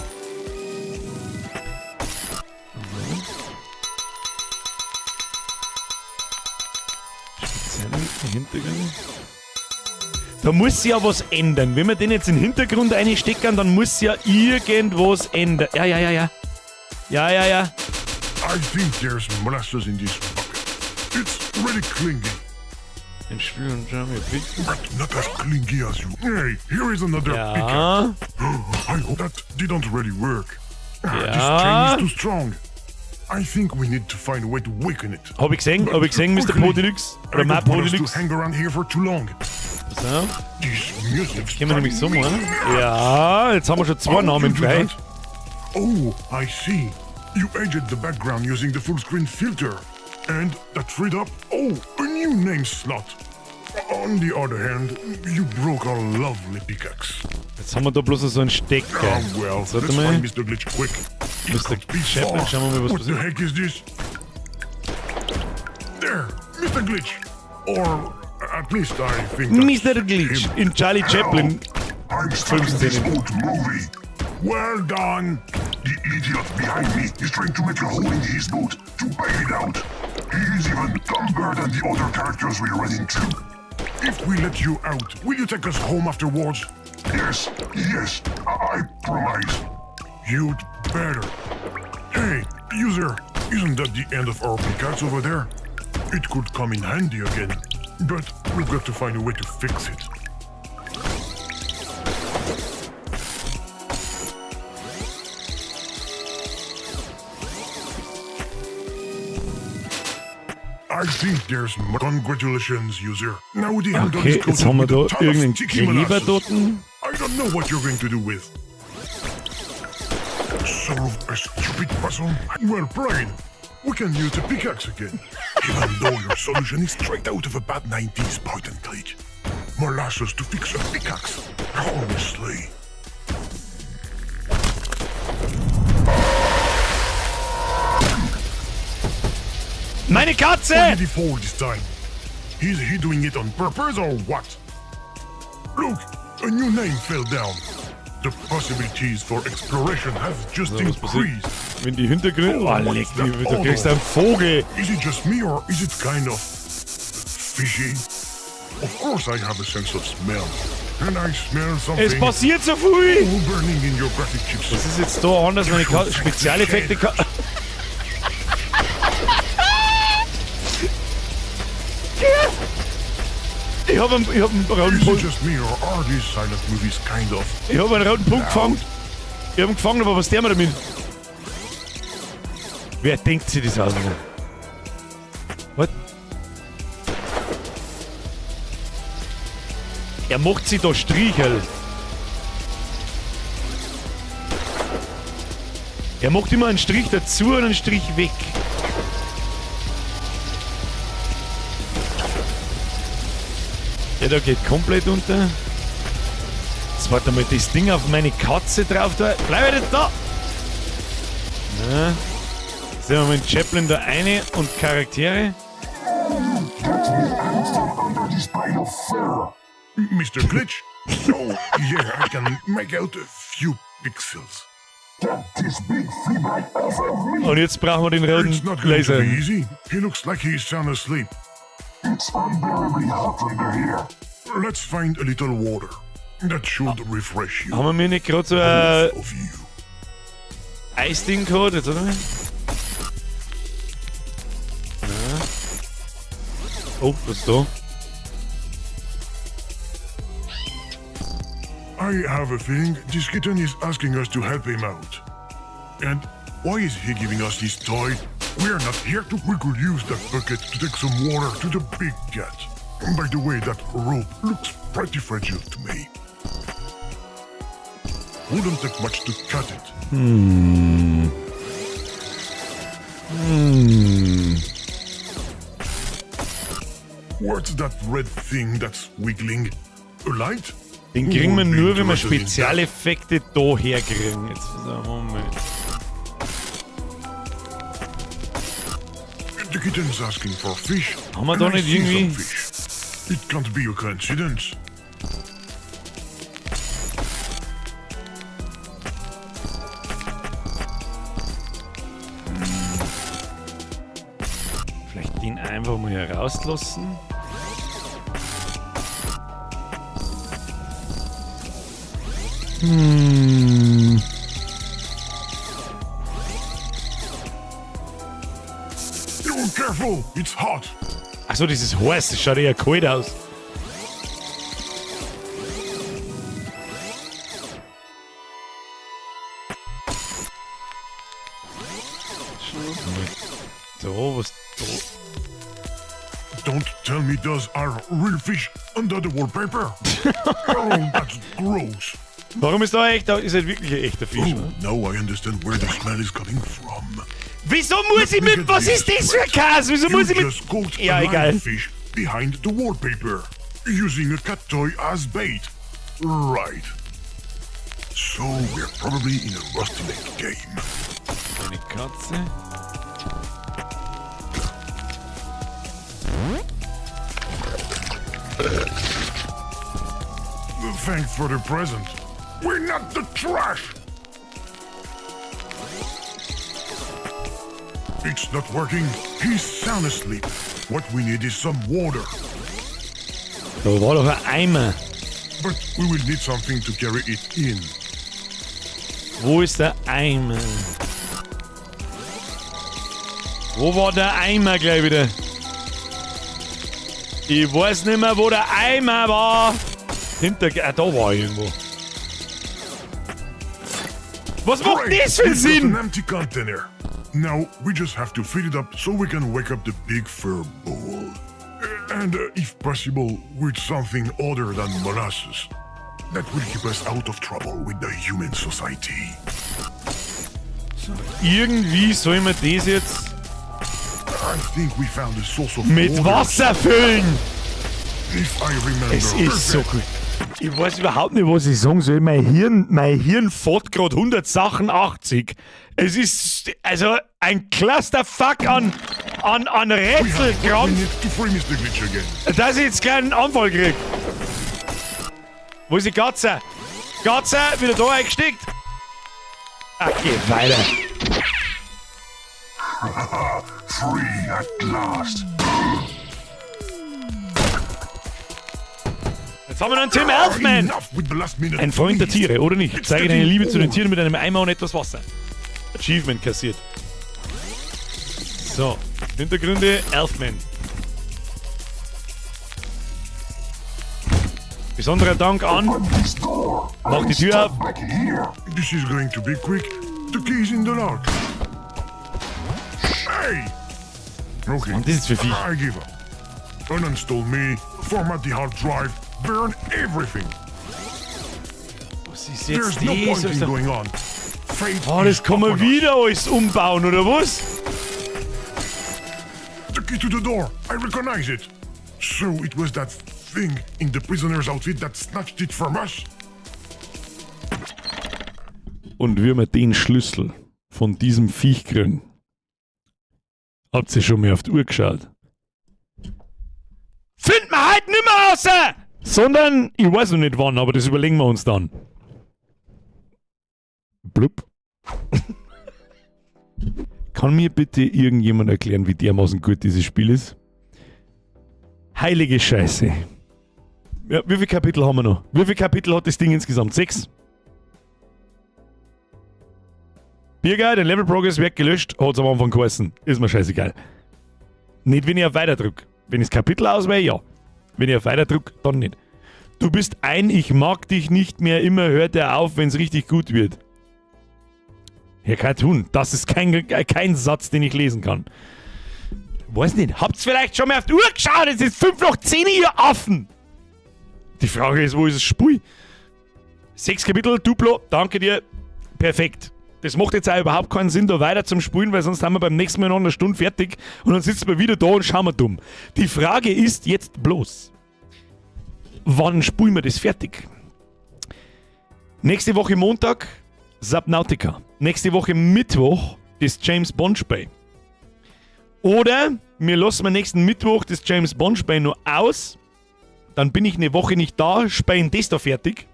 Speziell im Hintergrund. Da muss sich ja was ändern. Wenn wir den jetzt in den Hintergrund einstecken, dann muss sich ja irgendwas ändern. Ja, ja, ja, ja. Ja, ja, ja. I think there's molasses in this bucket. It's really clingy, Ein Spiel und Draw Me a Pixel. but not as clingy as you. Hey, here is another Ja. pickaxe. I hope that didn't really work. This Ja. chain is too strong. I think we need to find a way to weaken it. Hab ich gesehen, hab ich gesehen, Mr. Quickly. Podelux. Oder I Ma don't want us to Podelux. hang around here for too long. So. This music's Können wir nämlich so driving me machen. nuts. Ja, jetzt haben wir schon zwei How Namen did you do frei. that? Oh, I see. You edited the background using the full screen filter. And that freed up, oh, a new name slot. On the other hand, you broke our lovely pickaxe. Jetzt haben wir da bloß noch so einen Stecker. Oh well, Jetzt warte let's mal. find Mr. Glitch quick. It Mr. can't be Chaplin, far. schauen wir mal, was What the passiert. heck is this? There, Mr. Glitch. Or at least I think that's Mr. Glitch him. in Charlie Chaplin. I'm stuck in this Filmszenen. old movie. Well done. The idiot behind me is trying to make a hole in his boot to bail it out. He is even dumber than the other characters we ran into. If we let you out, will you take us home afterwards? Yes, I promise. You'd better. Hey, user, isn't that the end of our pickaxe over there? It could come in handy again, but we've got to find a way to fix it. I think there's more. Congratulations, user. Now the handle Okay, is jetzt coated haben wir with a da ton of irgendeinen sticky Kleber molasses. dort. I don't know what you're going to do with. Solve a stupid puzzle? Well played. We can use the pickaxe again. Even though your solution is straight out of a bad 90s point and click. Molasses to fix a pickaxe. Honestly. Meine Katze! Why did he fall this time? Is he doing it on purpose or what? Look, a new name fell down. The possibilities for exploration have just So, was passiert? increased. Wenn die Hintergründe. Oh, leck mich, da kriegst du einen Vogel. Is it just me or is it kind of fishy? Of course I have a sense of smell. And I smell something Es passiert so viel! all burning in your graphic chips. Das ist jetzt da anders, wenn ich Spezialeffekte kann. Ich hab einen roten Is it Punkt. just me or are these silent movies kind of Ich hab einen roten Punkt gefangen. Ich hab ihn gefangen, aber was der wir damit? Wer denkt sich das aus? Was? Er macht sich da Strichel. Er macht immer einen Strich dazu und einen Strich weg. Der da geht komplett unter. Jetzt warte mal, das Ding auf meine Katze drauf da. Bleib jetzt da! Na. Sehen wir mal den Chaplin da eine und Charaktere. Get me out from under this pile of fur. Mr. Glitch? Oh, yeah, I can make out a few pixels. Get this big flea bag off of me. Und jetzt brauchen wir den roten It's not going to Laser. be easy. He looks like he's sound asleep. It's unbearably hot under here. Let's find a little water. That should refresh you. Haben wir mir nicht gerade so ein Both of you. Eisding gehabt? Jetzt, oder? Na. Oh, was ist da? I have a feeling this kitten is asking us to help him out. And why is he giving us this toy? We're not here to. We could use that bucket to take some water to the big cat. By the way, that rope looks pretty fragile to me. Wouldn't take much to cut it. What's that red thing that's wiggling? A light? Den kriegen wir Would be nur, wenn wir interested in that. Spezialeffekte da herkriegen. Jetzt, so, Moment. The kitten's asking for fish. Haben wir da and I nicht see some irgendwie- Fish. It can't be a coincidence. Vielleicht den einfach mal hier rauslassen. Oh, careful! It's hot! Achso, das ist heiß, das schaut eher kalt aus. Da, was da? Don't tell me those are real fish under the wallpaper. Oh, that's gross. Warum ist da ein echter? Ist halt wirklich ein echter Fisch. Oh, ne? now I understand where the smell is coming from. Wieso muss ich mit. Was ist das für ein Käse? Wieso You muss ich mit. just caught Ja, a egal. live fish behind the wallpaper, using a cat toy as bait. Right. So we're probably in a Rusty Lake game. Eine Katze. Thanks for the present. We're not the trash! It's not working. He's sound asleep. What we need is some water. Da war doch ein Eimer. But we will need something to carry it in. Wo ist der Eimer? Wo war der Eimer gleich wieder? Ich weiß nicht mehr, wo der Eimer war. Hinter. Ah, da war er irgendwo. Was macht Great, das für einen we've got Sinn? an empty container. Now we just have to fill it up so we can wake up the big fur ball. And if possible, with something other than molasses. That will keep us out of trouble with the human society. Irgendwie soll man das jetzt I think we found a source of mit water. Wasser füllen. If I remember. Es ist so gut. Ich weiß überhaupt nicht, was ich sagen soll. Mein Hirn fährt gerade 100 Sachen 80. Es ist also ein Clusterfuck an We have what we Rätselkrampf, need to free Mr. Glitch again. dass ich jetzt gleich einen Anfall krieg. Wo ist die Katze? Katze, wieder da eingesteckt. Okay, weiter. Free at last. Jetzt haben wir noch einen Tim Elfman. Enough with the last minute. Ein Freund der please. Tiere, oder nicht? It's Zeige deine getting Liebe zu den old. Tieren mit einem Eimer und etwas Wasser. Achievement kassiert. So, Hintergründe Elfman. Besonderer Dank an. Open this door. Mach I'm die Tür stuck auf. back here. This is going to be quick. The key's in the lock. Hey! Okay. Und das ist für Viech. I give up. Uninstall me, format the hard drive, burn everything. Was ist There's jetzt no das? point in Alter? going on. Fate Oh, das is kann man upon us. wieder alles umbauen, oder was? The key to the door. I recognize it. So it was that thing in the prisoner's outfit that snatched it from us? Und wie wir den Schlüssel von diesem Viech kriegen, habt ihr schon mal auf die Uhr geschaut? Finden wir heute nimmer raus! Sondern, ich weiß noch nicht wann, aber das überlegen wir uns dann. Blub. Kann mir bitte irgendjemand erklären, wie dermaßen gut dieses Spiel ist? Heilige Scheiße. Ja, wie viele Kapitel haben wir noch? Wie viele Kapitel hat das Ding insgesamt? 6? Birger, den Level Progress wird gelöscht, hat's am Anfang geheißen. Ist mir scheißegal. Nicht, wenn ich auf Weiter drück. Wenn ich das Kapitel auswähle, ja. Wenn ich auf Weiter drück, dann nicht. Du bist ein, ich mag dich nicht mehr, immer hört er auf, wenn's richtig gut wird. Herr Cartoon, das ist kein Satz, den ich lesen kann. Weiß nicht, habt's vielleicht schon mal auf die Uhr geschaut? Es ist 5 nach 10, ihr Affen! Die Frage ist, wo ist das Spiel? 6 Kapitel, Duplo, danke dir. Perfekt. Das macht jetzt auch überhaupt keinen Sinn, da weiter zum Spielen, weil sonst haben wir beim nächsten Mal noch eine Stunde fertig und dann sitzen wir wieder da und schauen wir dumm. Die Frage ist jetzt bloß, wann spulen wir das fertig? Nächste Woche Montag Subnautica. Nächste Woche Mittwoch das James Bond Spiel. Oder wir lassen wir nächsten Mittwoch das James Bond Spiel nur aus. Dann bin ich eine Woche nicht da, spielen das da fertig.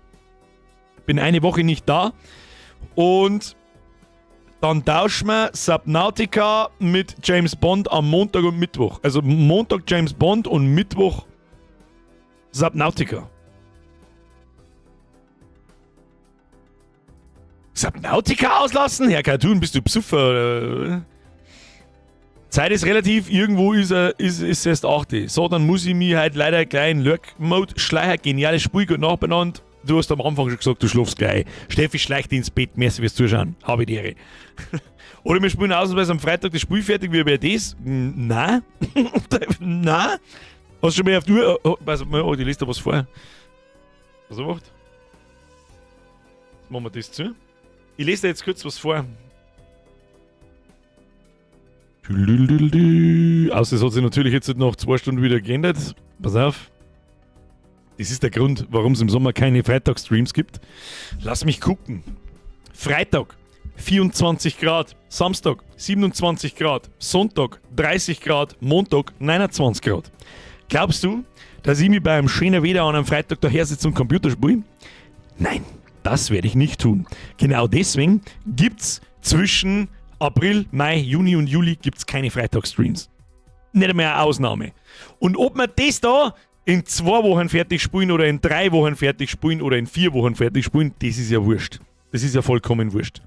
Bin eine Woche nicht da. Und dann tauschen wir Subnautica mit James Bond am Montag und Mittwoch. Also Montag James Bond und Mittwoch Subnautica. Subnautica auslassen? Herr Cartoon, bist du Psuffer? Oder? Zeit ist relativ, irgendwo ist erst 8. So, dann muss ich mich halt leider gleich in Lurk-Mode schleichen. Geniales Spiel, gut nachbenannt. Du hast am Anfang schon gesagt, du schlafst gleich. Steffi schleicht ins Bett, merci fürs Zuschauen. Habe die Ehre. Oder wir spielen ausnahmsweise am Freitag das Spiel fertig, wie bei das? Nein. Nein. Hast du schon mal auf die Uhr? Oh, oh, oh, die liest da was vor. Was er macht? Jetzt machen wir das zu. Ich lese dir jetzt kurz was vor. Außer es hat sich natürlich jetzt nach 2 Stunden wieder geändert. Pass auf. Das ist der Grund, warum es im Sommer keine Freitagsstreams gibt. Lass mich gucken. Freitag 24 Grad, Samstag 27 Grad, Sonntag 30 Grad, Montag 29 Grad. Glaubst du, dass ich mich bei einem schönen Wetter an einem Freitag daher sitze und Computer spiele? Nein, das werde ich nicht tun. Genau deswegen gibt's zwischen April, Mai, Juni und Juli gibt's keine Freitagsstreams. Nicht einmal eine Ausnahme. Und ob wir das da in 2 Wochen fertig spielen oder in 3 Wochen fertig spielen oder in 4 Wochen fertig spielen, das ist ja wurscht. Das ist ja vollkommen wurscht.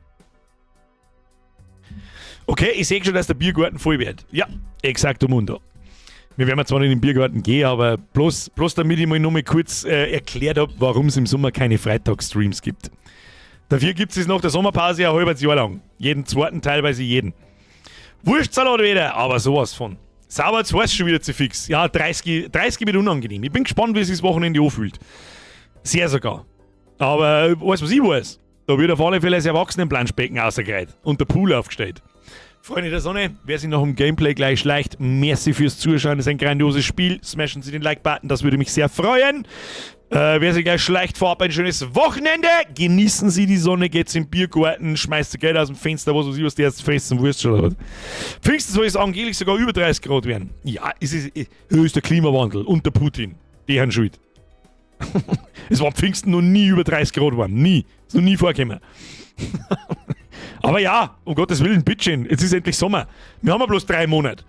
Okay, ich sehe schon, dass der Biergarten voll wird. Ja, exakt mundo. Wir werden zwar nicht in den Biergarten gehen, aber bloß damit ich mal noch mal kurz erklärt hab, warum es im Sommer keine Freitagsstreams gibt. Dafür gibt es nach der Sommerpause ein halbes Jahr lang. Jeden zweiten, teilweise jeden. Wurstsalat wieder, aber sowas von. Sauber, jetzt war's schon wieder zu fix. Ja, 30 wird unangenehm. Ich bin gespannt, wie sich das Wochenende anfühlt. Sehr sogar. Aber weißt du, was ich weiß? Da wird auf alle Fälle das Erwachsenenplanschbecken rausgereiht und der Pool aufgestellt. Freunde der Sonne, wer sich nach dem Gameplay gleich schleicht, merci fürs Zuschauen. Das ist ein grandioses Spiel. Smashen Sie den Like-Button, das würde mich sehr freuen. Wer sich gleich schleicht, vorab ein schönes Wochenende. Genießen Sie die Sonne, geht's im Biergarten, schmeißt Geld aus dem Fenster, was weiß ich, was der jetzt fressen Wurst schon hat. Pfingsten soll es angeblich sogar über 30 Grad werden. Ja, es ist der Klimawandel und der Putin. Die haben Schuld. Es war Pfingsten noch nie über 30 Grad warm. Nie. Ist noch nie vorgekommen. Aber ja, um Gottes Willen, bitteschön, jetzt ist endlich Sommer. Wir haben ja bloß 3 Monate.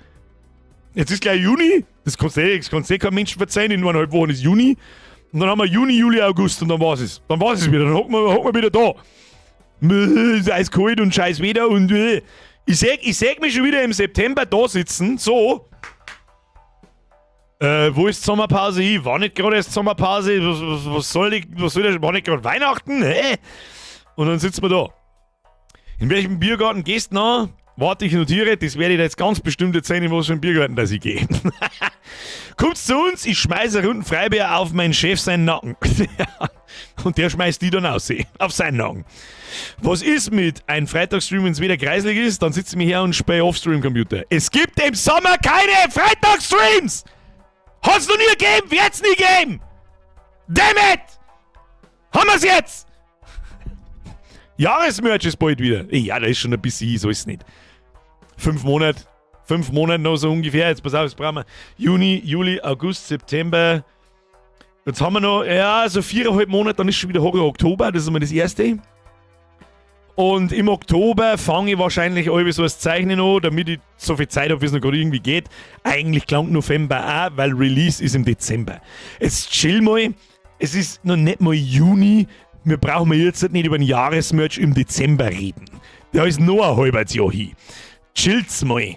Jetzt ist gleich Juni. Das kannst du eh, das kannst du eh keinem Menschen verzeihen. In 1,5 Wochen ist Juni. Und dann haben wir Juni, Juli, August und dann war's es. Dann war's es wieder. Dann hocken wir wieder da. Ist eiskalt und scheiß Wetter und. Ich seh mich schon wieder im September da sitzen, so. Wo ist Sommerpause? Ich war nicht gerade erst Sommerpause. Was soll ich, was soll das? War nicht gerade Weihnachten? Hä? Und dann sitzen wir da. In welchem Biergarten gehst du noch? Warte, ich notiere, das werde ich dir jetzt ganz bestimmt erzählen, in was für einen Biergarten dass ich gehe. Kommt's zu uns, ich schmeiße einen runden Freibier auf meinen Chef seinen Nacken. Und der schmeißt die dann aus, auf seinen Nacken. Was ist mit einem Freitagsstream, wenn es wieder kreislig ist? Dann sitze ich mir her und spiele Offstream-Computer. Es gibt im Sommer keine Freitagsstreams! Hat's noch nie gegeben, wird's nie geben! Damn it! Haben wir's jetzt! Jahresmerch ist bald wieder. Ja, da ist schon ein bisschen, so ist es nicht. 5 Monate, 5 Monate noch so ungefähr. Jetzt pass auf, jetzt brauchen wir Juni, Juli, August, September. Jetzt haben wir noch, ja, so 4,5 Monate, dann ist schon wieder Horror Oktober, das ist immer das erste. Und im Oktober fange ich wahrscheinlich irgendwie so das Zeichnen an, damit ich so viel Zeit habe, wie es noch gerade irgendwie geht. Eigentlich klangt November auch, weil Release ist im Dezember. Jetzt chill mal, es ist noch nicht mal Juni, wir brauchen jetzt nicht über ein Jahresmerch im Dezember reden. Da ist noch ein halbes Jahr hin. Chillt's mal.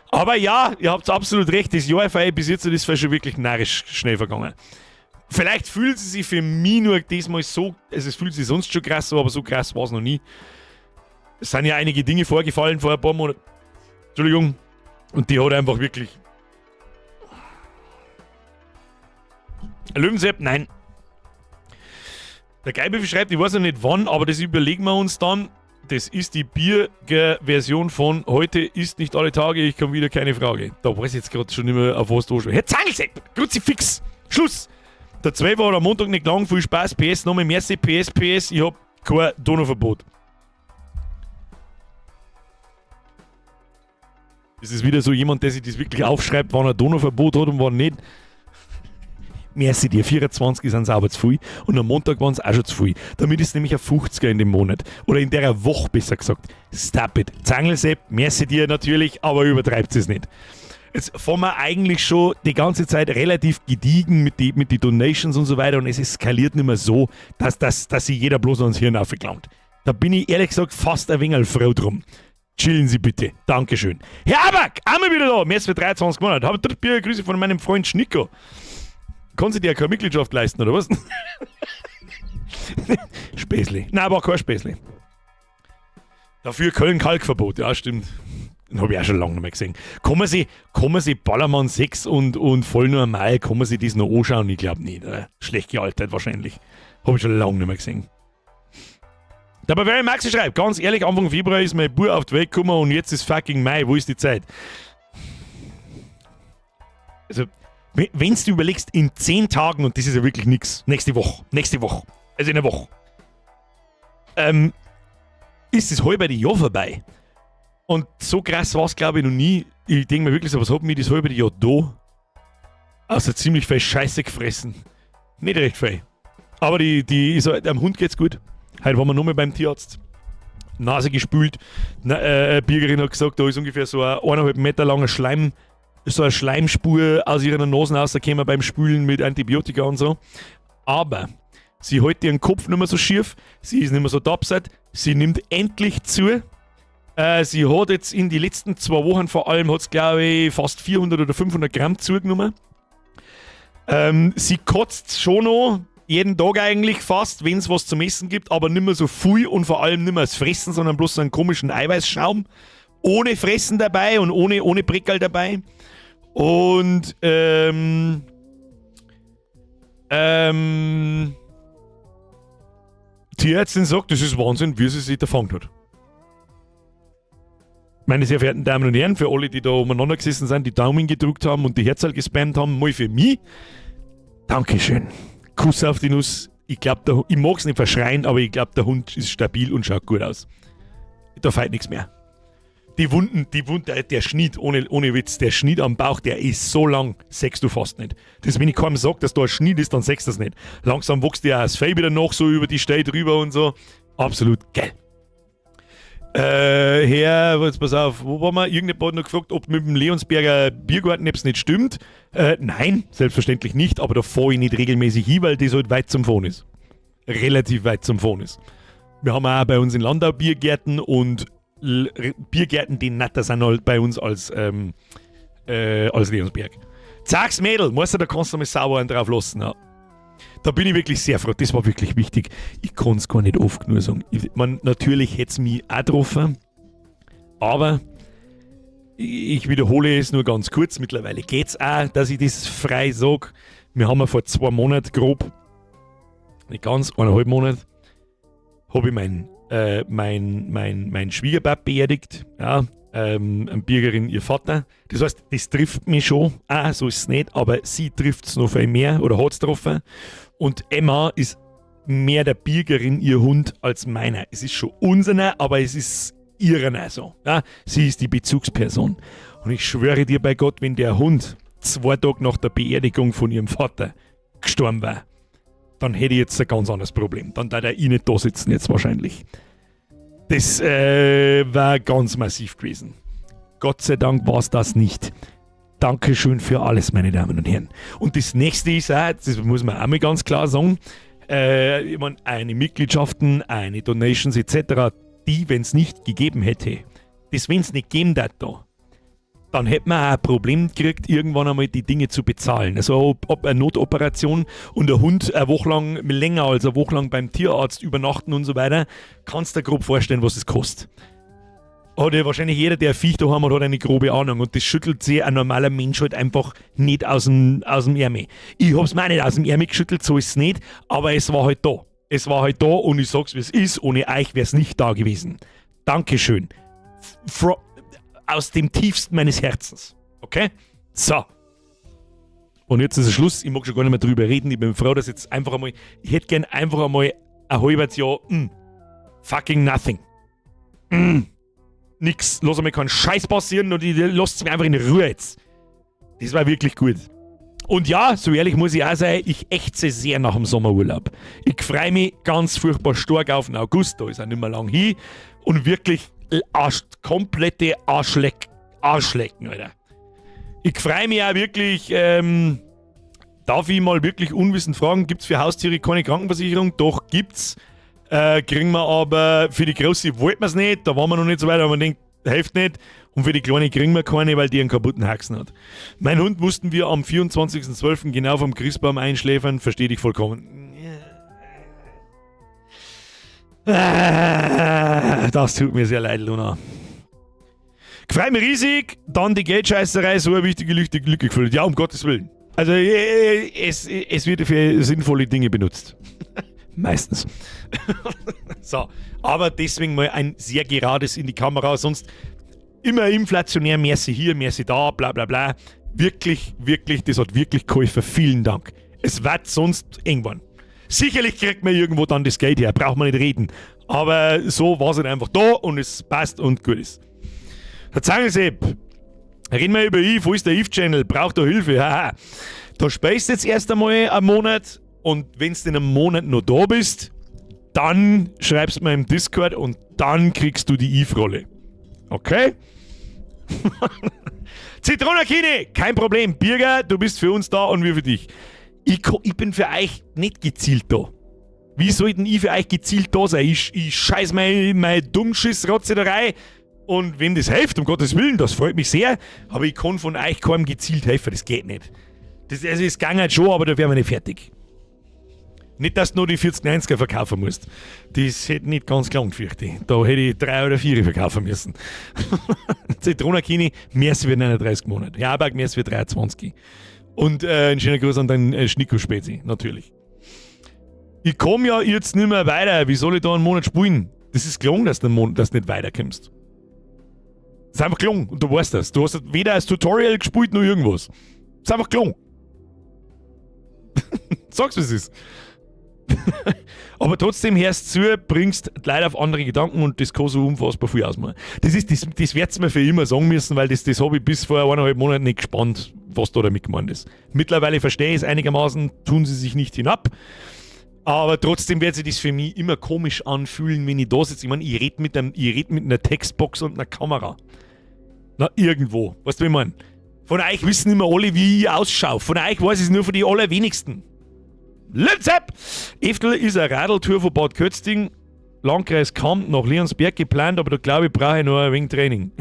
Aber ja, ihr habt absolut recht, das Jahr bis jetzt ist schon wirklich narrisch schnell vergangen. Vielleicht fühlt sie sich für mich nur diesmal so, also es fühlt sich sonst schon krass so, aber so krass war es noch nie. Es sind ja einige Dinge vorgefallen vor ein paar Monaten. Entschuldigung. Und die hat einfach wirklich. Löwensepp, nein. Der Geibel schreibt, ich weiß noch nicht wann, aber das überlegen wir uns dann. Das ist die Bierversion von heute ist nicht alle Tage, ich komme wieder, keine Frage. Da weiß ich jetzt gerade schon nicht mehr, auf was du schon. Herr Zangelsepp, Kruzifix, Schluss! Der 12 war am Montag nicht lang, viel Spaß, PS, nochmal merci, PS, PS, ich hab kein Donauverbot. Das ist wieder so jemand, der sich das wirklich aufschreibt, wann er Donauverbot hat und wann nicht. Merci dir, 24 sind es aber zu viel und am Montag waren es auch schon zu viel. Damit ist nämlich ein 50er in dem Monat. Oder in der Woche besser gesagt. Stop it. Zangelsepp, merci dir natürlich, aber übertreibt es nicht. Jetzt fahren wir eigentlich schon die ganze Zeit relativ gediegen mit die Donations und so weiter und es eskaliert nicht mehr so, dass sich jeder bloß ans Hirn aufgelangt. Da bin ich ehrlich gesagt fast ein wenig froh drum. Chillen Sie bitte. Dankeschön. Herr Aback, einmal wieder da. Mehr als für 23 Monate. Habe Bier, Grüße von meinem Freund Schnicker. Kann sich der keine Mitgliedschaft leisten, oder was? Späßli. Nein, aber kein Späßli. Dafür Köln-Kalkverbot, ja, stimmt. Den habe ich auch schon lange nicht mehr gesehen. Kann man sich Ballermann 6 und voll normal, kann man sich das noch anschauen? Ich glaube nicht. Oder? Schlecht gealtert wahrscheinlich. Habe ich schon lange nicht mehr gesehen. Der Bavarian Maxi schreibt, ganz ehrlich, Anfang Februar ist mein Bub auf die Welt gekommen und jetzt ist fucking Mai. Wo ist die Zeit? Also, wenn du überlegst, in 10 Tagen, und das ist ja wirklich nichts, nächste Woche, also in einer Woche, ist das halbe Jahr vorbei. Und so krass war es, glaube ich, noch nie. Ich denke mir wirklich so, was hat mir das halbe Jahr da? Außer ziemlich viel Scheiße gefressen. Nicht recht viel. Aber dem Hund geht's gut. Heute waren wir nochmal beim Tierarzt. Nase gespült. Na, Birgerin hat gesagt, da ist ungefähr so ein 1,5 Meter langer Schleim, so eine Schleimspur aus ihrer Nase rausgekommen beim Spülen mit Antibiotika und so. Aber sie hält ihren Kopf nicht mehr so schief, sie ist nicht mehr so tapsert, sie nimmt endlich zu. Sie hat jetzt in die letzten 2 Wochen vor allem, hat glaube ich, fast 400 oder 500 Gramm zugenommen. Sie kotzt schon noch, jeden Tag eigentlich fast, wenn es was zum Essen gibt, aber nicht mehr so viel und vor allem nicht mehr das Fressen, sondern bloß so einen komischen Eiweißschaum. Ohne Fressen dabei und ohne Brickerl dabei. Und Tierärztin sagt, das ist Wahnsinn, wie sie sich da fangen hat. Meine sehr verehrten Damen und Herren, für alle, die da umeinander gesessen sind, die Daumen gedrückt haben und die Herzl gespammt haben, mal für mich. Dankeschön. Kuss auf die Nuss. Ich glaube, ich mag es nicht verschreien, aber ich glaube, der Hund ist stabil und schaut gut aus. Da fehlt nichts mehr. Die Wunden, der Schnitt, ohne Witz, der Schnitt am Bauch, der ist so lang, sechst du fast nicht. Das, wenn ich keinem sag, dass da ein Schnitt ist, dann sechst du das nicht. Langsam wächst dir auch das Fell wieder noch so über die Stelle drüber und so. Absolut geil. Herr, jetzt pass auf, wo waren wir? Irgendjemand hat noch gefragt, ob mit dem Leonsberger Biergarten etwas nicht stimmt. Nein, selbstverständlich nicht, aber da fahre ich nicht regelmäßig hin, weil das halt weit zum Fahren ist. Relativ weit zum Fahren ist. Wir haben auch bei uns in Landau Biergärten und Biergärten, die netter sind halt bei uns als Leonsberg. Sag's Mädel, weißt du, da kannst du mal sauber einen drauf lassen. Ja. Da bin ich wirklich sehr froh. Das war wirklich wichtig. Ich kann es gar nicht oft genug sagen. Ich mein, natürlich hätte es mich auch getroffen, aber ich wiederhole es nur ganz kurz. Mittlerweile geht es auch, dass ich das frei sage. Wir haben ja vor 2 Monaten grob, nicht ganz, 1,5 Monat, habe ich mein Schwiegerpap beerdigt. Ja, ein Birgerin, ihr Vater. Das heißt, das trifft mich schon. Ah, so ist es nicht, aber sie trifft es noch viel mehr oder hat es getroffen. Und Emma ist mehr der Birgerin ihr Hund als meiner. Es ist schon unserer, aber es ist ihrer so. Ja? Sie ist die Bezugsperson. Und ich schwöre dir bei Gott, wenn der Hund 2 Tage nach der Beerdigung von ihrem Vater gestorben war, dann hätte ich jetzt ein ganz anderes Problem. Dann tät ich nicht da sitzen jetzt wahrscheinlich. Das war ganz massiv gewesen. Gott sei Dank war es das nicht. Dankeschön für alles, meine Damen und Herren. Und das nächste ist auch, das muss man auch mal ganz klar sagen, ich mein, eine Mitgliedschaften, eine Donations etc., die, wenn es nicht gegeben hätte, das, wenn es nicht gegeben hat da, dann hätte man auch ein Problem gekriegt, irgendwann einmal die Dinge zu bezahlen. Also ob eine Notoperation und der Hund eine Woche lang, länger als eine Woche lang beim Tierarzt übernachten und so weiter, kannst du dir grob vorstellen, was es kostet. Hat ja wahrscheinlich jeder, der ein Viech daheim hat, hat eine grobe Ahnung. Und das schüttelt sich ein normaler Mensch halt einfach nicht aus dem Ärmel. Ich hab's mir auch nicht aus dem Ärmel geschüttelt, so ist es nicht, aber es war halt da. Es war halt da und ich sag's, wie es ist, ohne euch wär's nicht da gewesen. Dankeschön. Aus dem tiefsten meines Herzens. Okay? So. Und jetzt ist es Schluss. Ich mag schon gar nicht mehr drüber reden. Ich bin froh, dass jetzt einfach einmal. Ich hätte gern einfach einmal ein halbes Jahr. Fucking nothing. Nix. Lass einmal keinen Scheiß passieren und ich lasst mich einfach in Ruhe jetzt. Das war wirklich gut. Und ja, so ehrlich muss ich auch sein, ich ächze sehr nach dem Sommerurlaub. Ich freue mich ganz furchtbar stark auf den August, da ist auch nicht mehr lang hin. Und wirklich Arsch, komplette Arschlecken, Alter. Ich freue mich auch wirklich, darf ich mal wirklich unwissend fragen, gibt es für Haustiere keine Krankenversicherung? Doch, gibt's. Kriegen wir aber für die Große wollten wir es nicht, da waren wir noch nicht so weit, aber man denkt, hilft nicht. Und für die Kleine kriegen wir keine, weil die einen kaputten Haxen hat. Mein Hund mussten wir am 24.12. genau vom Christbaum einschläfern, verstehe dich vollkommen. Das tut mir sehr leid, Luna. Freut mich riesig, dann die Geldscheißerei, so eine wichtige Lücke gefüllt. Ja, um Gottes Willen. Also es wird für sinnvolle Dinge benutzt. Meistens. So, aber deswegen mal ein sehr gerades in die Kamera, sonst immer inflationär, merci hier, merci da, bla bla bla. Wirklich, wirklich, das hat wirklich geholfen. Vielen Dank. Es wird sonst irgendwann. Sicherlich kriegt man irgendwo dann das Geld her, braucht man nicht reden. Aber so war es halt einfach da und es passt und gut ist. Der Zangelsepp, reden wir über Eve, wo ist der Eve-Channel? Braucht er Hilfe? Haha. Da spielst du jetzt erst einmal einen Monat und wenn du in einem Monat noch da bist, dann schreibst du mir im Discord und dann kriegst du die Eve-Rolle. Okay? Zitronakine, kein Problem. Birger, du bist für uns da und wir für dich. Ich bin für euch nicht gezielt da. Wie sollten ich für euch gezielt da sein? Ich scheiß mein Dummschiss-Rotze da rein und wenn das hilft, um Gottes Willen, das freut mich sehr, aber ich kann von euch keinem gezielt helfen, das geht nicht. Das, also es ging halt schon, aber da wären wir nicht fertig. Nicht, dass du nur die 4090er verkaufen musst. Das hätte nicht ganz gelangt, fürchte ich. Da hätte ich drei oder vier verkaufen müssen. Zitronakini, merci für 39 Monate. Jaberg, merci für 23. Und ein schöner Gruß an deinen Schnicko-Spezi, natürlich. Ich komme ja jetzt nicht mehr weiter. Wie soll ich da einen Monat spielen? Das ist gelogen, dass du, einen Monat, dass du nicht weiterkommst. Das ist einfach gelogen und du weißt das. Du hast weder als Tutorial gespielt noch irgendwas. Das ist einfach gelogen. Sag's, wie es ist. Aber trotzdem hörst zu, bringst die Leute auf andere Gedanken und das kann so unfassbar viel ausmachen. Das werd's mir für immer sagen müssen, weil das habe ich bis vor 1,5 Monaten nicht gespannt, was da damit gemeint ist. Mittlerweile verstehe ich es einigermaßen, tun sie sich nicht hinab. Aber trotzdem wird sich das für mich immer komisch anfühlen, wenn ich da sitze. Ich meine, ich red mit einer Textbox und einer Kamera. Na, irgendwo. Weißt du, wie ich meine? Von euch wissen immer alle, wie ich ausschaue. Von euch weiß ich es nur von die allerwenigsten. Lützep! Eftel ist eine Radeltour von Bad Kötzting, Landkreis Cham nach Leonsberg geplant, aber da glaube ich, brauche ich noch ein wenig Training.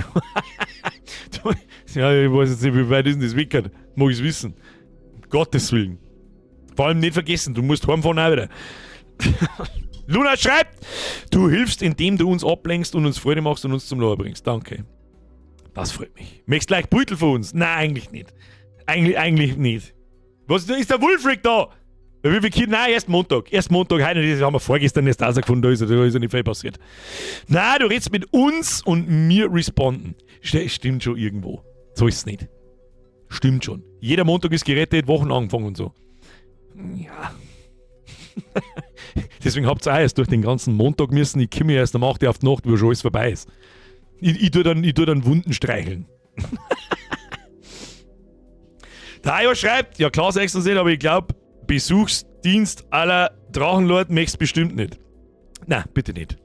Ja, ich weiß jetzt nicht, wie weit ist denn das weg? Mag ich's wissen. Um Gottes Willen. Vor allem nicht vergessen, du musst heimfahren auch wieder. Luna schreibt, du hilfst, indem du uns ablenkst und uns Freude machst und uns zum Lachen bringst. Danke. Das freut mich. Möchtest gleich Beutel von uns? Nein, eigentlich nicht. Eigentlich nicht. Was ist der Wulfric da? Wie viel Kinder? Nein, erst Montag. Erst Montag, heute, das haben wir vorgestern erst rausgefunden, da ist ja nicht viel passiert. Nein, du redest mit uns und mir responden. Stimmt schon irgendwo. So ist es nicht. Stimmt schon. Jeder Montag ist gerettet, Wochenanfang und so. Ja. Deswegen habt ihr auch erst durch den ganzen Montag müssen. Ich komme erst am 8 Uhr auf die Nacht, wo schon alles vorbei ist. Ich tu dann Wunden streicheln. Der Ayo schreibt, ja klar sagst du nicht, aber ich glaube, Besuchsdienst aller Drachenlord möchtest bestimmt nicht. Na, bitte nicht.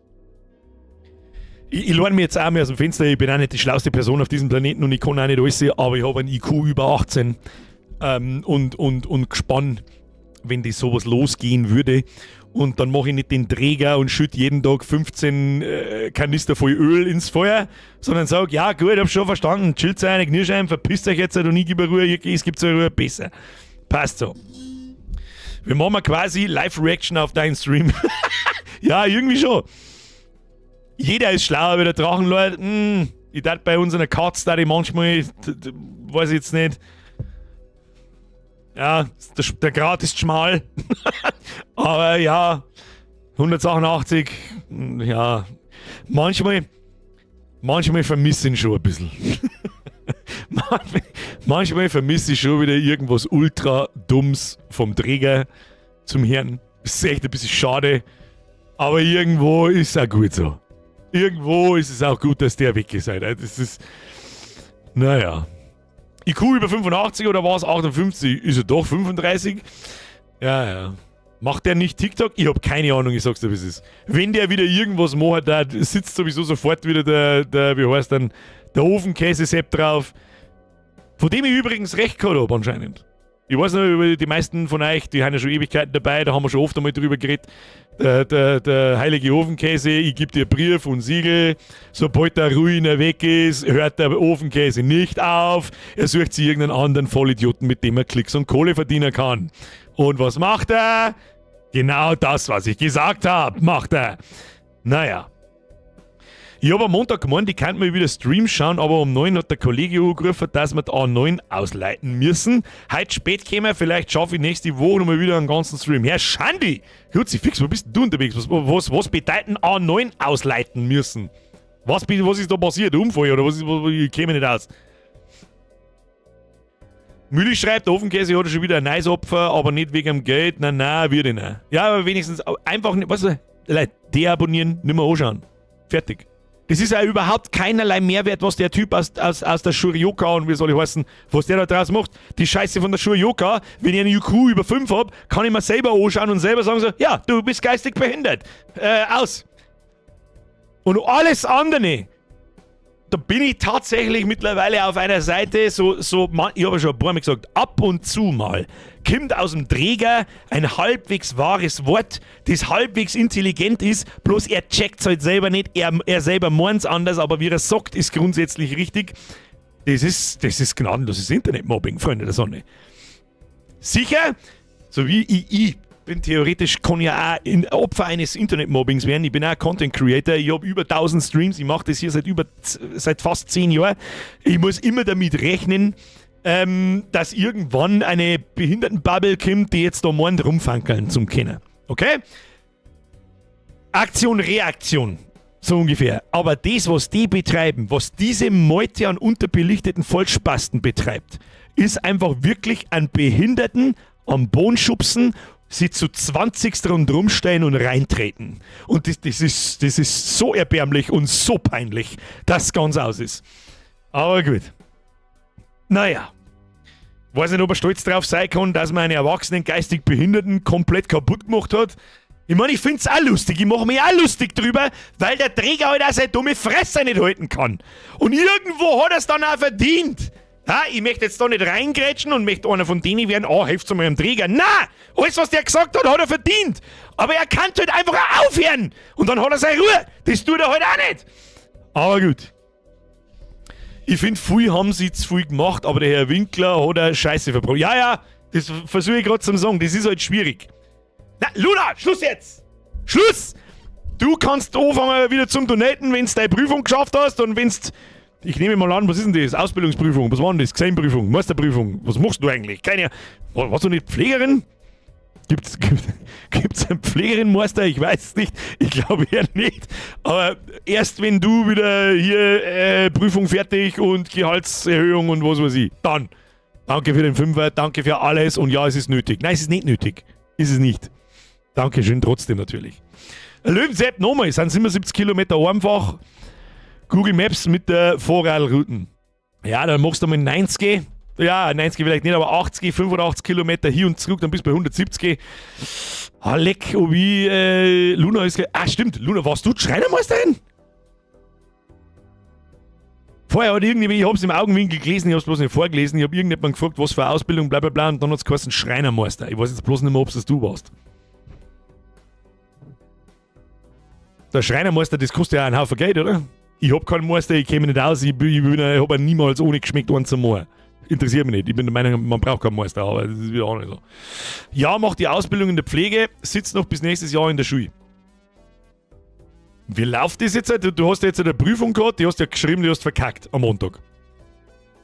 Ich lehne mir jetzt auch mehr aus dem Fenster, ich bin auch nicht die schlauste Person auf diesem Planeten und ich kann auch nicht alles sehen, aber ich habe einen IQ über 18 und gespannt, wenn das sowas losgehen würde. Und dann mache ich nicht den Träger und schütte jeden Tag 15 Kanister voll Öl ins Feuer, sondern sage, ja gut, hab schon verstanden, chillt eine Knirschein, verpisst euch jetzt und ich gebe Ruhe, es gibt Ruhe, besser. Passt so. Wir machen mal quasi Live-Reaction auf deinen Stream. Ja, irgendwie schon. Jeder ist schlauer wie der Drachenlord. Ich dachte bei unserer Katze, da die manchmal, weiß ich jetzt nicht. Ja, der Grat ist schmal. Aber ja, 188, ja, manchmal vermisse ich ihn schon ein bisschen. Manchmal vermisse ich schon wieder irgendwas ultra Dumms vom Träger zum Herrn. Das ist echt ein bisschen schade. Aber irgendwo ist es auch gut so. Irgendwo ist es auch gut, dass der weg ist. Alter. Das ist. Naja. IQ über 85 oder war es 58? Ist er doch 35? Ja. Macht der nicht TikTok? Ich hab keine Ahnung, ich sag's dir, wie es ist. Wenn der wieder irgendwas macht, da sitzt sowieso sofort wieder der, wie heißt denn, der Ofenkäse-Sepp drauf. Von dem ich übrigens recht gehabt hab, anscheinend. Ich weiß nicht, die meisten von euch, die haben ja schon Ewigkeiten dabei, da haben wir schon oft einmal drüber geredet. Der heilige Ofenkäse, ich gebe dir Brief und Siegel. Sobald der Ruiner weg ist, hört der Ofenkäse nicht auf. Er sucht sich irgendeinen anderen Vollidioten, mit dem er Klicks und Kohle verdienen kann. Und was macht er? Genau das, was ich gesagt habe, macht er. Naja. Ich habe am Montag gemeint, ich könnte mal wieder Stream schauen, aber um 9 hat der Kollege angerufen, dass wir die A9 ausleiten müssen. Heute spät kämen, vielleicht schaffe ich nächste Woche noch mal wieder einen ganzen Stream. Herr Schandi! Fix, wo bist denn du unterwegs? Was bedeutet A9 ausleiten müssen? Was ist da passiert? Unfall oder was ist, was, ich käme nicht aus. Mülli schreibt, der Ofenkäse hat schon wieder ein neues Opfer, aber nicht wegen dem Geld. Nein, nein, würde ich nicht. Ja, aber wenigstens einfach nicht, weißt du, Leute, deabonnieren, nimmer anschauen. Fertig. Das ist ja überhaupt keinerlei Mehrwert, was der Typ aus der Shurjoka und wie soll ich heißen, was der da draus macht. Die Scheiße von der Shurjoka, wenn ich einen IQ über 5 hab, kann ich mir selber anschauen und selber sagen so, ja, du bist geistig behindert. Aus. Und alles andere, da bin ich tatsächlich mittlerweile auf einer Seite, so, ich habe ja schon ein paar Mal gesagt, ab und zu mal kommt aus dem Träger ein halbwegs wahres Wort, das halbwegs intelligent ist, bloß er checkt's halt selber nicht, er selber meint's anders, aber wie er sagt, ist grundsätzlich richtig. Das ist gnadenloses Internetmobbing, Freunde der Sonne. Sicher, so wie ich bin theoretisch, kann ja auch Opfer eines Internetmobbings werden. Ich bin auch Content Creator. Ich habe über 1000 Streams. Ich mache das hier seit fast 10 Jahren. Ich muss immer damit rechnen, dass irgendwann eine Behindertenbubble kommt, die jetzt da meint, rumfankeln zum Kennen. Okay? Aktion, Reaktion. So ungefähr. Aber das, was die betreiben, was diese Meute an unterbelichteten Vollspasten betreibt, ist einfach wirklich an Behinderten am Boden schubsen, sie zu 20 rundherum stehen und reintreten. Und das ist so erbärmlich und so peinlich, dass es ganz aus ist. Aber gut. Naja. Weiß nicht, ob er stolz drauf sein kann, dass man einen erwachsenen geistig Behinderten komplett kaputt gemacht hat. Ich meine, ich find's auch lustig. Ich mache mich auch lustig drüber, weil der Träger halt auch seine dumme Fresse nicht halten kann. Und irgendwo hat er's dann auch verdient. Ha, ich möchte jetzt da nicht reingrätschen und möchte einer von denen werden, oh, helft mal dem Träger. Na, alles, was der gesagt hat, hat er verdient. Aber er kann halt einfach auch aufhören. Und dann hat er seine Ruhe. Das tut er halt auch nicht. Aber gut. Ich finde, viel haben sie zu viel gemacht, aber der Herr Winkler hat eine Scheiße verbrochen. Ja, ja, das versuche ich gerade zum sagen. Das ist halt schwierig. Na, Luna, Schluss jetzt! Schluss! Du kannst anfangen wieder zum Donaten, wenn du deine Prüfung geschafft hast und wenn's. Ich nehme mal an, was ist denn das? Ausbildungsprüfung, was war denn das? Gesellenprüfung, Meisterprüfung, was machst du eigentlich? Keine. Warst du nicht Pflegerin? Gibt's, gibt, gibt's einen Pflegerinnenmeister? Ich weiß es nicht. Ich glaube eher nicht. Aber erst wenn du wieder hier Prüfung fertig und Gehaltserhöhung und was weiß ich, dann. Danke für den Fünfer, danke für alles und ja, es ist nötig. Nein, es ist nicht nötig. Ist es nicht. Dankeschön trotzdem natürlich. Löwensepp nochmal, sind 77 Kilometer einfach. Google Maps mit der Vorradrouten. Ja, dann machst du mal 90. Ja, 90 vielleicht nicht, aber 80, 85 Kilometer hier und zurück, dann bist du bei 170. Ah, leck, oh wie, Luna ist. Ah, stimmt, Luna, warst du die Schreinermeisterin? Vorher hat irgendjemand, ich hab's im Augenwinkel gelesen, ich hab's bloß nicht vorgelesen, ich hab irgendjemand gefragt, was für eine Ausbildung, bla bla bla, und dann hat's geheißen Schreinermeister. Ich weiß jetzt bloß nicht mehr, ob das du warst. Der Schreinermeister, das kostet ja auch einen Haufen Geld, oder? Ich hab keinen Meister, ich kenne mich nicht aus, ich hab auch niemals ohne geschmeckt einen zum Moor. Interessiert mich nicht. Ich bin der Meinung, man braucht keinen Meister, aber das ist wieder auch nicht so. Ja, macht die Ausbildung in der Pflege, sitzt noch bis nächstes Jahr in der Schule. Wie läuft das jetzt? Du hast ja jetzt eine Prüfung gehabt, die hast ja geschrieben, die hast verkackt am Montag.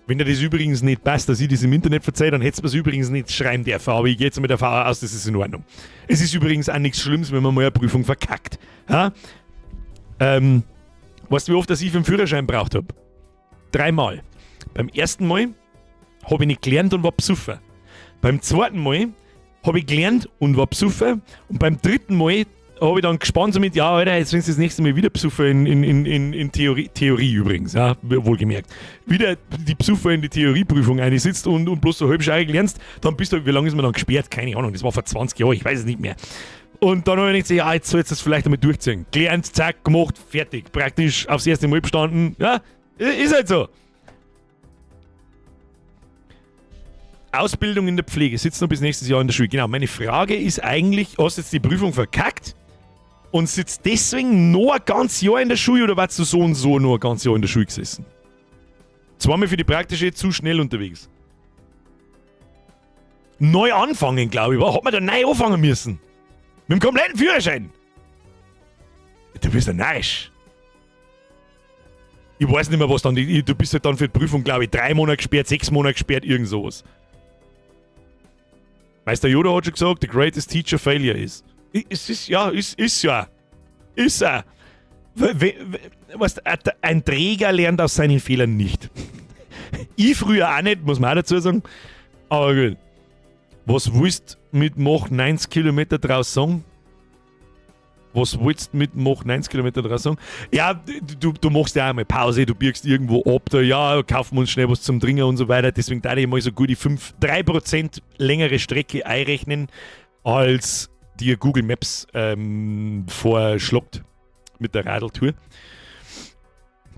Wenn dir das übrigens nicht passt, dass ich das im Internet verzeihe, dann hättest du es übrigens nicht schreiben dürfen. Aber ich gehe jetzt mit der Fahrer aus, das ist in Ordnung. Es ist übrigens auch nichts Schlimmes, wenn man mal eine Prüfung verkackt. Ja? Weißt du, wie oft das ich für den Führerschein braucht habe? Dreimal. Beim ersten Mal habe ich nicht gelernt und war besoffen. Beim zweiten Mal habe ich gelernt und war besoffen. Und beim dritten Mal habe ich dann gespannt so mit, ja, Alter, jetzt wenn du das nächste Mal wieder besoffen in Theorie, Theorie übrigens, ja, wohlgemerkt, wieder die Besoffen in die Theorieprüfung einsitzt und bloß so halbscheirig lernst, dann bist du, wie lange ist man dann gesperrt? Keine Ahnung, das war vor 20 Jahren, ich weiß es nicht mehr. Und dann habe ich gedacht, ja, jetzt sollst du das vielleicht einmal durchziehen. Gelernt, zack, gemacht, fertig. Praktisch aufs erste Mal bestanden. Ja, ist halt so. Ausbildung in der Pflege, sitzt noch bis nächstes Jahr in der Schule. Genau, meine Frage ist eigentlich, hast du jetzt die Prüfung verkackt und sitzt deswegen noch ein ganzes Jahr in der Schule oder warst du so und so noch ein ganzes Jahr in der Schule gesessen? Zweimal für die praktische zu schnell unterwegs. Neu anfangen, glaube ich. Hat man da neu anfangen müssen? Mit dem kompletten Führerschein. Du bist ja narrisch. Ich weiß nicht mehr, was dann. Du bist halt dann für die Prüfung, glaube ich, 3 Monate gesperrt, 6 Monate gesperrt, irgend sowas. Meister Yoda hat schon gesagt, the greatest teacher failure is. Es ist, ja, ist ja. Ist er. Weißt, ein Träger lernt aus seinen Fehlern nicht. Ich früher auch nicht, muss man auch dazu sagen. Aber gut. Was willst mit mach 90 Kilometer draus sagen? Was willst mit mach 90 Kilometer draus sagen? Ja, du machst ja auch mal Pause, du biegst irgendwo ab, da, ja, kaufen wir uns schnell was zum Trinken und so weiter. Deswegen da ich mal so gut die 5, 3% längere Strecke einrechnen, als dir Google Maps vorschlägt mit der Radeltour.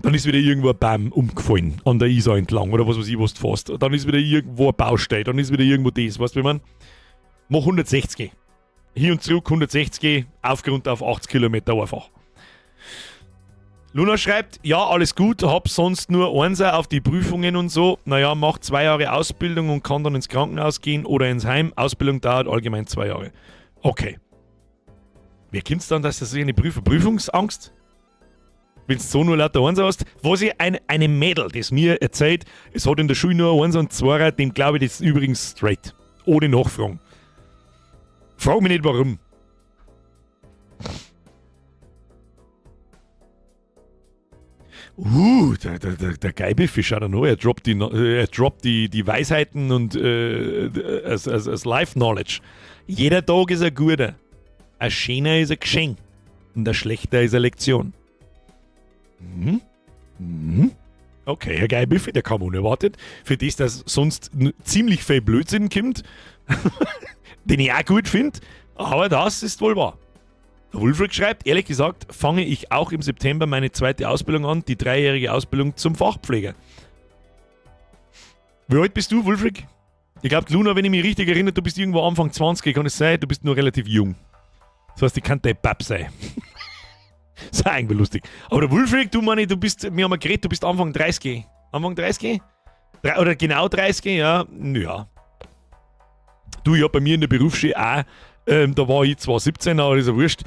Dann ist wieder irgendwo ein Baum umgefallen an der Isar entlang oder was weiß ich, was du fährst. Dann ist wieder irgendwo eine Baustelle, dann ist wieder irgendwo das, weißt du, wie man? Mach 160. Hier und zurück 160, aufgerundet auf 80 Kilometer einfach. Luna schreibt, ja, alles gut, hab sonst nur Einser auf die Prüfungen und so. Naja, mach 2 Jahre Ausbildung und kann dann ins Krankenhaus gehen oder ins Heim. Ausbildung dauert allgemein 2 Jahre. Okay. Wer kommt's dann, dass das eine Prüfungsangst? Wenn du so nur lauter Einser hast. Was ich eine Mädel, das mir erzählt, es hat in der Schule nur ein Einser und Zweier, dem glaube ich das übrigens straight. Ohne Nachfragen. Frag mich nicht warum. Der Geibiffi schaut er noch. Er droppt die Weisheiten und als Life Knowledge. Jeder Tag ist ein guter. Ein schöner ist ein Geschenk. Und ein schlechter ist eine Lektion. Okay, Herr Geibiffi, der kam unerwartet. Für das, dass sonst ziemlich viel Blödsinn kommt, den ich auch gut finde. Aber das ist wohl wahr. Der Wulfric schreibt, ehrlich gesagt, fange ich auch im September meine zweite Ausbildung an, die dreijährige Ausbildung zum Fachpfleger. Wie alt bist du, Wulfric? Ich glaube, Luna, wenn ich mich richtig erinnere, du bist irgendwo Anfang 20, kann es sein? Du bist nur relativ jung. Das heißt, ich kann dein Bab sein. Das ist auch irgendwie lustig. Aber der Wulfric, du meine, du bist, wir haben ja geredet, du bist Anfang 30. Anfang 30? Oder genau 30, ja. Ja. Du, ja, bei mir in der Berufsschule auch, da war ich zwar 17, aber ist ja wurscht,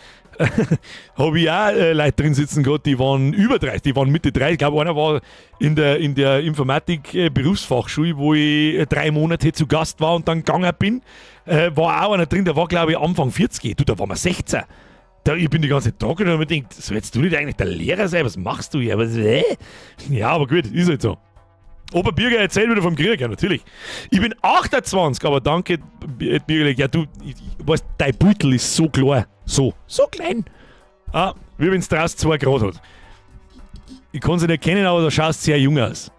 habe ich auch Leute drin sitzen gehabt, die waren über 30, die waren Mitte 30. Ich glaube, einer war in der Informatik-Berufsfachschule, wo ich 3 Monate zu Gast war und dann gegangen bin, war auch einer drin, der war, glaube ich, Anfang 40. Du, da waren wir 16. Da, ich bin die ganze Zeit da und hab mir gedacht, sollst du nicht eigentlich der Lehrer sein? Was machst du hier? Was, äh? Ja, aber gut, ist halt so. Oberbürger erzählt wieder vom Krieg, ja, natürlich. Ich bin 28, aber danke, Bürgerlich. Ja, du, ich weißt, dein Beutel ist so klein. So, so klein. Ah, wie wenn es draußen 2 Grad hat. Ich kann sie nicht kennen, aber da schaust du sehr jung aus.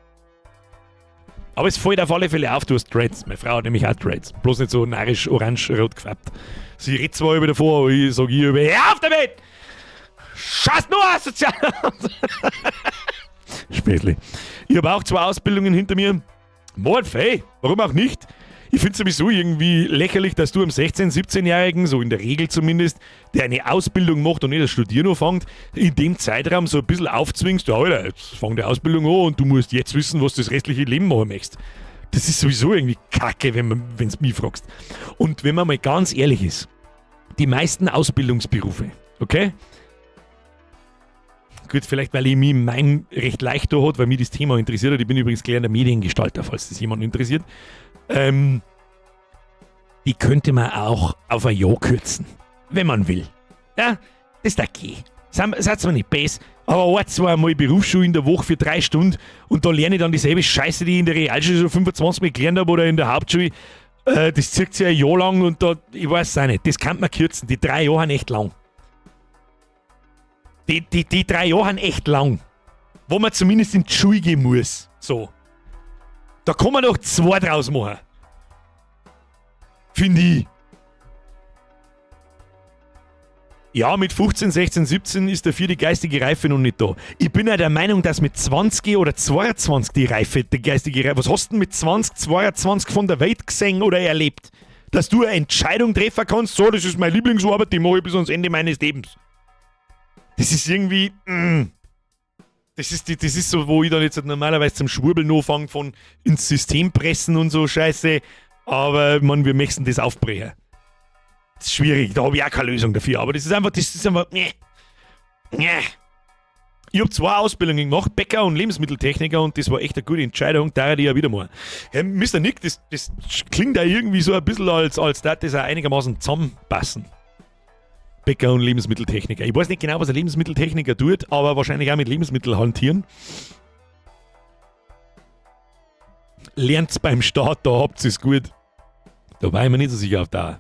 Aber es fällt auf alle Fälle auf, du hast Dreads. Meine Frau hat nämlich auch Dreads. Bloß nicht so narrisch orange-rot gefärbt. Sie redet zwar über davor, aber ich sag ihr über, hör auf damit! Schaust nur asozial aus! Späßli. Ich habe auch zwei Ausbildungen hinter mir. Mord, fei, warum auch nicht? Ich finde sowieso irgendwie lächerlich, dass du am 16-, 17-Jährigen, so in der Regel zumindest, der eine Ausbildung macht und nicht das Studieren anfängt, in dem Zeitraum so ein bisschen aufzwingst, ja, Alter, jetzt fang die Ausbildung an und du musst jetzt wissen, was du das restliche Leben machen möchtest. Das ist sowieso irgendwie kacke, wenn du mich fragst. Und wenn man mal ganz ehrlich ist, die meisten Ausbildungsberufe, okay? Gut, vielleicht, weil ich mich mein recht leicht da hat, weil mich das Thema interessiert hat. Ich bin übrigens gelernter Mediengestalter, falls das jemand interessiert. Die könnte man auch auf ein Jahr kürzen, wenn man will. Ja, das ist okay. Seid mir nicht böse, aber ein, zwei Mal Berufsschule in der Woche für 3 Stunden und da lerne ich dann dieselbe Scheiße, die ich in der Realschule schon 25 Mal gelernt habe oder in der Hauptschule. Das zieht sich ein Jahr lang und da, ich weiß es auch nicht, das kann man kürzen. Die 3 Jahre sind echt lang. Die 3 Jahre sind echt lang. Wo man zumindest in die Schule gehen muss. So. Da kann man doch zwei draus machen. Finde ich. Ja, mit 15, 16, 17 ist dafür die geistige Reife noch nicht da. Ich bin ja der Meinung, dass mit 20 oder 22 die Reife, die geistige Reife. Was hast du denn mit 20, 22 von der Welt gesehen oder erlebt? Dass du eine Entscheidung treffen kannst, so, das ist meine Lieblingsarbeit, die mache ich bis ans Ende meines Lebens. Das ist irgendwie. Das ist so, wo ich dann jetzt halt normalerweise zum Schwurbeln anfange von ins System pressen und so Scheiße. Aber man, wir möchten das aufbrechen. Das ist schwierig, da habe ich auch keine Lösung dafür. Aber das ist einfach. Nee. Nee. Ich habe zwei Ausbildungen gemacht, Bäcker und Lebensmitteltechniker, und das war echt eine gute Entscheidung, da die ja wieder mal. Herr Mr. Nick, das klingt ja irgendwie so ein bisschen, als dat das auch einigermaßen zusammenpassen. Bäcker und Lebensmitteltechniker. Ich weiß nicht genau, was ein Lebensmitteltechniker tut, aber wahrscheinlich auch mit Lebensmitteln hantieren. Lernt's beim Staat, da habt ihr's gut. Da war ich mir nicht so sicher auf da.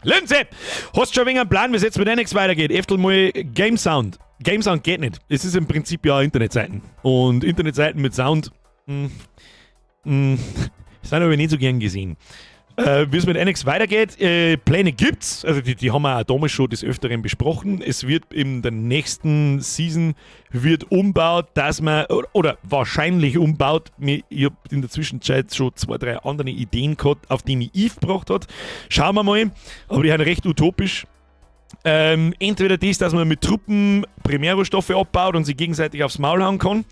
Linze! Hast du schon ein wenig einen Plan, wie es jetzt mit NX weitergeht? Eftel mal Game Sound. Game Sound geht nicht. Es ist im Prinzip ja Internetseiten. Und Internetseiten mit Sound sind aber nicht so gern gesehen. Wie es mit NX weitergeht, Pläne gibt's. Also die haben wir auch damals schon des Öfteren besprochen. Es wird in der nächsten Season wird umbaut, dass man, oder wahrscheinlich umbaut, ich habe in der Zwischenzeit schon zwei, drei andere Ideen gehabt, auf die mich Yves gebracht hat. Schauen wir mal. Aber die sind recht utopisch. Entweder das, dass man mit Truppen Primärrohstoffe abbaut und sie gegenseitig aufs Maul hauen kann.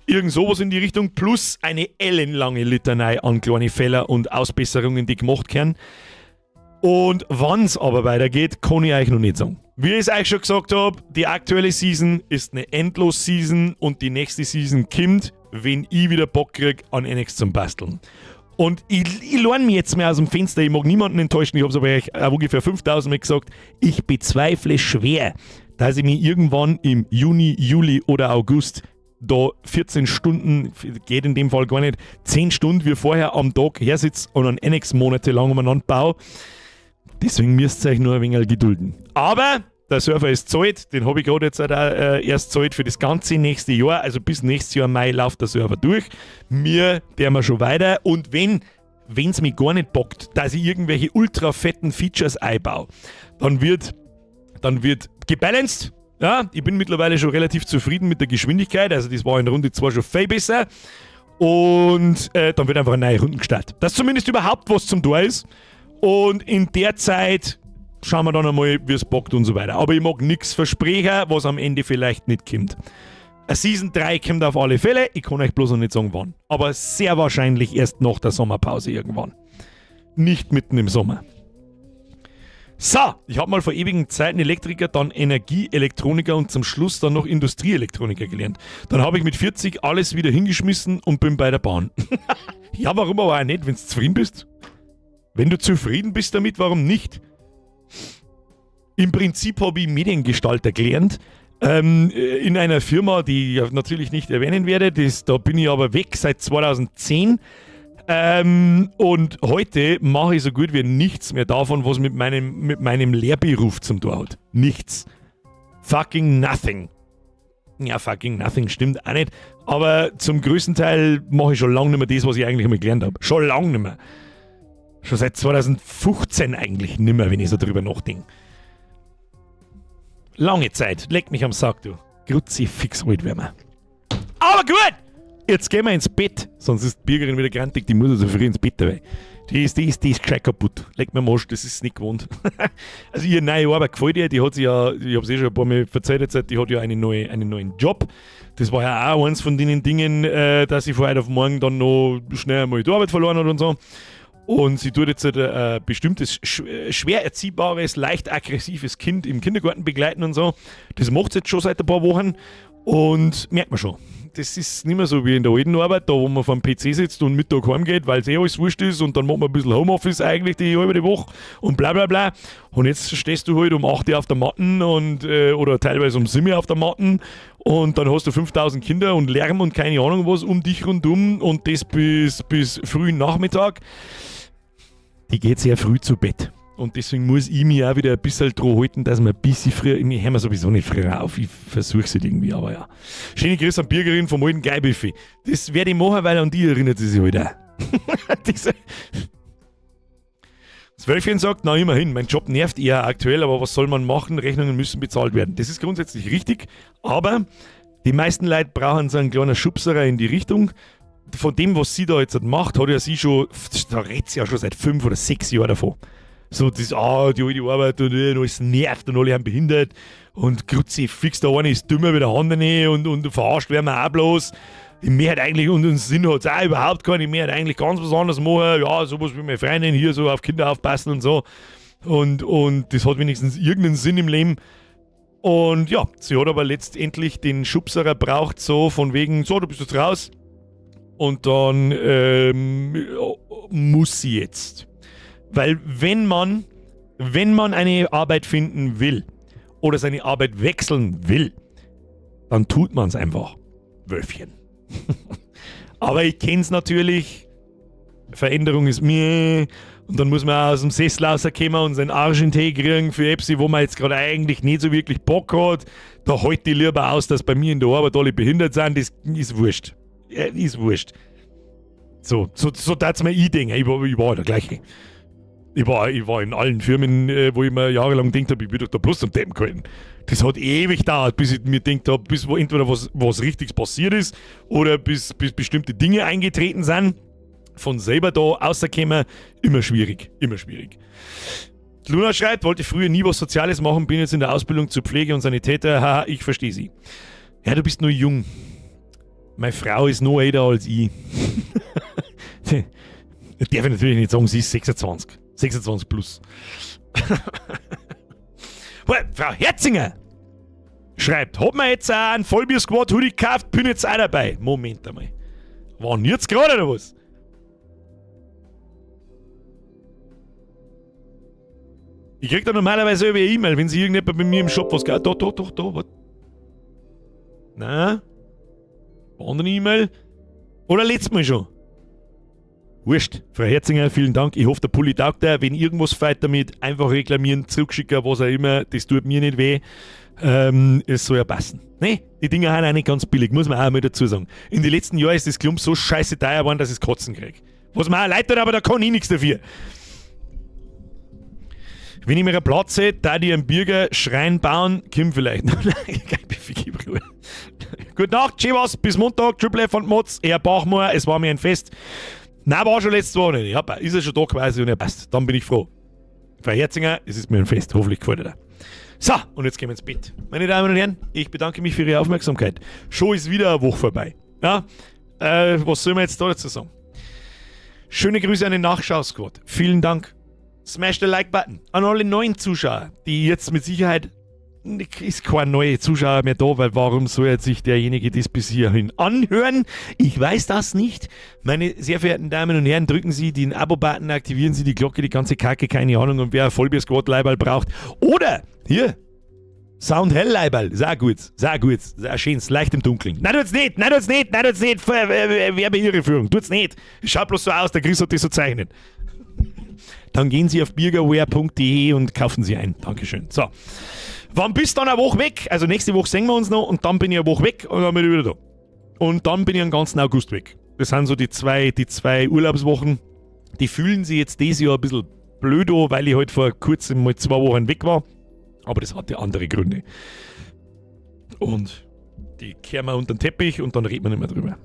Irgend sowas in die Richtung, plus eine ellenlange Litanei an kleine Fehler und Ausbesserungen, die gemacht werden. Und wann es aber weitergeht, kann ich euch noch nicht sagen. Wie ich es euch schon gesagt habe, die aktuelle Season ist eine Endlos-Season und die nächste Season kommt, wenn ich wieder Bock krieg, an NX zum Basteln. Und ich lehne mich jetzt mehr aus dem Fenster, ich mag niemanden enttäuschen, ich habe es aber euch auch ungefähr 5000 Mal gesagt, ich bezweifle schwer, dass ich mich irgendwann im Juni, Juli oder August da 14 Stunden, geht in dem Fall gar nicht, 10 Stunden wie vorher am Tag hersitze und an NX monatelang umeinander baue. Deswegen müsst ihr euch nur ein wenig gedulden. Aber der Server ist zahlt, den habe ich gerade jetzt auch, erst zahlt für das ganze nächste Jahr. Also bis nächstes Jahr Mai läuft der Server durch. Mir, der wir schon weiter. Und wenn es mich gar nicht bockt, dass ich irgendwelche ultra fetten Features einbaue, dann wird gebalanced. Ja, ich bin mittlerweile schon relativ zufrieden mit der Geschwindigkeit. Also das war in Runde 2 schon viel besser. Und dann wird einfach eine neue Runde gestartet. Dass zumindest überhaupt was zum Tor ist. Und in der Zeit schauen wir dann einmal, wie es bockt und so weiter. Aber ich mag nichts versprechen, was am Ende vielleicht nicht kommt. Eine Season 3 kommt auf alle Fälle. Ich kann euch bloß noch nicht sagen, wann. Aber sehr wahrscheinlich erst nach der Sommerpause irgendwann. Nicht mitten im Sommer. So, ich habe mal vor ewigen Zeiten Elektriker, dann Energieelektroniker und zum Schluss dann noch Industrieelektroniker gelernt. Dann habe ich mit 40 alles wieder hingeschmissen und bin bei der Bahn. Ja, warum aber auch nicht, wenn du zufrieden bist? Wenn du zufrieden bist damit, warum nicht? Im Prinzip habe ich Mediengestalter gelernt. In einer Firma, die ich natürlich nicht erwähnen werde. Da bin ich aber weg seit 2010. Und heute mache ich so gut wie nichts mehr davon, was mit meinem Lehrberuf zum tun hat. Nichts. Fucking nothing. Ja, fucking nothing stimmt auch nicht. Aber zum größten Teil mache ich schon lange nicht mehr das, was ich eigentlich einmal gelernt habe. Schon lange nicht mehr. Schon seit 2015 eigentlich nicht mehr, wenn ich so drüber nachdenke. Lange Zeit. Leck mich am Sack, du. Kruzifix alt werden wir. Aber gut! Jetzt gehen wir ins Bett. Sonst ist die Birgerin wieder grantig, die muss also früh ins Bett dabei. Die ist gescheit kaputt. Leck mir am Arsch, das ist nicht gewohnt. Also ihre neue Arbeit gefällt ihr, die hat sich ja, ich habe es eh schon ein paar Mal erzählt, jetzt, die hat ja einen neuen Job. Das war ja auch eins von den Dingen, dass sie von heute auf morgen dann noch schnell einmal die Arbeit verloren hat und so. Und sie tut jetzt ein bestimmtes, schwer erziehbares, leicht aggressives Kind im Kindergarten begleiten und so. Das macht sie jetzt schon seit ein paar Wochen und merkt man schon. Das ist nicht mehr so wie in der alten Arbeit, da wo man vor dem PC sitzt und Mittag heimgeht, weil es eh alles wurscht ist und dann macht man ein bisschen Homeoffice eigentlich die halbe Woche und bla bla bla. Und jetzt stehst du halt um 8 Uhr auf der Matten und, oder teilweise um 7 Uhr auf der Matten und dann hast du 5000 Kinder und Lärm und keine Ahnung was um dich rundum und das bis frühen Nachmittag. Die geht sehr früh zu Bett. Und deswegen muss ich mich auch wieder ein bisschen dran halten, dass wir ein bisschen früher, ich höre mir sowieso nicht früher auf, ich versuche es halt irgendwie, aber ja. Schöne Grüße an Birgerin vom alten Geibuffet. Das werde ich machen, weil an die erinnert sie sich halt auch. Das Wölfchen sagt, na immerhin, mein Job nervt eher aktuell, aber was soll man machen? Rechnungen müssen bezahlt werden. Das ist grundsätzlich richtig, aber die meisten Leute brauchen so einen kleinen Schubserer in die Richtung. Von dem, was sie da jetzt macht, hat ja sie schon, da redet sie ja schon seit 5 oder 6 Jahren davon. So, das, ah, die alte Arbeit und alles nervt und alle haben behindert und Kruzifix, der eine ist dümmer wie der andere und verarscht werden wir auch bloß. Ich möchte eigentlich, und Sinn hat es auch überhaupt keinen, ich möchte eigentlich ganz was anderes machen, ja, sowas wie meine Freundin hier, so auf Kinder aufpassen und so. Und das hat wenigstens irgendeinen Sinn im Leben. Und ja, sie hat aber letztendlich den Schubserer braucht, so von wegen, so, du bist jetzt raus. Und dann muss sie jetzt. Weil wenn man eine Arbeit finden will oder seine Arbeit wechseln will, dann tut man es einfach. Wölfchen. Aber ich kenne es natürlich. Veränderung ist mir. Und dann muss man aus dem Sessel rauskommen und seinen Arsch in den Tee kriegen für etwas, wo man jetzt gerade eigentlich nicht so wirklich Bock hat. Da halte ich lieber aus, dass bei mir in der Arbeit alle behindert sind. Das ist wurscht. Ja, ist wurscht. So tat's mir ich denken. Ich war der gleiche. Ich war in allen Firmen, wo ich mir jahrelang gedacht habe, ich bin doch da bloß zum Deppen gehalten. Das hat ewig gedauert, bis ich mir gedacht habe, bis wo entweder was Richtiges passiert ist oder bis bestimmte Dinge eingetreten sind. Von selber da rauskommen, immer schwierig, immer schwierig. Luna schreibt, wollte früher nie was Soziales machen, bin jetzt in der Ausbildung zur Pflege und Sanitäter, haha, ich verstehe sie. Ja, du bist nur jung. Meine Frau ist noch älter als ich. Das darf ich natürlich nicht sagen, sie ist 26. 26 plus. Well, Frau Herzinger schreibt, hab mir jetzt auch einen Vollbier-Squad Hoodie gekauft, bin jetzt auch dabei. Moment einmal. Wann jetzt gerade oder was? Ich krieg da normalerweise über E-Mail, wenn sich irgendjemand bei mir im Shop was kauft. Da, da, da, da, was? Na? Andere E-Mail? Oder letztes Mal schon? Wurscht. Frau Herzinger, vielen Dank. Ich hoffe, der Pulli taugt dir. Wenn irgendwas fehlt damit, einfach reklamieren, zurückschicken, was auch immer. Das tut mir nicht weh. Es soll ja passen. Ne? Die Dinger sind auch nicht ganz billig, muss man auch mal dazu sagen. In den letzten Jahren ist das Klump so scheiße teuer geworden, dass ich es kotzen krieg. Was mir auch leid tut, aber da kann ich nichts dafür. Wenn ich mir einen Platz hätte, da die einen Birger Schrein bauen, komm vielleicht. Gute Nacht, Tschüss, bis Montag, Triple F und Mods, Herr Bachmoor, es war mir ein Fest. Nein, war schon letzte Woche nicht. Ja, ist er schon da quasi und er passt. Dann bin ich froh. Frau Herzinger, es ist mir ein Fest. Hoffentlich gefällt er dir. So, und jetzt gehen wir ins Bett. Meine Damen und Herren, ich bedanke mich für Ihre Aufmerksamkeit. Schon ist wieder eine Woche vorbei. Ja, was soll man jetzt da dazu sagen? Schöne Grüße an den Nachschau-Squad. Vielen Dank. Smash the Like-Button. An alle neuen Zuschauer, die jetzt mit Sicherheit, ist kein neuer Zuschauer mehr da, weil warum soll jetzt sich derjenige das bis hierhin anhören? Ich weiß das nicht. Meine sehr verehrten Damen und Herren, drücken Sie den Abo-Button, aktivieren Sie die Glocke, die ganze Kacke, keine Ahnung, und wer ein Vollbier-Squad-Leiberl braucht. Oder, hier, Sound Hell Leiberl, sehr gut, sehr gut, sehr schön, leicht im Dunkeln. Nein, tut's nicht, nein, tut's nicht, nein, tut's nicht, Werbeirreführung, tut's nicht. Schaut bloß so aus, der Chris hat das so zeichnet. Dann gehen Sie auf birgerwear.de und kaufen Sie ein. Dankeschön. So. Wann bist du dann eine Woche weg? Also nächste Woche sehen wir uns noch und dann bin ich eine Woche weg und dann bin ich wieder da. Und dann bin ich den ganzen August weg. Das sind so die zwei Urlaubswochen. Die fühlen sich jetzt dieses Jahr ein bisschen blöd an, weil ich halt vor kurzem mal 2 Wochen weg war. Aber das hatte andere Gründe. Und die kehren wir unter den Teppich und dann reden wir nicht mehr drüber.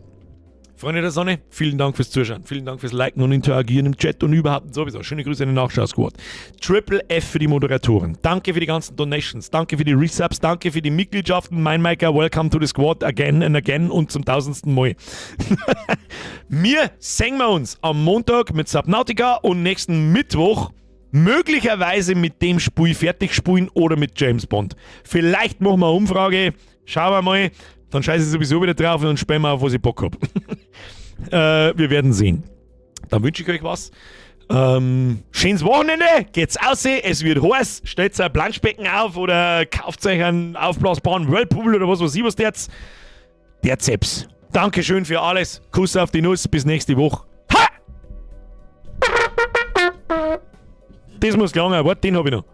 Freunde der Sonne, vielen Dank fürs Zuschauen, vielen Dank fürs Liken und Interagieren im Chat und überhaupt und sowieso. Schöne Grüße an den Nachschau-Squad. Triple F für die Moderatoren. Danke für die ganzen Donations, danke für die Resubs, danke für die Mitgliedschaften. Mein Maker, welcome to the squad again and again und zum 1000. Mal. Wir sehen wir uns am Montag mit Subnautica und nächsten Mittwoch möglicherweise mit dem Spiel fertig spielen oder mit James Bond. Vielleicht machen wir eine Umfrage. Schauen wir mal. Dann scheiße ich sowieso wieder drauf und dann spielen wir auf, was ich Bock hab. Wir werden sehen. Dann wünsche ich euch was. Schönes Wochenende, geht's aus, es wird heiß, stellt ein Planschbecken auf oder kauft euch einen aufblasbaren Whirlpool oder was weiß ich was der. Der Zeps. Dankeschön für alles. Kuss auf die Nuss, bis nächste Woche. Ha! Das muss gelangen, warte, den hab ich noch.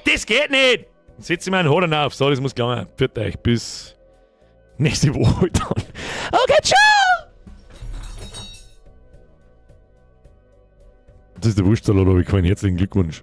Das geht nicht! Setze ich meinen Hodern auf. So, das muss gelangen. Pfiat euch. Bis nächste Woche dann. Okay, ciao! Das ist der Wurstsalat, habe ich keinen herzlichen Glückwunsch.